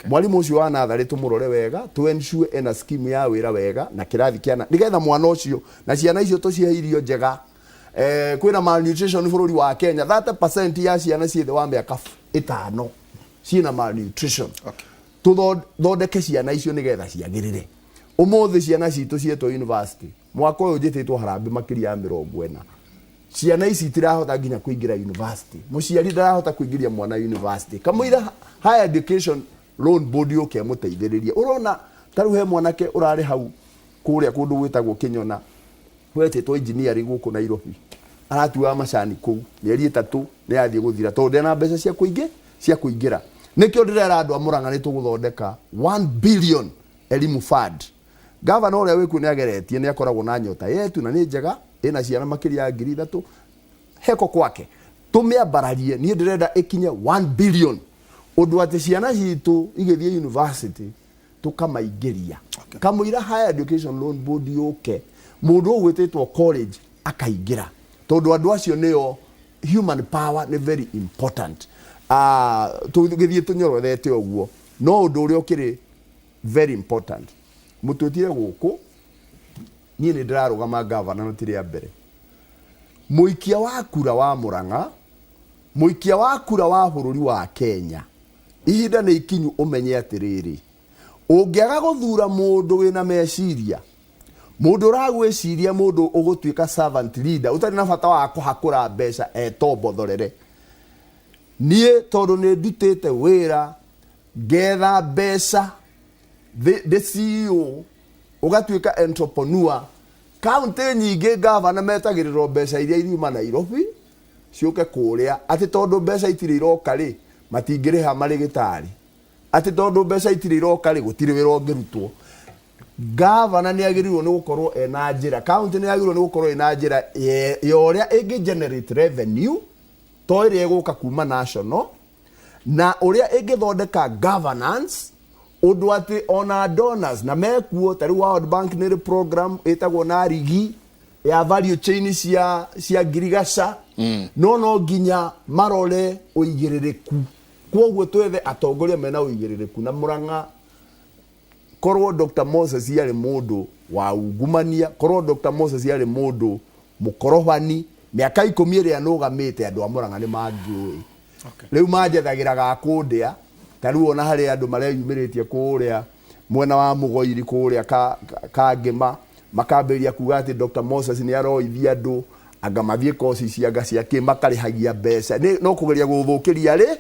Mwarimũ ũcio wa natharĩ tũmũrore wega, tũ ensure ena scheme ya wĩra wega na kĩrathi kĩa nĩgetha mwana ũcio na ciana icio tũcihe irio njega. Kwĩna malnutrition bũrũri wa Kenya, 30% ya ciana ciĩ thĩ wa mĩaka 5 ciĩna malnutrition. Tũthondeke ciana icio nĩgetha ciagĩrĩre. Ũmũthĩ ciana citũ ciĩtwo university, mwaka ũyũ njĩtĩtwo harambĩ makĩria ya 40. Ciana ici itirahota nginya kũingĩra university, mũciari ndarahota kũingĩria mwana university kamũira Higher Education Loan Board yũke ĩmũteithĩrĩrie. Ũrona ta rĩu he mwanake ũrarĩ hau kũrĩa kũndũ gwĩtagwo Kĩnyona, wetĩtwo engineering gũkũ Nairobi, aratuaga macani kũu. Mĩeri 3 nĩ yathiĩ gũthira tondũ ndena mbeca cia kũingĩra. Nĩkĩo ndĩrera andũ a Murang'a nĩ tũgũthondeka 1 billion elimu fund. Gavana ũrĩa wĩkuo nĩ ageretie, nĩ akoragwo na nyota yetu na nĩ njega, ĩna ciana makĩria ya 3000 heko kwake. Tũmĩambararie, niĩ ndĩrenda ĩkinye 1 billion, ũndũ atĩ ciana citũ igĩthiĩ university tũkamaingĩria kamũira Higher Education Loan Board yũke, mũndũ ũgwĩtĩtwo college akaingĩra, tondũ andũ acio nĩo human power, nĩ very important. Tũgĩthiĩ tũnyororete ũguo, no ũndũ ũrĩa ũkĩrĩ very important, mũtwĩtire gũkũ, niĩ nĩ ndĩrarũgama gavana na ti rĩa mbere. Mũikia wa kura wa Murang'a, mũikia wa kura wa bũrũri wa Kenya, ihinda nĩ ikinyu ũmenye atĩrĩrĩ, ũngĩaga gũthura mũndũ wĩna meciria, mũndũ ũragwĩciria, mũndũ ũgũtuĩka servant leader, ũtarĩ na bata wa kũhakũra mbeca etombothorere. Niĩ tondũ nĩ ndutĩte wĩra ngetha mbeca ndĩ CEO, ũgatuĩka entrepreneur. Kaunti nyingĩ gavana metagĩrĩrwo mbeca iria iriuma Nairobi ciũke kũrĩa, atĩ tondũ mbeca itirĩ iroka rĩ, matingĩrĩha marĩgĩtarĩ, atĩ tondũ mbeca itirĩ iroka rĩ, gũtirĩ wĩra ũngĩrutwo. Gavana nĩ agĩrĩirwo nĩ gũkorwo ena njĩra, kaunti nĩ yagĩrĩirwo nĩ gũkorwo ĩna njĩra ya ũrĩa ĩngĩ generate revenue to ĩrĩa ĩgũka kuma national, na ũrĩa ĩngĩthondeka governance ũndũ atĩ ona donors na mekuo. Ta rĩu World Bank nĩ ĩrĩ program ĩtagwo na rigi ya value chain cia ngirigaca, no nginya marore ũigĩrĩrĩku. Koguo twethe atongoria mena ũigĩrĩrĩku. Na Murang'a, korwo Dr. Moses yarĩ mũndũ wa ungumania. Korwo Dr. Moses arĩ mũndũ mũkorobani, mĩaka 10 ĩrĩa nũgamĩte andũ a Murang'a nĩ mangĩũĩ. Rĩu manjethagĩra ga kũndĩa. Ta rĩu ona harĩ andũ mareyumĩrĩtie kũrĩa mwena wa Mũgoiri kũrĩa Kangĩma, makambĩrĩria kuga atĩ Dr. Moses nĩ aroithia andũ anga mathiĩ koci cia anga cia kĩ, makarĩhagia mbeca. No kũgeria gũthũkĩria rĩ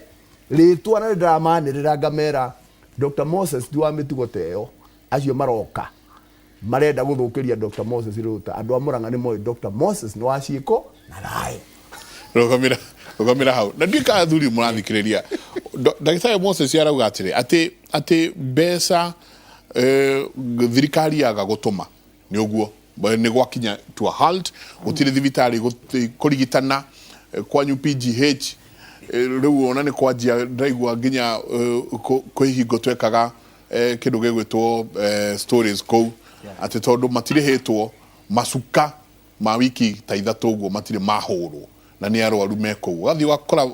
rĩtwa, na nĩ ndĩramanĩrĩra ngamera Dr. Moses ti wa mĩtugo ta ĩyo. Acio maroka marenda gũthũkĩria Dr. Moses rũta. Andũ a Murang'a nĩ moĩ Dr. Moses nĩ wa ciĩko na thayũ. Rũgamĩra hau na ndiũĩ kana athuri mũrathikĩrĩria. Ndagĩtarĩ Moses arauga atĩrĩ atĩ mbeca thirikari yaga gũtũma nĩ ũguo nĩ gwakinya to a halt, gũtirĩ thibitarĩ kũrigitana kwanyu PGH. Rĩu ona nĩ kwanjia ndĩraigua nginya kwĩ hingo twekaga kĩndũ gĩgwĩtwo stories kũu atĩ tondũ matirĩhĩtwo macuka ma wiki ta 3 ũguo matirĩ mahũrwo na nĩ arwaru me kũu, ũgathiĩ ũgakora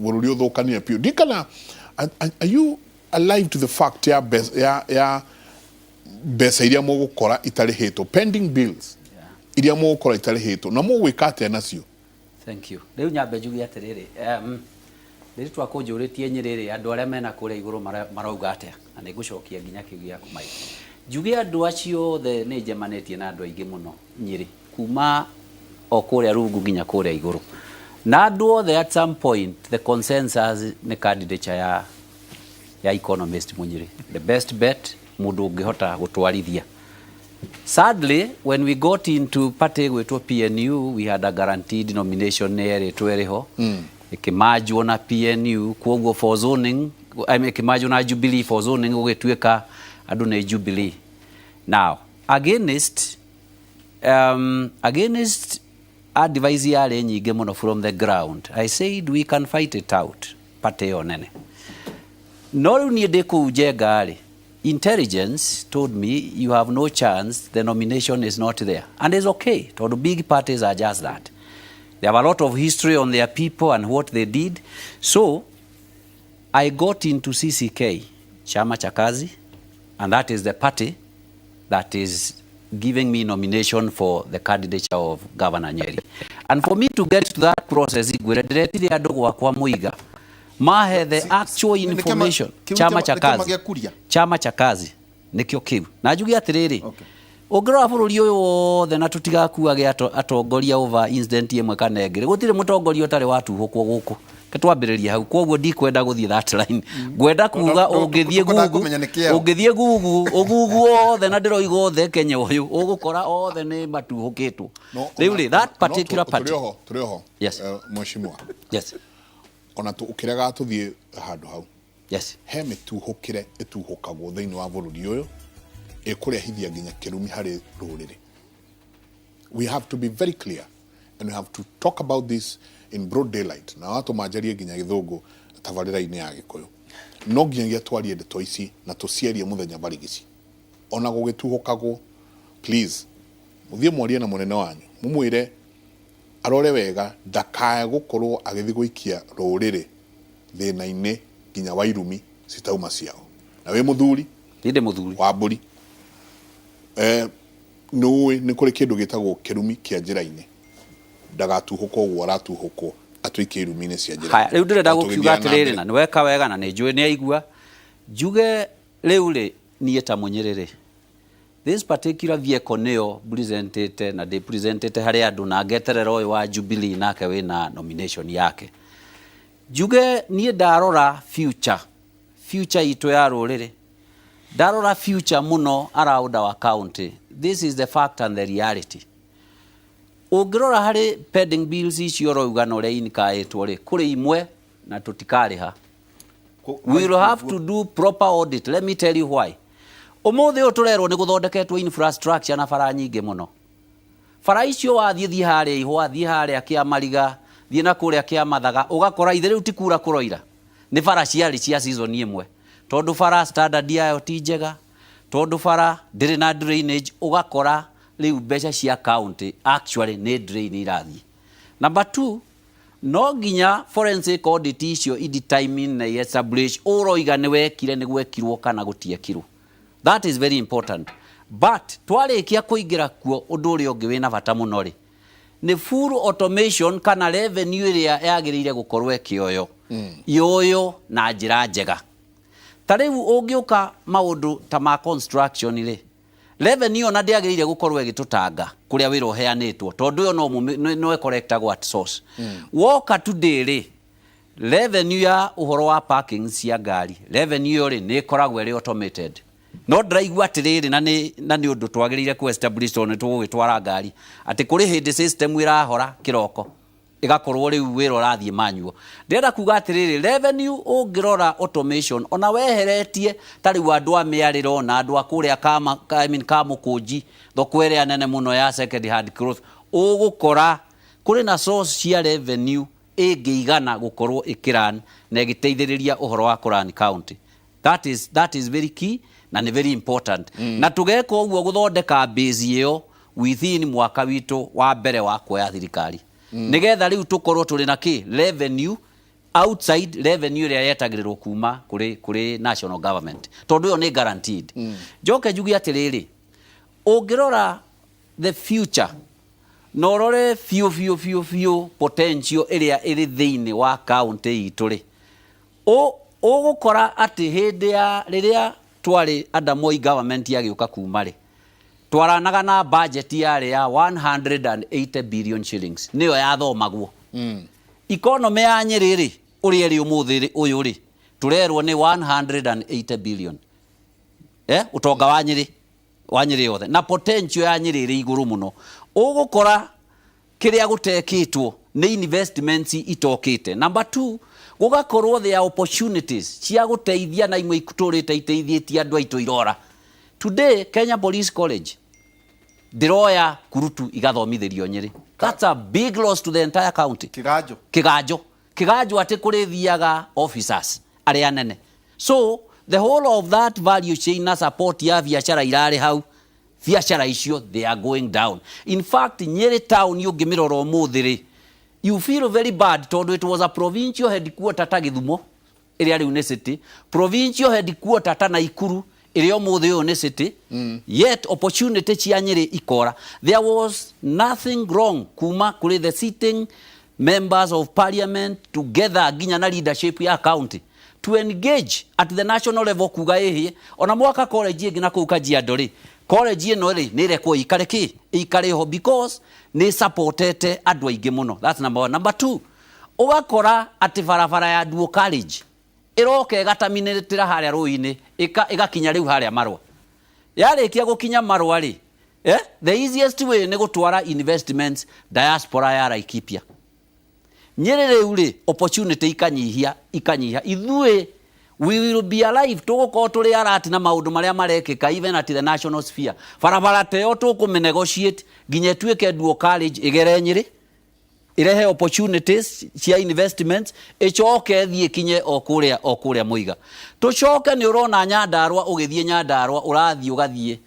bũrũri ũthũkanire biũ. Ndiũĩ kana are you alive to the fact ya mbeca iria mũgũkora itarĩhĩtwo, pending bills iria mũgũkora itarĩhĩtwo, na mũgwĩka atĩa nacio? Thank you. Rĩu nyambe njuge atĩrĩrĩ, rĩrĩ twakũnjũrĩtie Nyĩrĩ, andũ arĩa mena kũrĩa igũrũ marauga atĩa, na nĩ ngũcokia nginya kĩu gĩaku Mike. Njuge andũ acio othe nĩ njemanĩtie na andũ aingĩ mũno Nyĩrĩ, kuma o kũrĩa rungu nginya kũrĩa igũrũ, na andũ othe at some point the consensus nĩ candidature ya economist Munyĩrĩ, the best bet, mũndũ ũngĩhota gũtwarithia. Sadly, when we got into party gwĩtwo PNU, we had a guaranteed nomination nĩ yerĩtwo ĩrĩho, ĩkĩmanjwo na PNU, kwoguo for zoning, I mean, ĩkĩmanjwo na Jubilee for zoning, gũgĩtuĩka andũ nĩ Jubilee. Now, against advice yarĩ nyingĩ mũno from the ground. I said we can fight it out, party ĩyo nene. No rĩu niĩ ndĩ kũu Njenga rĩ, intelligence told me you have no chance, the nomination is not there. And it's okay, tondũ big parties are just that. They have a lot of history on their people and what they did. So I got into CCK, Chama cha Kazi, and that is the party that is giving me nomination for the candidature of Governor Nyeri. And for me to get to that process, ngwĩre ndĩretire andũ gwakwa Mũiga, mahe the actual information. Chama cha Kazi. Gĩa Kuria. Chama cha Kazi nĩkĩo kĩu. Na njuge atĩrĩrĩ, ũngĩrora bũrũri ũyũ wothe na tũtigakuage atongoria over incident ĩmwe kana ĩngĩ, gũtirĩ mũtongoria ũtarĩ watuhũkwo gũkũ. Reke twambĩrĩrie hau. Koguo ndikwenda gũthiĩ that line, ngwenda kuga ũngĩthiĩ Ndũkwendaga Google, kũmenya nĩ kĩao. Ũngĩthiĩ Google ũgugu othe, na ndĩroiga othe Kenya ũyũ ũgũkora othe nĩ matuhũkĩtwo. Rĩu rĩ, that particular party Tũrĩ oho, tũrĩ oho. Yes. Mheshimiwa. Yes. Ona ũkĩregaga tũthiĩ handũ hau. Yes. He mĩtuhũkĩre ĩtuhũkagwo thĩinĩ wa bũrũri ũyũ ĩkũrehithia nginya kĩrumi harĩ rũrĩrĩ. We have to be very clear and we have to talk about this in broad daylight, na watũ manjarie nginya gĩthũngũ tabarĩra-inĩ ya gĩkũyũ. No nginyagia twarie ndeto ici na tũciarie mũthenya barigici ona gũgĩtuhũkagwo. Please mũthiĩ mwarie na mũnene wanyu, mũmwĩre arore wega ndakae gũkorwo agĩthiĩ gũikia rũrĩrĩ thĩna-inĩ nginya wa irumi citauma ciao. Na wĩ mũthuri. Ndĩ mũthuri. Wa mbũri. Nĩũĩ nĩ kũrĩ kĩndũ gĩtagwo kĩrumi kĩa njĩra-inĩ. Ndagatuhũkwo ũguo aratuhũkwo atuĩke irumi-inĩ cia njĩra. Haya, rĩu ndĩrenda Na gũkiuga tũgĩthiaga na atĩrĩrĩ, mbere. Na nĩ weka wega na nĩ njũĩ nĩ aigua. Njuge rĩu rĩ, niĩ ta Mũnyĩrĩ rĩ, this particular vehicle nĩyo presentĩte na ndĩ presentĩte harĩ andũ, na ngeterera ũyũ wa Jubilee nake wĩna nomination yake. Njuge niĩ ndarora future itũ ya rũrĩrĩ, ndarora future mũno around our county. This is the fact and the reality. Ũngĩrora harĩ pending bills icio ũrauga na ũrĩa inikaĩtwo rĩ, kũrĩ imwe na tũtikarĩha. We will have to do proper audit. Let me tell you why. Ũmũthĩ ũyũ tũrerwo nĩ gũthondeketwo infrastructure na bara nyingĩ mũno. Bara icio wathiĩ, thiĩ harĩa Ihũa, thiĩ harĩa Kĩamariga, thiĩ na kũrĩa Kĩamathaga, ũgakora ithe rĩu ti kura kũroira. Nĩ bara ciarĩ cia season ĩmwe. Tondũ bara standard yayo ti njega, tondũ bara ndĩrĩ na drainage, ũgakora rĩu mbeca cia county actually nĩ drain irathiĩ. Number 2, no nginya forensic audit icio i determine na i establish ũroiga nĩ wekire, nĩ gwekirwo kana gũtiekirwo. That is very important. But twarĩkia kũingĩra kuo, ũndũ ũrĩa ũngĩ wĩna bata mũno rĩ, nĩ full automation kana revenue ĩrĩa yagĩrĩire gũkorwo ĩkĩoyo yoyo na njĩra njega. Ta rĩu ũngĩũka maũndũ ta ma construction rĩ, revenue ona ndĩagĩrĩire gũkorwo ĩgĩtũtanga kũrĩa wĩra ũheanĩtwo, tondũ ĩyo no no ĩcollectagwo at source. Woka today rĩ, revenue ya ũhoro wa parking cia ngari, revenue ĩyo rĩ, nĩ ĩkoragwo ĩrĩ automated, no ndĩraigua atĩrĩrĩ, na nĩ ũndũ twagĩrĩire ku establish, tondũ nĩ tũgũgĩtwara ngari, atĩ kũrĩ hĩndĩ system ĩrahora kĩroko, ĩgakorwo rĩu wĩra ũrathiĩ manual. Ndĩrenda kuga atĩrĩrĩ, revenue ũngĩrora automation, ona weheretie ta rĩu andũ a mĩarĩro na andũ a kũrĩa kama, I mean, Kamũkũnji, thoko ĩrĩa nene mũno ya second hand cloth, ũgũkora kũrĩ na source cia revenue ĩngĩigana gũkorwo ĩkĩran na ĩgĩteithĩrĩria ũhoro wa kũrun county. That is very key na nĩ very important. Na tũgeka ũguo gũthondeka base ĩyo within mwaka witũ wa mbere wa kuoya thirikari, nĩgetha rĩu tũkorwo tũrĩ na kĩ revenue outside revenue ĩrĩa yetagĩrĩrwo kuma kũrĩ national government, tondũ ĩyo nĩ guaranteed. Njoke njuge atĩrĩrĩ, ũngĩrora the future na ũrore biũ biũ biũ biũ potential ĩrĩa ĩrĩ thĩinĩ wa county itũ rĩ, ũgũkora atĩ hĩndĩ ya rĩrĩa twarĩ under Moi government yagĩũka kuma rĩ, twaranaga na budget yarĩ ya 180 billion shillings, nĩyo yathomagwo. Economy ya Nyĩrĩ rĩ, ũrĩa ĩrĩ ũmũthĩ rĩ, ũyũ rĩ, tũrerwo nĩ 180 billion, ũtonga wa Nyĩrĩ yothe, na potential ya Nyĩrĩ ĩrĩ igũrũ mũno. Ũgũkora kĩrĩa gũtekĩtwo nĩ investments itokĩte. Number two, gũgakorwo there are opportunities cia gũteithia, na imwe itũrĩte iteithĩtie andũ aitũ irora. Today Kenya Police College ndĩroya kurutu igathomithĩrio Nyĩrĩ. That's a big loss to the entire county. Kiganjo. Kiganjo atĩ kũrĩ thiaga officers arĩa anene, so the whole of that value chain na support ya biacara irarĩ hau, biacara icio they are going down. In fact, Nyĩrĩ town ũngĩmĩrora ũmũthĩ rĩ, you feel very bad, tondũ it was a provincial headquarter ta Gĩthumo ĩrĩa rĩu nĩ city, provincial headquarter ta Naikuru ĩrĩa ũmũthĩ ũyũ nĩ city. Yet opportunity cia Nyĩrĩ ikora. There was nothing wrong kuma kũrĩ the sitting members of parliament together nginya na leadership ya county to engage at the national level kuga ĩhĩ ona mwaka college ĩngĩ na kũu Kajiado rĩ, college ĩno rĩ, nĩ ĩrekwo ĩikare kĩ ĩikare ho because nĩ supportete andũ aingĩ mũno. That's number one. Number two, ũgakora atĩ barabara ya dual carriage ĩroka ĩgataminĩtĩra harĩa rũĩ-inĩ, ĩgakinya rĩu harĩa Marũa. Yarĩkia gũkinya Marũa rĩ, the easiest way nĩ gũtwara investments diaspora ya Laikipia. Nyĩrĩ rĩu rĩ, opportunity ikanyihia ikanyiha. Ithuĩ we will be alive, tũgũkorwo tũrĩ alert na maũndũ marĩa marekĩka even at the national sphere. Barabara ta ĩyo tũkũmĩnegotiate nginya ĩtuĩke dual carriage, ĩgere Nyĩrĩ, irehe opportunities cia investments, icoke thiĩ kinye o kũrĩa Mũiga. Tũcoke nĩ ũrona Nyandarũa, ũgĩthiĩ Nyandarũa ũrathiĩ ũgathiĩ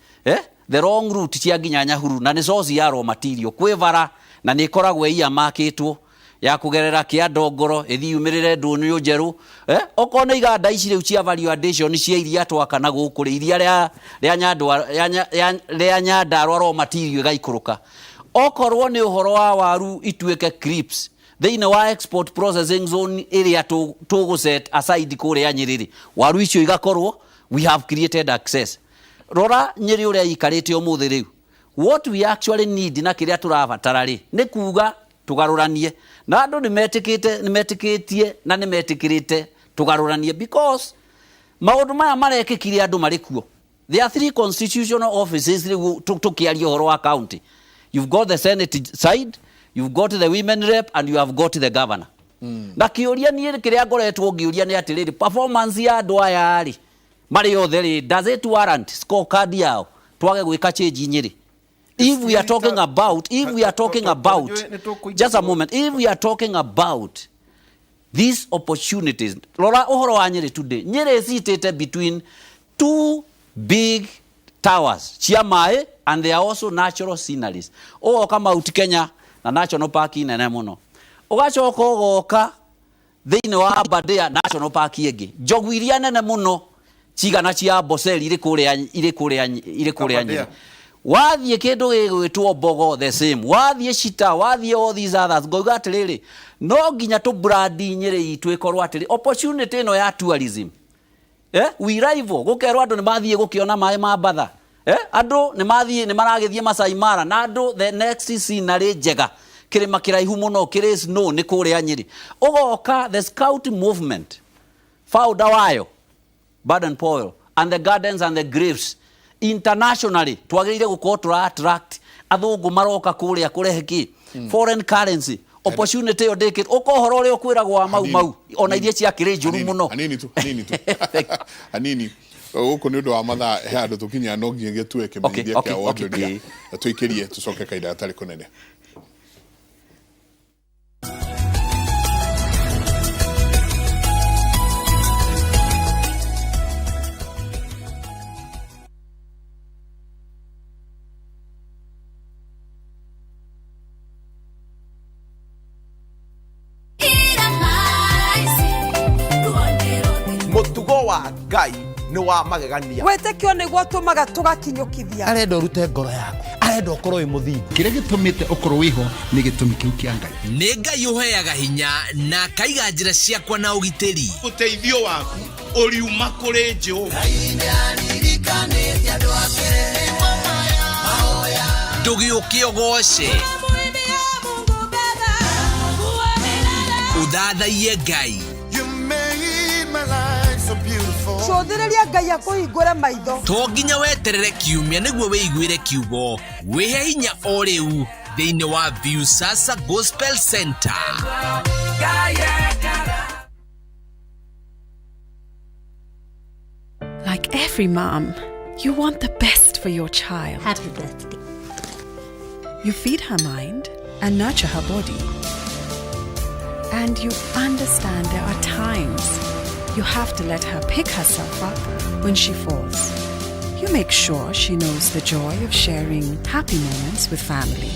the wrong route cia nginya Nyahururu, na nĩ source ya raw material kwĩ bara, na nĩ ĩkoragwo ĩiamakĩtwo ya kũgerera kĩa Ndongoro ĩthiĩ yumĩrĩre ndũnyũ njerũ, okorwo nĩ iganda ici rĩu cia value addition cia iria twaka na gũkũ rĩ, iria rĩa Nyandwa rĩa Nyandarũa raw material ĩgaikũrũka. Okorwo nĩ ũhoro wa waru ituĩke crisps thĩinĩ wa export processing zone ĩrĩa tũgũ set aside kũrĩa Nyĩrĩ rĩ, waru icio igakorwo we have created access. Rora Nyĩrĩ ũrĩa ikarĩte ũmũthĩ rĩu. What we actually need na kĩrĩa tũrabatara rĩ, nĩ kuga tũgarũranie, na andũ nĩ metĩkĩte, nĩ metĩkĩtie na nĩ metĩkĩrĩte tũgarũranie, because maũndũ maya marekĩkire andũ marĩ kuo. There are three constitutional offices rĩu tũkĩaria ũhoro wa county. You've got the senate side, you've got the women rep and you have got the governor. Na kĩũria niĩ kĩrĩa ngoretwo ngĩũria nĩ atĩrĩrĩ, performance ya andũ aya rĩ, marĩ othe rĩ, does it warrant scorecard yao twage gwĩka change Nyĩrĩ? If we are talking about, just a moment, if we are talking about these opportunities, rora ũhoro wa Nyĩrĩ today. Nyĩrĩ ĩcitĩte between two big towers cia maĩ and they are also natural sceneries. Ũgoka Mount Kenya na national park nene mũno, ũgacoka ũgoka thĩinĩ wa Aberdare National Park ĩngĩ, njogu iria nene mũno Cigana cia Amboseli irĩ kũrĩa, irĩ kũrĩa, irĩ kũrĩa Nyĩrĩ. Wathiĩ kĩndũ gĩgwĩtwo Mbogo, the same. Wathiĩ Shita, wathiĩ all these others. Ngoiga atĩrĩrĩ, no nginya tũ brand Nyĩrĩ itũ ĩkorwo atĩrĩ, opportunity ĩno ya tourism. We rival, gũkerwo andũ nĩ mathiĩ gũkĩona maĩ ma Mbatha. Andũ nĩ mathiĩ, nĩ maragĩthiĩ Masai Mara, na andũ the next scenery njega, kĩrĩma kĩraihu mũno kĩrĩ snow nĩ kũrĩa Nyĩrĩ. Ũgoka the scout movement, founder wayo Baden Powell, and the gardens and the graves internationally, twagĩrĩire gũkorwo tũra attract athũngũ maroka kũrĩa kũrehe kĩ? Foreign currency. Opportunity ĩyo ndĩkĩ ũka ũhoro ũrĩa ũkwĩragwo wa Mau Mau, ona iria ciakĩrĩ njũru mũno. Hanini tu, hanini tu, hanini gũkũ nĩ ũndũ wa mathaa, he handũ tũkinya no nginyagia tuwe kĩmenyithia kĩa wonjoria tũikĩrie, tũcoke kahinda gatarĩ kũnene. Mũtugo wa Ngai nĩ wa magegania. Wĩtĩkio nĩguo ũtũmaga tũgakinyũkithia. Arenda ũrute ngoro yaku, arenda ũkorwo wĩ mũthingu. Kĩrĩa gĩtũmĩte ũkorwo wĩho nĩ gĩtũmi kĩu kĩa Ngai. Nĩ Ngai ũheaga hinya na akaiga njĩra ciakwa na ũgitĩri. Ũteithio waku ũriuma kũrĩ Jehova. Ndũgĩũke ũgoce, ũthathaiye Ngai. Cũthĩrĩria Ngai akũhingũre maitho. To nginya weterere kiumia nĩguo wĩiguĩre kiugo, wĩhe hinya o rĩu thĩinĩ wa Viusasa Gospel Center. Like every mom, you want the best for your child. Happy birthday. You feed her mind and nurture her body. And you understand there are times you have to let her pick herself up when she falls. You make sure she knows the joy of sharing happy moments with family.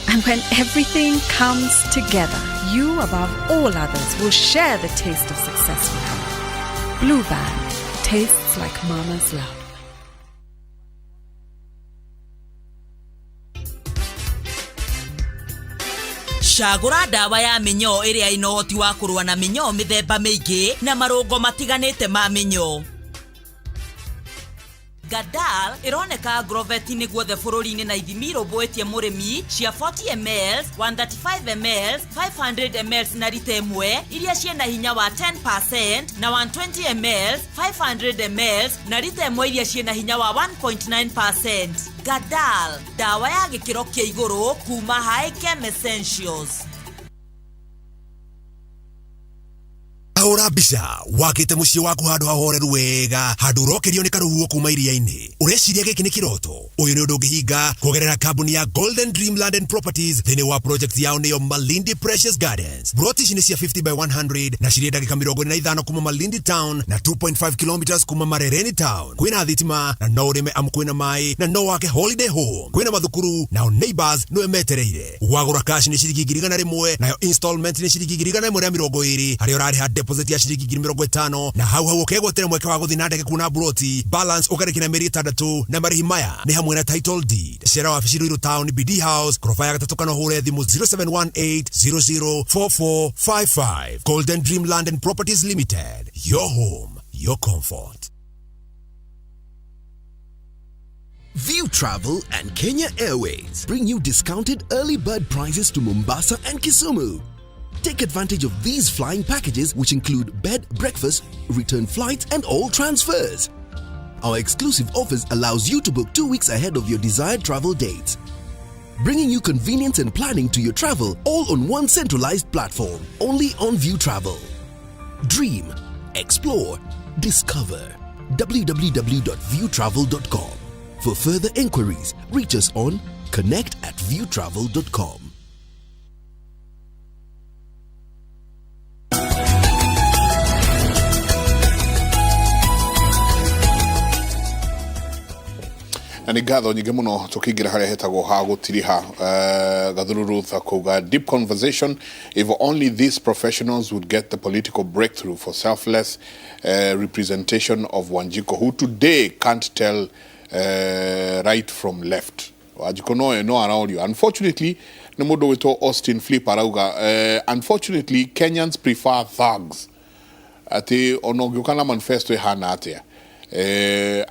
And when everything comes together, you above all others will share the taste of success with her. Blue Band tastes like mama's love. Cagũra ndawa ya mĩnyoo ĩrĩa ĩna ũhoti wa kũrũa na mĩnyoo mĩthemba mĩingĩ na marũngo matiganĩte ma mĩnyoo. Gadal ĩroneka Agrovet-inĩ guothe bũrũri-inĩ na ithimi irũmbũĩtie mũrĩmi cia 40 ml, 135 ml, 500 ml na rita ĩmwe iria ciĩna hinya wa 10% na 120 ml, 500 ml na rita ĩmwe iria ciĩna hinya wa 1.9%. Gadal, ndawa ya gĩkĩro kĩa igũrũ kuma High Essentials. Ahũra mbica wakĩte mũciĩ waku handũ hahoreru wega, handũ ũrokerio nĩ karũhuho kuma iria-inĩ. Ũreciria gĩkĩ nĩ kĩroto? Ũyũ nĩ ũndũ ũngĩhinga kũgerera kambuni ya Golden Dream Land and Properties thĩinĩ wa project yao nĩyo Malindi Precious Gardens. Broti ici nĩ cia 50 by 100 na cirĩ ndagĩka 45 kuma Malindi Town na 2.5 kilometers kuma Marereni Town. Kwĩna thitima na no ũrĩme amu kwĩna maĩ na no wake holiday home. Kwĩna mathukuru nao neighbors nĩwe metereire. Wagũra cash nĩ ciringi 100,000, nayo installment nĩ ciringi 120,000, harĩa ũrarĩha deposit ya ciringi 50,000 na hau hau ũkegwatĩra mweke wa gũthiĩ na ndege kuona buroti, balance ũkarĩkia na mĩeri 6, na marĩhi maya nĩ hamwe na title deed. Cera wabici Ruiru Town, BD House, koroba ya gatatũ, kana ũhũre thimũ 0718004455. Golden Dream Land and Properties Limited, your home, your comfort. View Travel and Kenya Airways bring you discounted early bird prices to Mombasa and Kisumu. Take advantage of these flying packages, which include bed, breakfast, return flights, and all transfers. Our exclusive offers allows you to book 2 weeks ahead of your desired travel dates, bringing you convenience and planning to your travel all on one centralized platform, only on View Travel. Dream, explore, discover. www.viewtravel.com. For further inquiries, reach us on connect@viewtravel.com. Na nĩ ngatho nyingĩ mũno tũkĩingĩra harĩa hetagwo ha gũtiriha. Gathuru Ruth akauga, deep conversation. If only these professionals would get the political breakthrough for selfless representation of Wanjiko, who today can't tell right from left. Wanjiko no arorio. Unfortunately, nĩ mũndũ wĩtwo Austin Flip arauga, unfortunately Kenyans prefer thugs, atĩ ona ũngĩũka na manifesto ĩhana atĩa,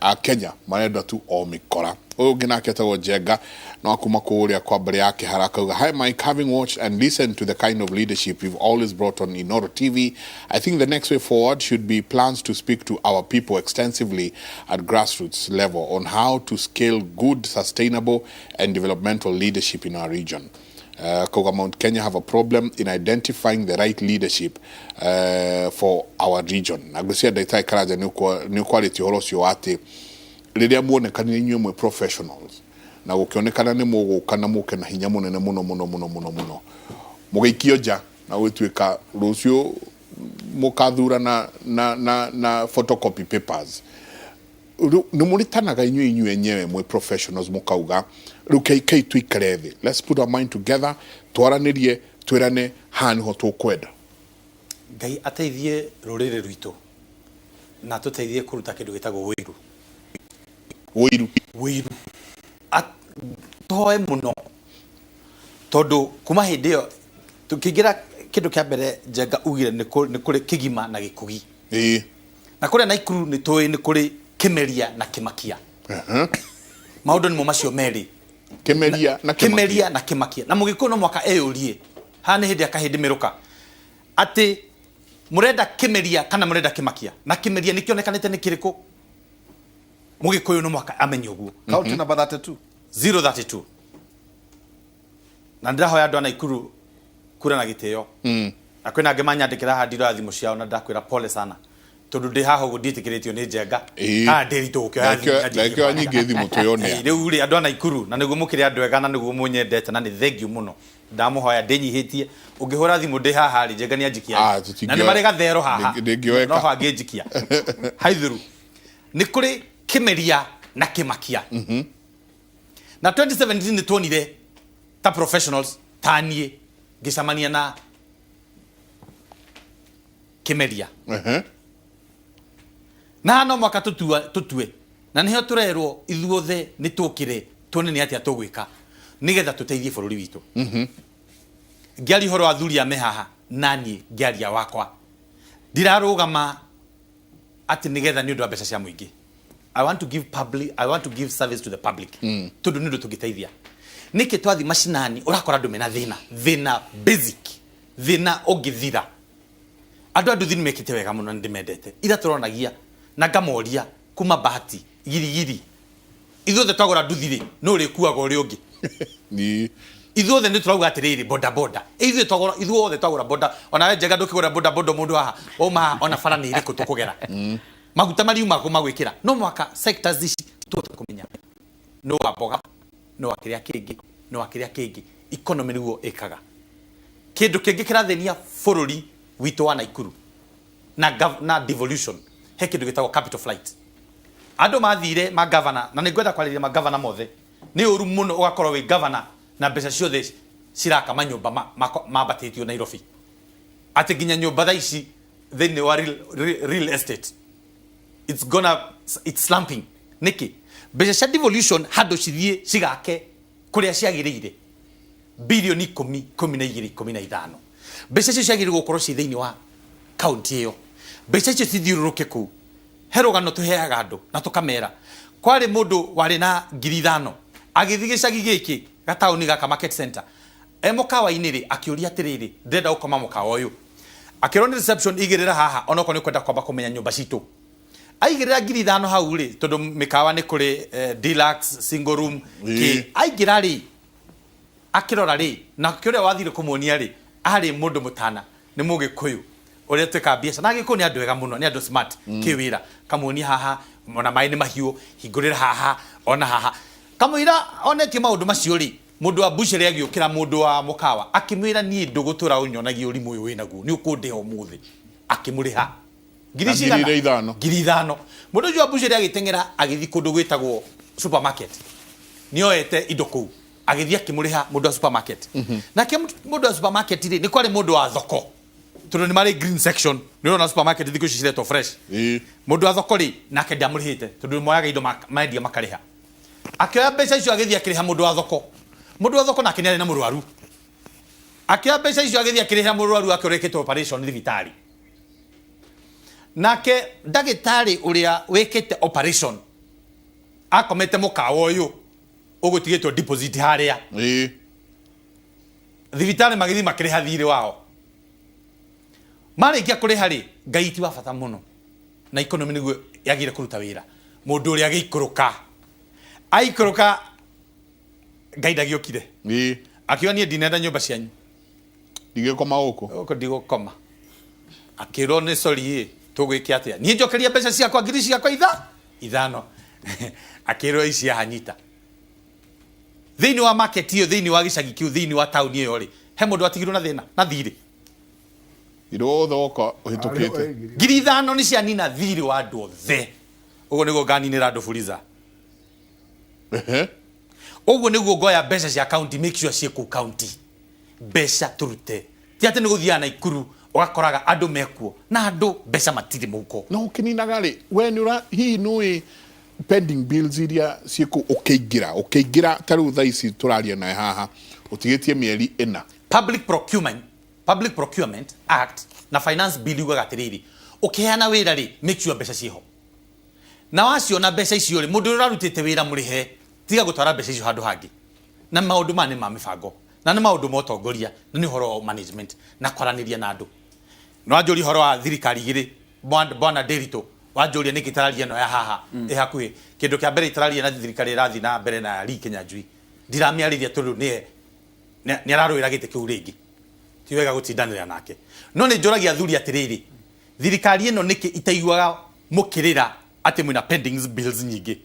a Kenya marenda tu o mĩkora. Ũyũ ũngĩ nake etagwo Njenga no akuma kũrĩa kwa mbere ya Kĩhara, akauga, hi Mike, having watched and listened to the kind of leadership you've always brought on Inoro TV, I think the next way forward should be plans to speak to our people extensively at grassroots level on how to scale good, sustainable and developmental leadership in our region. Koga Mount Kenya have a problem in identifying the right leadership for our region. Na ngwĩciria ndagĩtarĩ Karanja nĩ ũkwarĩtie ũhoro ũcio wa atĩ rĩrĩa muonekanire inyuĩ mwĩ professionals na gũkĩonekana nĩ mũgũka na mũke na hinya mũnene mũno mũno mũno mũno mũno, mũgĩikio nja na gũgĩtuĩka rũciũ mũkathura na photocopy papers. Rĩu nĩ mũrĩtanaga inyuĩ enyewe mwĩ professionals, mũkauga rĩu kei tũikare thĩ, let's put our mind together, twaranĩrie, twĩrane haha nĩho tũkwenda. Ngai ateithie rũrĩrĩ rwitũ na atũteithie kũruta kĩndũ gĩtagwo wĩiru. Wĩiru. Wĩiru. Tũhoe mũno tondũ kuma hĩndĩ ĩyo tũkĩingĩra kĩndũ kĩa mbere Njenga ugire nĩ kũrĩ kĩgima na gĩkugi. Na kũrĩa Naikuru nĩ tũĩ nĩ kũrĩ kĩmeria na kĩmakia. Maũndũ nĩmo macio merĩ. Kĩmeria na kĩmakia. Kĩmeria na kĩmakia. Na mũgĩkũyũ no mwaka eyũrie, haha nĩ hĩndĩ ya kahĩndĩ mĩrũka, atĩ mũrenda kĩmeria kana mũrenda kĩmakia? Na kĩmeria nĩ kĩonekanĩte nĩ kĩrĩkũ? Mũgĩkũyũ no mwaka amenye ũguo. County number 32. 032. Na ndĩrahoya andũ a Naikuru kura na gĩtĩo. Na kwĩna angĩ manyandĩkĩra haha ndiroya thimũ ciao na ndakwĩra pole sana. Tondũ ndĩ haha ũguo ndiĩtĩkĩrĩtio nĩ Njenga. Haha ndĩritũ gũkĩoya thimũ na Ndagĩka nyingĩ thimũ twĩyonea. Rĩu rĩ andũ a Naikuru na nĩguo mũkĩrĩ andũ ega na nĩguo mũnyendete na nĩ thank you mũno. Ndamũhoya ndĩnyihĩtie ũngĩhũra thimũ ndĩ haha rĩ Njenga nĩanjikia. Na nĩ marĩ gathero haha. Ndĩngĩoeka. No hangĩnjikia. Haithuru. Nĩ kũrĩ kĩmeria na kĩmakia. Na 2017 nĩ tuonire ta professionals ta niĩ ngĩcemania na kĩmeria. Na no mwaka tũtue na nĩho tũrerwo ithuothe nĩ tũkĩre tuone nĩ atĩa tũgwĩka nĩgetha tũteithie bũrũri witũ. Ngĩaria ũhoro wa athuri a me haha na niĩ ngĩaria wakwa ndirarũgama atĩ nĩgetha nĩ ũndũ wa mbeca cia mũingĩ. I want to give public, I want to give service to the public. Tondũ nĩ ũndũ tũngĩteithia. Nĩkĩ twathi macinani ũrakora andũ mena thĩna, thĩna basic, thĩna ũngĩthira. Andũ a nduthi nĩ mekĩte wega mũno, nĩ ndĩmendete. Ira tũronagia na ngamoria kuma Bahati girigiri. Ithuothe twagũra nduthi rĩ, nũ ũrĩkuaga ũrĩa ũngĩ? Ithuothe nĩ tũrauga atĩrĩrĩ, boda boda. Ithuĩ twagũra, ithuothe twagũra boda. Ona we Njenga ndũkĩgũra boda boda mũndũ haha, wauma haha ona bara nĩ ĩrĩkũ tũkũgera. Maguta mariuma kũ magwĩkĩra. No mwaka sectors ici tũhote kũmenya nũ wa mboga, nũ wa kĩrĩa kĩngĩ, nũ wa kĩrĩa kĩngĩ. Economy nĩguo ĩkaga. Kĩndũ kĩngĩ kĩrathĩnia bũrũri witũ wa Naikuru na devolution, he kĩndũ gĩtagwo capital flight. Andũ mathire ma governor, na nĩngwenda kwarĩria ma governor mothe. Nĩ ũru mũno ũgakorwo wĩ governor na mbeca ciothe ciraka manyũmba mambatĩtio Nairobi. Atĩ nginya nyũmba thaa ici thĩinĩ wa real estate it's slumping. Nĩkĩ? Mbeca cia devolution handũ cithiĩ cigake kũrĩa ciagĩrĩire bilioni 10, 12, 15. Mbeca icio ciagĩrĩirwo gũkorwo ciĩ thĩinĩ wa kaunti ĩyo. Mbeca icio cithiũrũrũke kũu. He rũgano tũheaga andũ na tũkamera. Kwarĩ mũndũ warĩ na 5,000 agĩthiĩ gĩcagi gĩkĩ gataũni gaka market center. E mũkawa-inĩ rĩ, akĩũria atĩrĩrĩ, ndĩrenda gũkoma mũkawa ũyũ. Akĩrwo nĩ reception, igĩrĩra haha onokorwo nĩ ũkwenda kwamba kũmenya nyũmba citũ. Aigĩrĩra 5,000 hau rĩ, tondũ mĩkawa nĩ kũrĩ deluxe, single room, kĩ. Aingĩra rĩ, akĩrora rĩ, na kĩũrĩa wathire kũmuonia rĩ, arĩ mũndũ mũtana, nĩ mũgĩkũyũ ũrĩa twĩkaga biacara. Na agĩkũyũ nĩ andũ ega mũno, nĩ andũ smart kĩwĩra. Kamuonia haha, ona maĩ nĩ mahiũ, hingũrĩra haha, ona haha. Kamũira onetie maũndũ macio rĩ, mũndũ wa butchery agĩũkĩra mũndũ wa mũkawa, akĩmwĩra niĩ ndũgũtũra ũnyonagia ũrimũ ũyũ wĩnaguo, nĩ ũkũndĩha ũmũthĩ. Akĩmũrĩha. Ngiri Na cigana? 5,000. 5,000. Mũndũ ũcio wa butchery agĩteng'era agĩthiĩ kũndũ gwĩtagwo Supermarket nĩoete indo kũu, agĩthiĩ akĩmũrĩha mũndũ wa supermarket. Nake mũndũ wa supermarket rĩ, nĩ kwarĩ mũndũ wa thoko, tondũ nĩ marĩ green section. Nĩ ũrona supermarket thikũ ici ciretwo fresh. Mũndũ wa thoko rĩ, nake ndamũrĩhĩte, tondũ moyaga indo mendia makarĩha. Akĩoya mbeca icio, agĩthiĩ akĩrĩha mũndũ wa thoko. Mũndũ wa thoko nake nĩ arĩ na mũrwaru, akĩoya mbeca icio, agĩthiĩ akĩrĩhĩra mũrwaru wake ũrĩa wĩkĩte operation thibitarĩ. Nake ndagĩtarĩ ũrĩa wĩkĩte operation akomete mũkawa ũyũ ũgũtigĩtwo deposit harĩa thibitarĩ. Magĩthiĩ makĩrĩha thirĩ wao. Marĩkia kũrĩha rĩ, Ngai ti wa bata mũno na economy nĩguo yagĩrĩire kũruta wĩra. Mũndũ ũrĩa agĩikũrũka, aikũrũka, Ngai ndagĩũkire, akiuga, "Niĩ ndinenda nyũmba cianyu." Ndigĩkoma gũkũ. Gũkũ ndigũkoma. Akĩrwo, "Nĩ sorry ĩ, tũgwĩke atĩa? Niĩ njokeria mbeca ciakwa, ngiri ciakwa 5." Akĩrwo, "Ici ahanyita thĩinĩ wa market ĩyo, thĩinĩ wa gĩcagi kĩu, thĩinĩ wa taũni ĩyo rĩ, he mũndũ watigirwo na thĩna na thirĩ?" Thirĩ wothe woka ũhĩtũkĩte. 5,000 nĩ cianina thirĩ wa andũ othe. Ũguo nĩguo nganinĩra andũ Fuliza. Ũguo nĩguo ngoya mbeca cia county, make sure ciĩ kũu county, mbeca tũrute. Ti atĩ nĩ gũthiaga Naikuru ũgakoraga andũ mekuo na andũ mbeca matirĩ mũhuko. Na ũkĩninaga rĩ, we nĩ ũra hihi nĩũĩ pending bills iria ciĩkũ ũkĩingĩra ta rĩu thaa ici tũraria nawe haha ũtigĩtie mĩeri 4? Public Procurement Act na Finance Bill yugaga atĩrĩrĩ, ũkĩheana wĩra rĩ, make sure mbeca ciĩho, na waciona mbeca icio rĩ, mũndũ ũrĩa ũrarutĩte wĩra mũrĩhe. Tiga gũtwara mbeca icio handũ hangĩ. Na maũndũ maya nĩ ma mĩbango, na nĩ maũndũ ma ũtongoria, na nĩ ũhoro wa management na kwaranĩria na andũ. Nĩ wanjũria ũhoro wa thirikari igĩrĩ, bwana Nderitu, wanjũria nĩkĩ itararia ĩno ya haha ĩ hakuhĩ. Kĩndũ kĩa mbere, itararia na thirikari ĩrathiĩ na mbere na Lee Kinyanjui, ndiramĩarĩria tondũ nĩye nĩ ararũĩra gĩtĩ kĩu rĩngĩ. Ti wega gũtindanĩra nake. No nĩ njũragia athuri atĩrĩrĩ, thirikari ĩno nĩkĩ itaiguaga mũkĩrĩra atĩ mwĩna pending bills nyingĩ?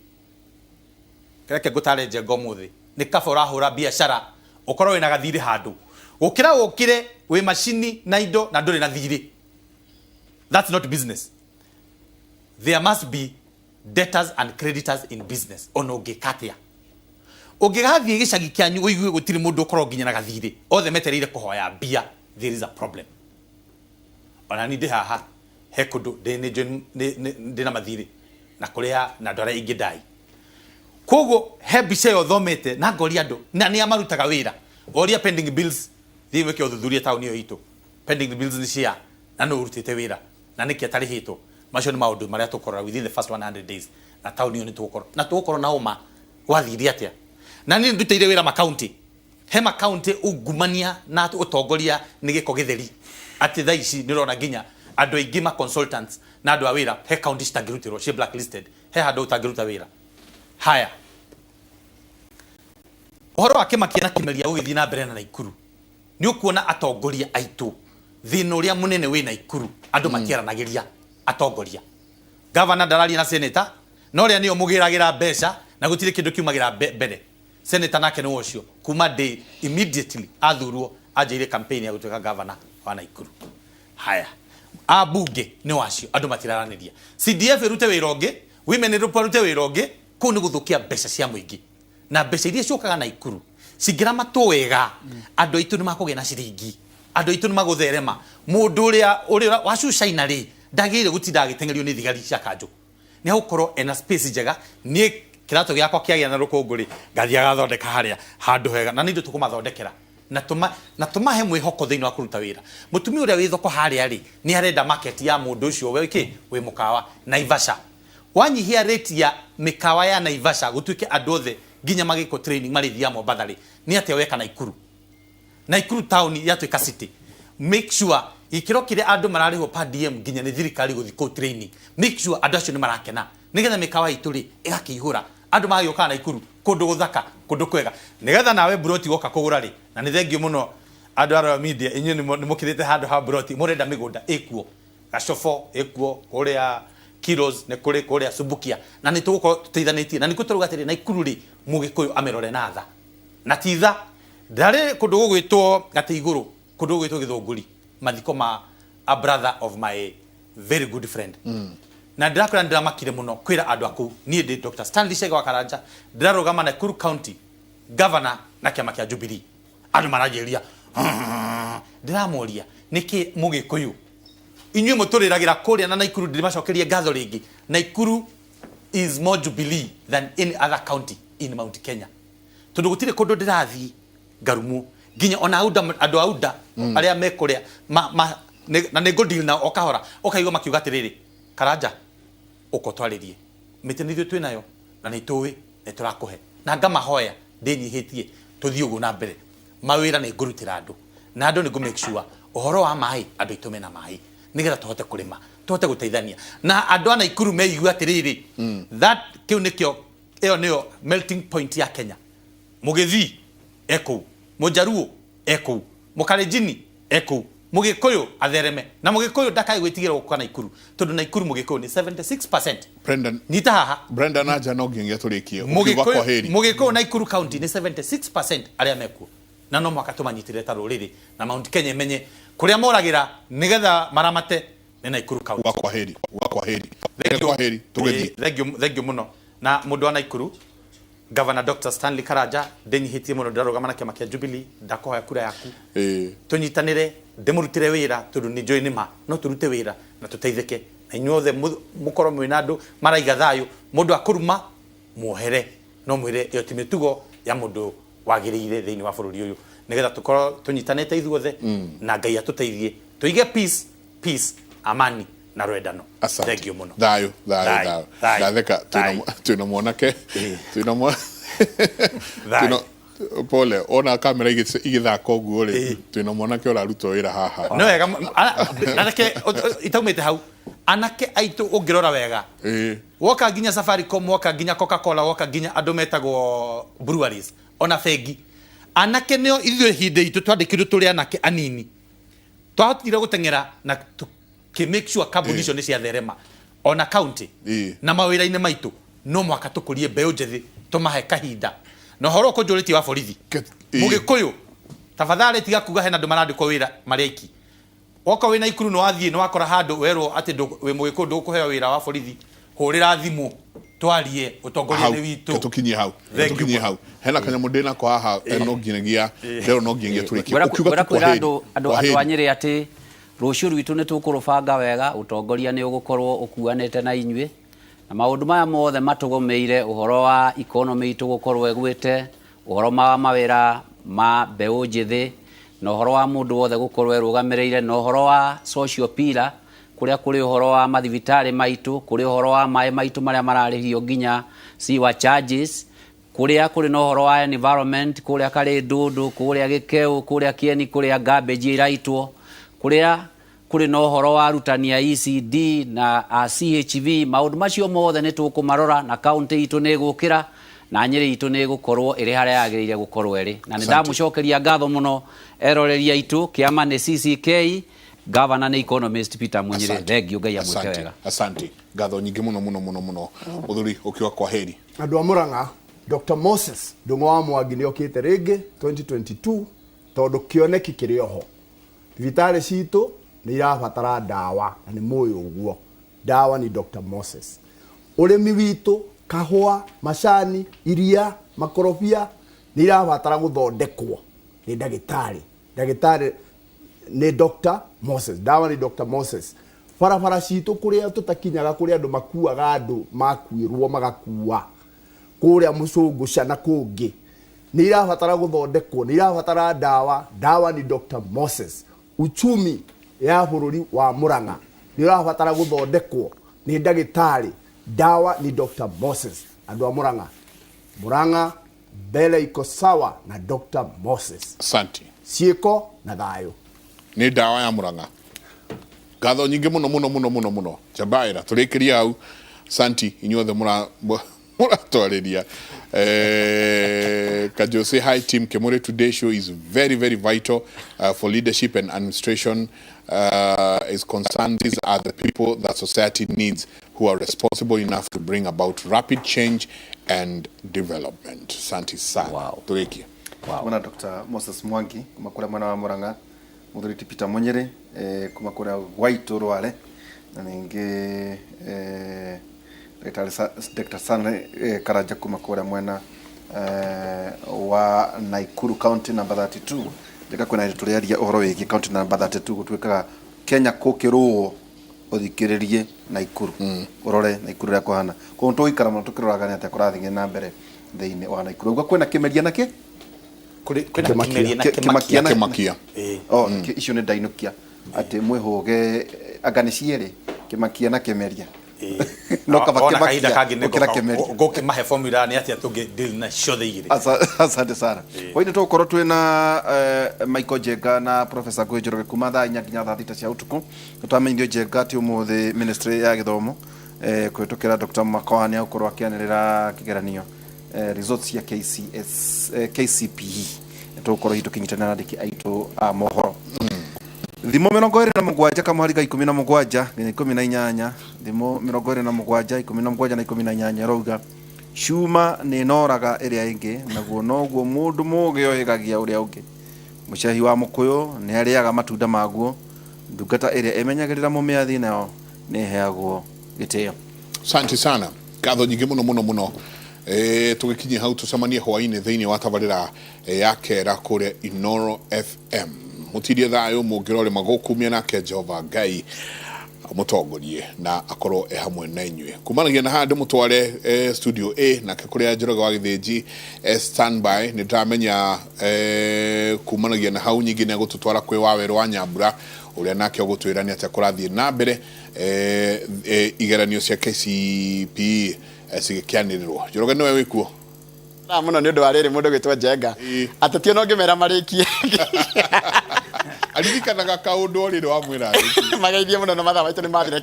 Reke ngũtare njenga ũmũthĩ, nĩ kaba ũrahũra biacara ũkorwo wĩna gathirĩ handũ, gũkĩra ũkĩre wĩ macini na indo na ndũrĩ na thirĩ. That's not business. There must be debtors and creditors in business. Ona ũngĩka atĩa, ũngĩgathiĩ gĩcagi kĩanyu ũigue gũtirĩ mũndũ ũkorwo nginya na gathirĩ, othe metereire kũhoya mbia, there is a problem. Ona ni ndĩ haha, he kũndũ ndĩ nĩ ndĩ na mathirĩ na kũrĩa na andũ arĩa ingĩ ndai. Koguo he mbica ĩyo thomete na ngoria andũ na nĩa marutaga wĩra. Woria pending bills, thiĩ wĩke ũthuthuria taũni ĩyo itũ, pending bills nĩ cia na nũ ũrutĩte wĩra na nĩkĩ atarĩhĩtwo. Macio nĩ maũndũ marĩa tũkũrora within the first 100 days. Na taũni ĩyo nĩ tũgũkorwo na tũgũkorwo na ũma gwathire atĩa. Na niĩ ndutĩire wĩra makaunti, he makaunti ungumania na ũtongoria nĩ gĩko gĩtheri, atĩ thaa ici nĩ ũrona nginya andũ aingĩ ma consultants na andũ a wĩra, he kaunti citangĩrutĩrwo, ciĩ blacklisted, he handũ ũtangĩruta wĩra. Haya, ũhoro wa Kĩmakia na Kĩmeria ũgĩthiĩ na mbere na Naikuru, nĩ ũkuona atongoria aitũ, thĩna ũrĩa mũnene wĩ Naikuru, andũ matiaranagĩria. Atongoria, gavana ndararia na senator, na ũrĩa nĩo mũgĩragĩra mbeca na gũtirĩ kĩndũ kiumagĩra mbere. Senator nake nĩ ũcio kuma day immediately athurwo anjĩire campaign ya gũtuĩka gavana wa Naikuru. Haya, ambunge nĩ wacio, andũ matiraranĩria. CDF ĩrute wĩra ũngĩ, women rep arute wĩra ũngĩ. Kũu nĩ gũthũkia mbeca cia mũingĩ, na mbeca iria ciũkaga Naikuru cingĩramatwo wega, andũ aitũ nĩ makũgĩa na ciringi, andũ aitũ nĩ magũtherema. Mũndũ ũrĩa ũrĩa wa China rĩ, ndagĩrĩire gũtinda agĩteng'erio nĩ thigari cia kanjũ, nĩ agũkorwo ena space njega. Niĩ kĩratũ gĩakwa kĩagĩa na rũkũngũ rĩ, ngathiaga gathondeka harĩa handũ hega, na nĩ indo tũkũmathondekera na tũmahe mwĩhoko thĩinĩ wa kũruta wĩra. Mũtumia ũrĩa wĩ thoko harĩa rĩ, nĩ arenda market ya mũndũ ũcio we kĩ wĩ mũkawa Naivasha. Wanyihia rate ya mĩkawa ya Naivasha, gũtuĩke andũ othe nginya magĩkwo training marĩthiaga Mombatha rĩ, nĩ atĩa weka Naikuru? Naikuru town yatuĩka city, make sure gĩkĩro kĩrĩa andũ mararĩhwo per diem nginya nĩ thirikari gũthiĩ kũu training, make sure andũ acio nĩ marakena, nĩgetha mĩkawa itũ rĩ ĩgakĩihũra, andũ magagĩũkaga Naikuru, kũndũ gũthaka, kũndũ kwega, nĩgetha nawe mburoti woka kũgũra rĩ. Na nĩ thengiũ mũno andũ a Royal Media, inyuĩ nĩ mũkĩrĩte handũ ha mburoti, mũrenda mĩgũnda ĩkuo Gacobo, ĩkuo kũrĩa Kilos, nĩ kũrĩ kũrĩa Subukia, na nĩ tũgũkorwo tũteithanĩtie. Na nĩkuo tũrauga atĩrĩ, Naikuru rĩ, mũgĩkũyũ amĩrore na tha na ti tha. Ndarĩ kũndũ gũgwĩtwo gatĩ igũrũ, kũndũ gũgwĩtwo Gĩthũngũri, mathiko ma a brother of my very good friend. Na ndĩrakwĩra ndĩramakire mũno kwĩra andũ akũu niĩ ndĩ Dr. Stanley Chege wa Karanja, ndĩrarũgama Nakuru County governor na kĩama kĩa Jubilee. Andũ maranjĩria, ndĩramoria nĩkĩ mũgĩkũyũ inyuĩ mũtũrĩragĩra kũrĩa na Nakuru? Ndĩmacokerie ngatho rĩngĩ. Nakuru is more Jubilee than any other county in Mount Kenya, tondũ gũtirĩ kũndũ ndĩrathiĩ ngarumwo, nginya ona auda, andũ a UDA arĩa me kũrĩa na nĩ ngũ deal nao o kahora. Ũkaigua makiuga atĩrĩrĩ, "Karanja, ũka ũtwarĩrie mĩtĩ, nĩ ithuĩ twĩ nayo na nĩ tũĩ nĩ tũrakũhe." Na ngamahoya ndĩnyihĩtie tũthiĩ ũguo na mbere. Mawĩra nĩ ngũrutĩra andũ, na andũ nĩ ngũ make sure ũhoro wa maĩ, andũ aitũ mena maĩ nĩgetha tũhote kũrĩma, tũhote gũteithania na andũ a Naikuru meigue atĩrĩrĩ, that kĩu nĩkĩo, ĩyo nĩyo melting point ya Kenya. Mũgĩthii e kũu, Mũjaruo e kũu, Mũkalenjini e kũu, Mũgĩkũyũ athereme, na Mũgĩkũyũ ndakae gwĩtigĩra gũka Naikuru, tondũ Naikuru Mũgĩkũyũ nĩ 76%. Brendan. Nyita haha. Brenda Naja, no nginya tũrĩkie ũkiuga kwa heri. Mũgĩkũyũ Naikuru County nĩ 76% arĩa mekuo, na no mwaka tũmanyitĩrĩre ta rũrĩrĩ, na Mount Kenya imenye kũrĩa moragĩra nĩgetha maramate nĩ Naikuru County. Kwa heri, kwa heri, kwa heri, tũgĩthiĩ. Thank you mũno. Na mũndũ wa Naikuru, Governor Dr. Stanley Karanja, ndĩnyihĩtie mũno, ndĩrarũgama na kĩama kĩa Jubilee. Ndakũhoya kura yaku, tũnyitanĩre, ndĩmũrutĩre wĩra, tondũ nĩ njũĩ nĩ ma no tũrute wĩra na tũteithĩke, na inyuothe mũkorwo mwĩna andũ maraiga thayũ. Mũndũ akũruma, muohere, no mwĩre ĩyo ti mĩtugo ya mũndũ wagĩrĩire thĩinĩ wa bũrũri ũyũ, nĩgetha tũkorwo tũnyitanĩte ithuothe, na Ngai atũteithie tũige peace, peace, amani na rwendano. Asante. Thank you mũno. Thayũ, thayũ. Thayũ, thayũ. Thayũ. Ndatheka. Twĩna mwanake, twĩna mwa Thayũ. Pole, ona kamera igĩthaka ũguo rĩ, twĩna mwanake ũraruta wĩra haha. Nĩ wega na reke itaumĩte hau, anake aitũ ũngĩrora wega, woka nginya Safaricom, woka nginya Coca-Cola, woka nginya andũ metagwo breweries, ona bengi, anake nĩo. Ithuĩ hĩndĩ itũ twandĩkirwo tũrĩ anake anini, twahotire gũteng'era na tũkĩ make sure kambuni icio nĩ ciatherema ona county na mawĩra-inĩ maitũ. No mwaka tũkũrie mbeũ njĩthĩ, tũmahe kahinda. Na ũhoro ũkũnjũrĩtie wa borithi, Mũgĩkũyũ, tafadhali tiga kuga hena andũ marandĩkwo wĩra marĩ aiki. Woka wĩna Ikuru, nĩ wathiĩ nĩ wakora handũ werwo atĩ wĩ Mũgĩkũyũ ndũkũheo wĩra wa borithi, hũrĩra thimũ twarie, ũtongoria Hau nĩ witũ. Tũkinyie hau. Thank you. Tũkinyie hau, hena kanyamũ ndĩnako haha, no nginyagia ndero, no nginyagia tũrĩkie. Ũkiuga Ngwenda tu kwa kwĩra heri. andũ Kwa andũ heri. a Nyĩrĩ atĩ rũciũ rwitũ nĩ tũkũrũbanga wega. Ũtongoria nĩ ũgũkorwo ũkuanĩte na inyuĩ, na maũndũ maya mothe matũgũmĩire, ũhoro wa economy itũ gũkorwo ĩgwĩte, ũhoro wa mawĩra ma mbeũ njĩthĩ, na ũhoro wa mũndũ wothe gũkorwo erũgamĩrĩire, na ũhoro wa social pillar, kũrĩa kũrĩ ũhoro wa mathibitarĩ maitũ, kũrĩ ũhoro wa maĩ maitũ marĩa mararĩhio nginya sewer charges, kũrĩa kũrĩ na ũhoro wa environment, kũrĩa karĩ ndũndũ, kũrĩa gĩkeũ, kũrĩa kĩeni, kũrĩa garbage iraitwo, kũrĩa kũrĩ na ũhoro wa arutani a ECD na a CHV. Maũndũ macio mothe nĩ tũkũmarora, na kaunti itũ nĩ ĩgũkĩra, na Nyĩrĩ itũ nĩ ĩgũkorwo ĩrĩ harĩa yagĩrĩire gũkorwo ĩrĩ. Na nĩ Asante. ndamũcokeria ngatho mũno, eroreri aitũ. Kĩama nĩ CCK, gavana nĩ economist Peter Munyĩrĩ. Asante. Thengiũ, Ngai amwĩke Asante. wega. Asante, ngatho nyingĩ mũno mũno mũno mũno. Mũthuri, ũkiuga kwa heri. Andũ a Mũrang'a, Dr Moses Ndũng'o wa Mwangi nĩ okĩte rĩngĩ 2022, tondũ kĩoneki kĩrĩ oho. Thibitarĩ citũ nĩ irabatara ndawa, na nĩ mũĩ ũguo ndawa ni Dr Moses. Ũrĩmi witũ, kahũa, macani, iria, makorobia nĩ irabatara gũthondekwo nĩ ndagĩtarĩ. Ndagĩtarĩ nĩ Dr Moses, ndawa nĩ Dr Moses. Barabara citũ kũrĩa tũtakinyaga, kũrĩa andũ makuaga, andũ makuĩrwo magakua kũrĩa mũcũngũca na kũngĩ, nĩ irabatara gũthondekwo, nĩ irabatara ndawa. Ndawa ni Dr Moses. Uchumi ya bũrũri wa Mũrang'a nĩ ũrabatara gũthondekwo nĩ ndagĩtarĩ. Ndawa ni Dr Moses. Andũ a Mũrang'a, Mũrang'a mbele iko sawa na Dr Moses. Asante. Ciĩko na thayũ. Nĩ ndawa ya Mũrang'a. Ngatho nyingĩ mũno mũno mũno mũno mũno. Jambaĩra tũrĩkĩrie hau. Santi inyuothe mũratwarĩria. Kajose, hi team Kemore. Today show is very very vital for leadership and administration is concerned. These are the people that society needs, who are responsible enough to bring about rapid change and development. Santi sana. Wow. Tũrĩkie. Mwana Dr Moses Mwangi kuma kuria mwena wa Murang'a, muthuri ti Peter Munyiri kuma kuria gwaitũ Rware, Na ningĩ Dr. Dr. Stanley Karanja kuma kũrĩa mwena wa Nakuru county number 32. Njega kwĩna hĩndĩ tũrĩaria ũhoro wĩgiĩ county number 32 gũtuĩkaga Kenya kũkĩrũo ũthikĩrĩrie Nakuru, ũrore Nakuru ũrĩa kũhana. Koguo tũgũikara mũno tũkĩroraga nĩ atĩa kũrathiĩ na mbere thĩinĩ wa Nakuru. Ũguo kwĩna kĩmeria na kĩ? Kwĩna kĩmeria na Kĩmakia na Kĩmakia. Oh, icio nĩ ndainũkia atĩ mwĩhũge anga nĩ cierĩ, kĩmakia na kĩmeria. No kaba Ona kahinda kĩmakia kangĩ nĩ gũkĩra kĩmeria. ngũkĩmahe formula nĩ atĩa tũngĩ deal na ciothe igĩrĩ. Asante sana. Hwainĩ tũgũkorwo twĩna Michael Njenga na Professor Ngũgĩ Njoroge kuma thaa 4 nginya thaa 6 cia ũtukũ. Nĩ twamenyithio Njenga atĩ ũmũthĩ ministry ya gĩthomo kũhĩtũkĩra Dr. Makoha nĩ egũkorwo akĩanĩrĩra kĩgeranio results cia KCS, KCPE. Nĩ tũgũkorwo hihi tũkĩnyitanĩra na andĩki aitũ a mohoro. Thimũ 27 kamũhari ka 17 nginya 18, thimũ 27, 17 na 18 ĩrauga cuma nĩ ĩnoraga ĩrĩa ĩngĩ, naguo noguo mũndũ mũũgĩ oĩgagia ũrĩa ũngĩ. Mũcehi wa mũkũyũ nĩ arĩaga matunda maguo, ndungata ĩrĩa ĩmenyagĩrĩra mũmĩathi nayo nĩ ĩheagwo gĩtĩo. Asante sana, ngatho nyingĩ mũno mũno mũno. Tũgĩkinyia hau tũcemanie hwainĩ thĩinĩ wa tabarĩra ya kera kũrĩa Inoro FM. Mũtindie thayũ mũngĩrorĩma gũkumia nake Jehova Ngai mũtongorie na akorwo e hamwe na inyuĩ. Kumanagia na haha ndĩmũtware studio A nake kũrĩa Njoroge wa Gĩthĩnji standby. Nĩ ndĩramenya kumanagia na hau nyingĩ nĩ egũtũtwara kwĩ Wawerũ wa Nyambura ũrĩa nake ũgũtwĩra nĩ atĩa kũrathiĩ na mbere igeranio cia KCPE cigĩkĩanĩrĩrwo. Njoroge nĩwe wĩkuo? Na mũno nĩ ũndũ wa rĩrĩ mũndũ gwĩtwo Njenga ateti ona ũngĩmera marĩkie. Aririkanaga kaũndũ o rĩrĩ wamwĩra. Mageithie mũno na mathaa maitũ nĩ mathira.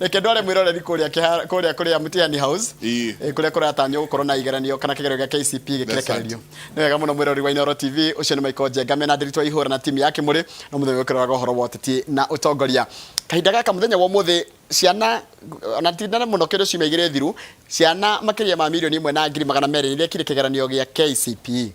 Reke ndware mwĩroreri kũrĩa kũrĩa kũrĩa Mtihani House, kũrĩa kũratanywo gũkorwo na igeranio kana kĩgeranio gĩa KCPE gĩkĩrekererio. Nĩ wega mũno mwĩroreri wa Inoro TV, ũcio nĩ Michael Njenga mena Ndiritu wa Ihũra na timu ya Kĩmũrĩ no mũthenya ũkĩroraga ũhoro wa ũteti na ũtongoria. Kahinda gaka mũthenya wa ũmũthĩ ciana ona ti nene mũno kĩndũ ciumia igĩrĩ thiru, ciana makĩria ma 1,200,000 irekire kĩgeranio gĩa KCPE.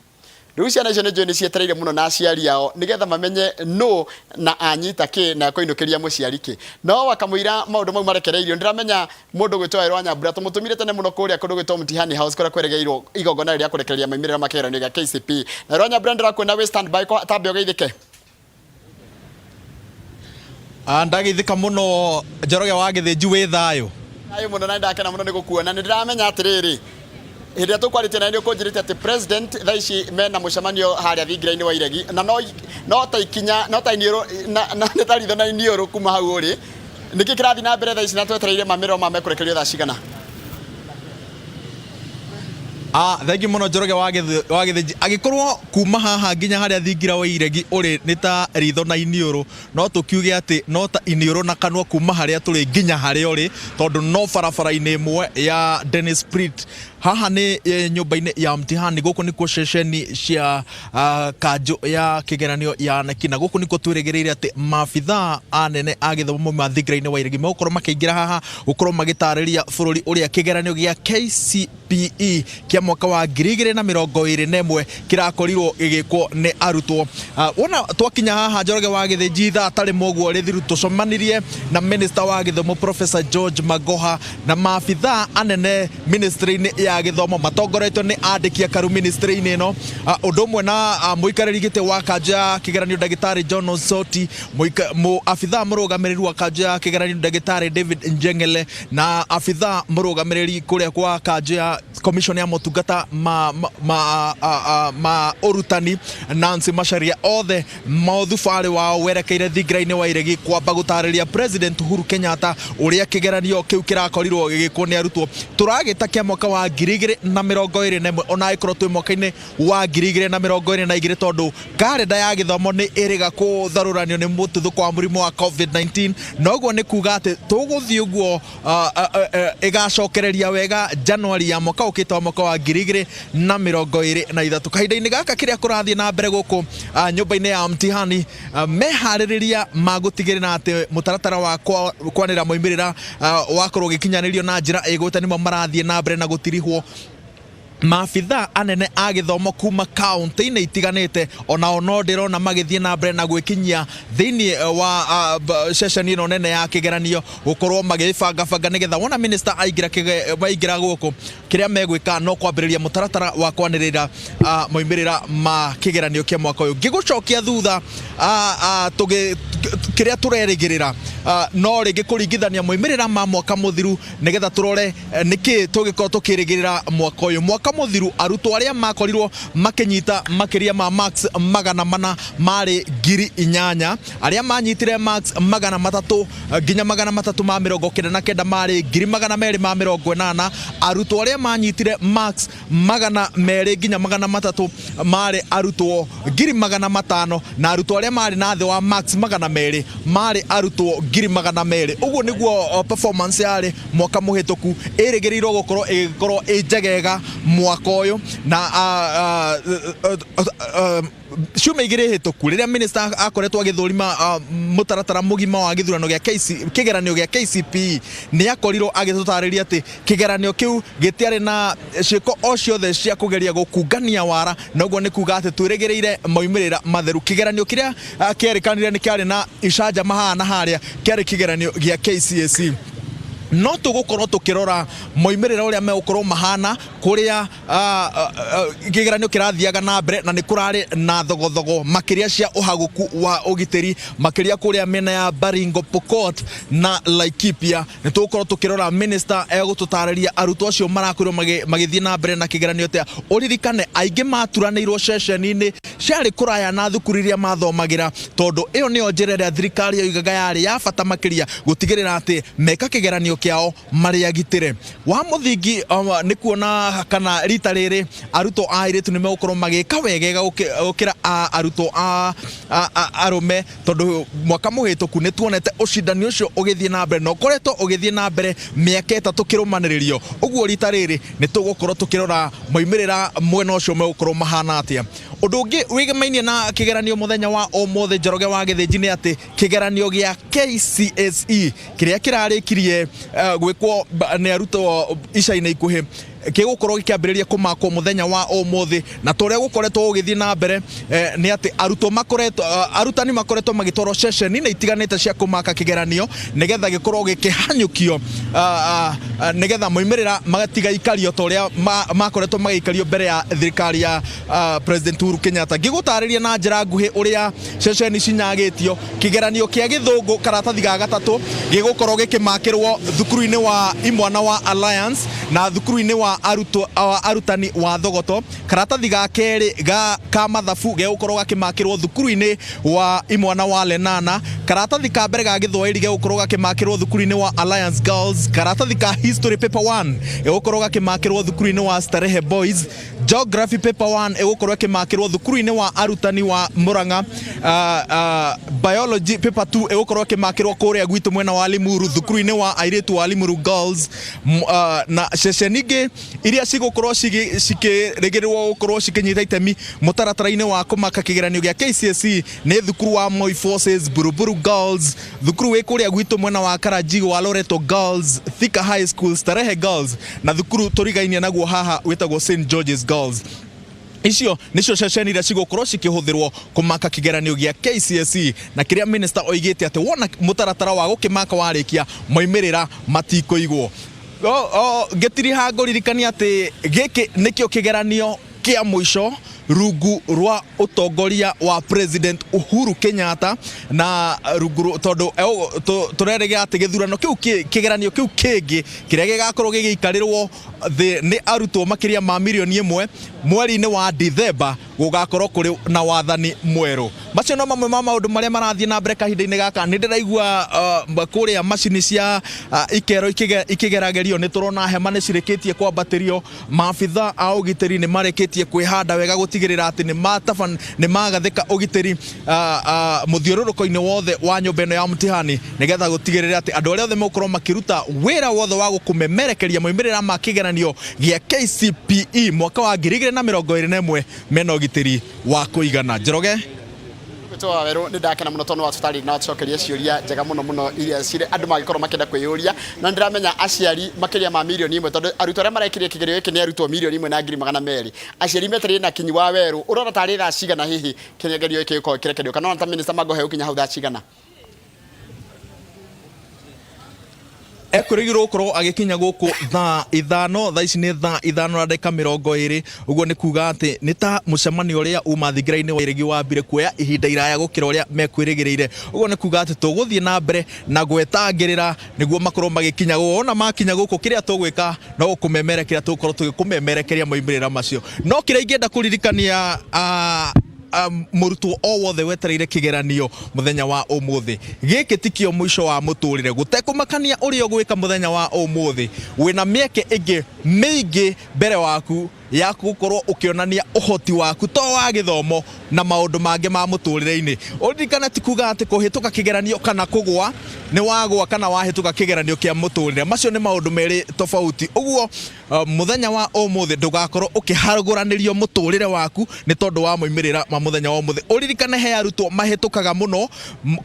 Rĩu ciana icio nĩ njũĩ nĩ cietereire mũno na aciari ao nĩgetha mamenye nũ na anyita kĩ na akũinũkĩria mũciari kĩ. No wakamũira maũndũ mau marekereirio, ndĩramenya mũndũ gwĩtwo Wawerũ wa Nyambura tũmũtũmire tene mũno kũrĩa kũndũ gwĩtwo Mtihani House kũrĩa kweregeirwo igongona rĩrĩa kũrekereria maumĩrĩra ma kĩgeranio gĩa KCPE. Na Wawerũ wa Nyambura ndĩrakuona wĩ standby kwa tambe ũgeithĩke. Ndageithĩka mũno Njoroge wa Gĩthĩnji, wĩ thayũ? Thayũ mũno na nĩndakena mũno nĩ gũkuona. Nĩ ndĩramenya atĩrĩrĩ, hĩndĩ ĩrĩa tũkwarĩtie nawe nĩ ũkũnjĩrĩte atĩ president thaa ici mena mũcemanio harĩa thingira-inĩ wa Iregi, na no ta ikinya, no ta iniũrũ, na nĩ ta ritho na iniũrũ kuma hau ũrĩ. Nĩkĩ kĩrathiĩ na mbere thaa ici na twetereire mamĩrĩro ma mekũrekererio thaa cigana? Thengi mũno Njoroge wa Gĩthĩnji. Angĩkorwo kuma haha nginya harĩa thingira wa Iregi ũrĩ nĩ ta ritho na iniũrũ, no tũkiuge atĩ no ta iniũrũ na kanua kuma harĩa tũrĩ nginya harĩa ũrĩ, tondũ no barabara-inĩ ĩmwe ya Dennis Pritt. Haha nĩ nyũmba-inĩ ya mtihani, gũkũ nĩkuo ceceni cia kanjũ ya kĩgeranio ya KNEC, na gũkũ nĩkuo twĩrĩgĩrĩire atĩ maabithaa anene a gĩthomo mauma thingira-inĩ wa Iregi megũkorwo makĩingĩra haha gũkorwo magĩtarĩria bũrũri ũrĩa kĩgeranio gĩa KCPE kĩa mwaka wa 2021 kĩrakorirwo gĩgĩkwo nĩ arutwo. Wona twakinya haha Njoroge wa Gĩthĩnji thaa tarĩ mũguo rĩthiru, tũcemanirie na Minister wa Gĩthomo Professor George Magoha na maabithaa anene ministry-inĩ ya gĩthomo matongoretio nĩ andĩki akaru ministry-inĩ ĩno, ũndũ ũmwe na mũikarĩri gĩtĩ wa kanjũ ya kĩgeranio ndagĩtarĩ John Onsoti, abithaa mũrũgamĩrĩri wa kanjũ ya kĩgeranio ndagĩtarĩ David Njeng'ele, na abithaa mũrũgamĩrĩri kũrĩa kwa kanjũ ya commission ya motungata ma ũrutani Nancy Macharia, othe mothubarĩ wao werekeire thingira-inĩ wa Iregi kwamba gũtarĩria President Uhuru Kenyatta ũrĩa kĩgeranio kĩu kĩrakorirwo gĩgĩkwo nĩ arutwo. Tũragĩta kĩa mwaka wa 2021, ona angĩkorwo twĩ mwaka-inĩ wa 2022, tondũ karenda ya gĩthomo nĩ ĩrĩga kũtharũranio nĩ mũtuthũko wa mũrimũ wa COVID-19. Noguo nĩ kuga atĩ tũgũthiĩ ũguo ĩgacokereria wega January ya mwaka ũkĩte wa mwaka wa 2023. Kahinda-inĩ gaka kĩrĩa kũrathiĩ na mbere gũkũ nyũmba-inĩ ya mtihani, meharĩrĩria ma gũtigĩrĩra atĩ mũtaratara wa kwanĩrĩra moimĩrĩra wakorwo ũgĩkinyanĩrio na njĩra ĩgwĩte nĩmo marathiĩ na mbere na gũtirihwo. Maabithaa anene a gĩthomo kuma kaunti-inĩ itiganĩte onao no ndĩrona magĩthiĩ na mbere na gwĩkinyia thĩinĩ wa ceceni ĩno nene ya kĩgeranio gũkorwo magĩbangabanga nĩgetha wona minister aingĩra aingĩra gũkũ kĩrĩa megwĩka no kwambĩrĩria mũtaratara wa kwanĩrĩra moimĩrĩra ma kĩgeranio kĩa mwaka ũyũ. Ngĩgũcokia thutha kĩrĩa tũrerĩgĩrĩra no rĩngĩ kũringithania moimĩrĩra ma mwaka mũthiru nĩgetha tũrore nĩkĩ tũngĩkorwo tũkĩrĩgĩrĩra mwaka ũyũ. Mwaka mũthiru arutwo arĩa makorirwo makĩnyita makĩria ma marks 400 marĩ 8,000, arĩa manyitire marks 300 nginya 399 marĩ 280,000, arutwo arĩa manyitire marks 200 nginya 300 marĩ arutwo 500,000, na arutwo arĩa marĩ na thĩ wa marks 200 marĩ arutwo 200,000. Ũguo nĩguo performance yarĩ mwaka mũhĩtũku, ĩrĩgĩrĩirwo gũkorwo ĩgĩkorwo ĩ njegega mwaka ũyũ. Na ciumia igĩrĩ hĩtũku rĩrĩa minister akoretwo agĩthũrima mũtaratara mũgima wa gĩthurano gĩa kĩgeranio gĩa KCPE, nĩ akorirwo agĩtũtarĩria atĩ kĩgeranio kĩu gĩtiarĩ na ciĩko o ciothe cia kũgeria gũkungania wara, na ũguo nĩ kuga atĩ twĩrĩgĩrĩire moimĩrĩra matheru. Kĩgeranio kĩrĩa kĩerĩkanire nĩ kĩarĩ na icanjama haha na harĩa kĩarĩ kĩgeranio gĩa KCSE. No tũgũkorwo tũkĩrora moimĩrĩra ũrĩa megũkorwo mahana kũrĩa kĩgeranio kĩrathiaga na mbere, na nĩ kũrarĩ na thogothogo makĩria cia ũhagũku wa ũgitĩri makĩria kũrĩa mĩena ya Baringo, Pokot na Laikipia. Nĩ tũgũkorwo tũkĩrora minister egũtũtarĩria arutwo acio marakorirwo magĩthiĩ na mbere na kĩgeranio atĩa. Ũririkane aingĩ maturanĩirwo ceceni-inĩ ciarĩ kũraya na thukuru iria mathomagĩra, tondũ ĩyo nĩyo njĩra ĩrĩa thirikari yoigaga yarĩ ya bata makĩria gũtigĩrĩra atĩ meka kĩgeranio kĩao marĩ agitĩre. Wa mũthingi nĩ kuona kana rita rĩrĩ arutwo a airĩtu nĩ megũkorwo magĩka wegega gũkĩra arutwo a arũme, tondũ mwaka mũhĩtũku nĩ tuonete ũcindani ũcio ũgĩthiĩ na mbere na ũkoretwo ũgĩthiĩ na mbere mĩaka 3 kĩrũmanĩrĩrio. Ũguo rita rĩrĩ nĩ tũgũkorwo tũkĩrora moimĩrĩra mwena ũcio megũkorwo mahana atĩa. Ũndũ ũngĩ wĩgemainie na kĩgeranio mũthenya wa ũmũthĩ Njoroge wa Gĩthĩnji nĩ atĩ kĩgeranio gĩa KCSE kĩrĩa kĩrarĩkirie gwĩkwo nĩ arutwo ica-inĩ ikuhĩ gĩgũkorwo gĩkĩambĩrĩria kũmakwo mũthenya wa ũmũthĩ, na ta ũrĩa gũkoretwo gũgĩthiĩ na mbere nĩ atĩ arutwo makoretwo arutani makoretwo magĩtwarwo ceceni-inĩ itiganĩte cia kũmaka kĩgeranio nĩgetha gĩkorwo gĩkĩhanyũkio nĩgetha moimĩrĩra matigaikario ta ũrĩa makoretwo magĩikario mbere ya thirikari ya President Uhuru Kenyatta. Ngĩgũtarĩria na njĩra nguhĩ ũrĩa ceceni cinyagĩtio, kĩgeranio kĩa gĩthũngũ karatathi ga gatatũ gĩgũkorwo gĩkĩmakĩrwo thukuru-inĩ wa imwana wa Alliance na thukuru-inĩ wa arutani wa Thogoto. Karatathi ga kerĩ ka mathabu gegũkorwo gakĩmakĩrwo thukuru-inĩ wa imwana wa Lenana. Karatathi ka mbere ga gĩthwaĩri gegũkorwo gakĩmakĩrwo thukuru-inĩ wa Alliance Girls. Karatathi ka History Paper 1 gegũkorwo gakĩmakĩrwo thukuru-inĩ wa Starehe Boys. Geography Paper 1 ĩgũkorwo ĩkĩmakĩrwo thukuru-inĩ wa arutani wa Murang'a. Biology Paper 2 ĩgũkorwo ĩkĩmakĩrwo kũrĩa gwitũ mwena wa Limuru thukuru-inĩ wa airĩtu wa Limuru Girls. Na ceceni ingĩ iria cigũkorwo cikĩrĩgĩrĩrwo gũkorwo cikĩnyita itemi mũtaratara-inĩ wa kũmaka kĩgeranio gĩa KCSE nĩ thukuru wa Moi Forces, Buruburu Girls, thukuru wĩ kũrĩa gwitũ mwena wa Karanjĩ wa Loreto Girls, Thika High School, Starehe Girls na thukuru tũrigainie naguo haha wĩtagwo St George's Girls. Icio nicio ceceni iria cigũkorwo cikĩhũthĩrwo kũmaka kĩgeranio gĩa KCSE, na kĩrĩa minister oigĩte atĩ wona mũtaratara wa gũkĩmaka warĩkia moimĩrĩra matikũigwo. Ngĩtiriha ngũririkania atĩ gĩkĩ nĩkĩo kĩgeranio kĩa mũico rungu rwa ũtongoria wa President Uhuru Kenyatta, na rungu tondũ tũrerĩgĩrĩra atĩ gĩthurano kĩu kĩgeranio kĩu kĩngĩ kĩrĩa gĩgakorwo gĩgĩikarĩrwo thĩ nĩ arutwo makĩria ma mirioni 1 mweri-inĩ wa Dithemba gũgakorwo kũrĩ na wathani mwerũ. Macio no mamwe ma maũndũ marĩa marathiĩ na mbere kahinda-inĩ gaka. Nĩ ndĩraigua kũrĩa macini cia ikero ikĩgeragerio, nĩ tũrona hema nĩ cirĩkĩtie kwambatĩrio, maabitha a ũgitĩri nĩ marĩkĩtie kwĩhanda wega gũtigĩrĩra atĩ nĩ magathĩka ũgitĩri mũthiũrũrũko-inĩ wothe wa nyũmba ĩno ya mtihani, nĩgetha gũtigĩrĩra atĩ andũ arĩa othe megũkorwo makĩruta wĩra wothe wa gũkũmemerekeria moimĩrĩra ma kĩgeranio gĩa KCPE mwaka wa 2021 mena ũgitĩri wa kũigana. Njoroge. Mũndũ gwĩtwo Wawerũ, nĩ ndakena mũno tondũ watũtarĩria na watũcokeria ciũria njega mũno mũno iria cirĩ andũ mangĩkorwo makĩenda kwĩyũria, na nĩndĩramenya aciari makĩria ma 1 million, tondũ arutwo arĩa marekire kĩgerio gĩkĩ nĩ arutwo 1,200,000. Aciari metereire na kinyi. Wa Werũ, ũrona tarĩ thaa cigana hihi kĩgerio gĩkĩ gĩkorwo kĩrekererio, kana ona ta minister Magohe ũkinya hau thaa cigana? Ekwĩrĩgĩrwo gũkorwo agĩkinya gũkũ thaa 5. Thaa ici nĩ thaa 5:20. Ũguo nĩ kuga atĩ nĩ ta mũcemanio ũrĩa uma thingira-inĩ wa iregi wambire kuoya ihinda iraya gũkĩra ũrĩa mekwĩrĩgĩrĩire. Ũguo nĩ kuga atĩ tũgũthiĩ na mbere na gwetangĩrĩra nĩguo makorwo magĩkinya gũkũ. Wona makinya gũkũ, kĩrĩa tũgwĩka no gũkũmemerekeria, tũgũkorwo tũgĩkũmemerekeria moimĩrĩra macio. No kĩrĩa ingĩenda kũririkania mũrutwo o wothe wetereire kĩgeranio mũthenya wa ũmũthĩ, gĩkĩ tikio mũico wa mũtũrĩre. Gũtekũmakania ũrĩa ũgwĩka mũthenya wa ũmũthĩ, wĩna mĩeke ĩngĩ mĩingĩ mbere waku ya gũkorwo ũkĩonania ũhoti waku to wa gĩthomo na maũndũ mangĩ ma mũtũrĩre-inĩ. Ũririkane ti kuga atĩ kũhĩtũka kĩgeranio kana kũgwa nĩ wagwa kana wahĩtũka kĩgeranio kĩa mũtũrĩre, macio nĩ maũndũ merĩ tofauti. Ũguo mũthenya wa ũmũthĩ ndũgakorwo ũkĩhagũranĩrio mũtũrĩre waku nĩ tondũ wa moimĩrĩra ma mũthenya wa ũmũthĩ. Ũririkane he arutwo mahĩtũkaga mũno,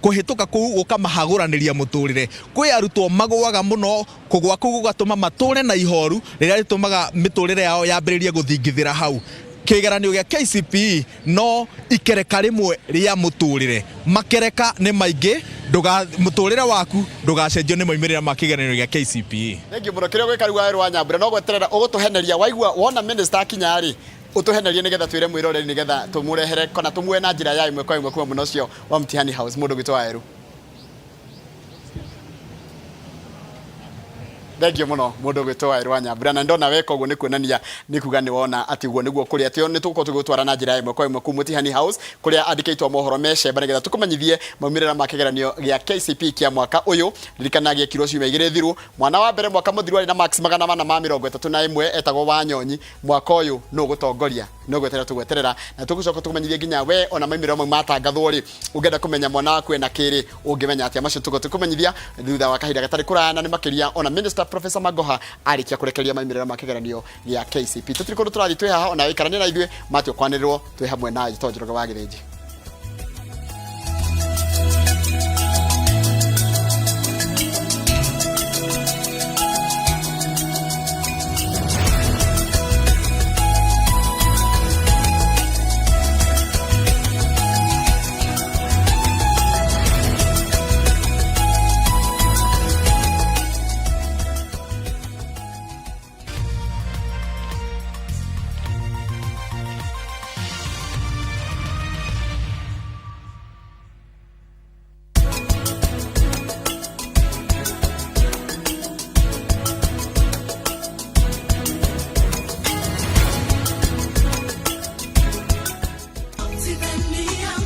kũhĩtũka kũu gũkamahagũranĩria mũtũrĩre. Kwĩ arutwo magũaga mũno, kũgwa kũu gũgatũma matũre na ihoru rĩrĩa rĩtũmaga mĩtũrĩre yao yambĩrĩrie gũthingithĩra hau. Kĩgeranio gĩa KCPE no ikereka rĩmwe rĩa mũtũrĩre, makereka nĩ maingĩ. Mũtũrĩre waku ndũgacenjio nĩ moimĩrĩra ma kĩgeranio gĩa KCPE. Thengiũ mũno. Kĩrĩa ũgwĩka rĩu, Wawerũ wa Nyambura, no gweterera ũgũtũheneria. Waigua wona minister akinya rĩ, ũtũhenerie nĩgetha twĩre mwĩroreri, nĩgetha tũmũrehere kana tũmuoe na njĩra ya ĩmwe kwa ĩmwe kuma mũno ũcio wa Mtihani House. Mũndũ gwĩtwo Wawerũ, thengio mũno. Mũndũ gwĩtwo Wawerũ wa Nyambura, na ndona weka ũguo nĩ kuonania nĩ kuga nĩ wona atĩ ũguo nĩguo kũrĩ, atĩ nĩ tũgũkorwo tũgĩgũtwara na njĩra ya ĩmwe kwa ĩmwe kuu Mtihani House kũrĩa andĩkĩtwo mohoro mecemba, nĩgetha tũkũmenyithie maumĩrĩra ma kĩgeranio gĩa KCPE kĩa mwaka ũyũ. Ririkana gĩekirwo ciumia 2 thiru. Mwana wa mbere mwaka mũthiru arĩ na marks 431, etagwo Wanyonyi. Mwaka ũyũ nũ ũgũtongoria? No gweterera tũgweterera na tũgũcoka tũkũmenyithie nginya we ona maumĩrĩra mau matangathwo rĩ, ũngĩenda kũmenya mwana waku ena kĩrĩ, ũngĩmenya atĩa? Macio tũgũ tũkũmenyithia thutha wa kahinda gatarĩ kũraya, na nĩ makĩria ona minister Professor Magoha arĩkia kũrekereria maumĩrĩra ma kĩgeranio gĩa KCPE. Tũtirĩ kũndũ tũrathiĩ, twĩ haha ona wĩikaranie na ithuĩ matio kwanĩrĩrwo twĩ hamwe na Njĩtwo Njoroge wa Gĩthĩnji.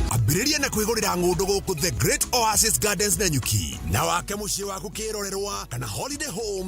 Ambĩrĩria na kwĩgũrĩra ng'ũndũ gũkũ The Great Oasis Gardens Nanyuki, na wake mũciĩ waku kĩrorerwa kana holiday home.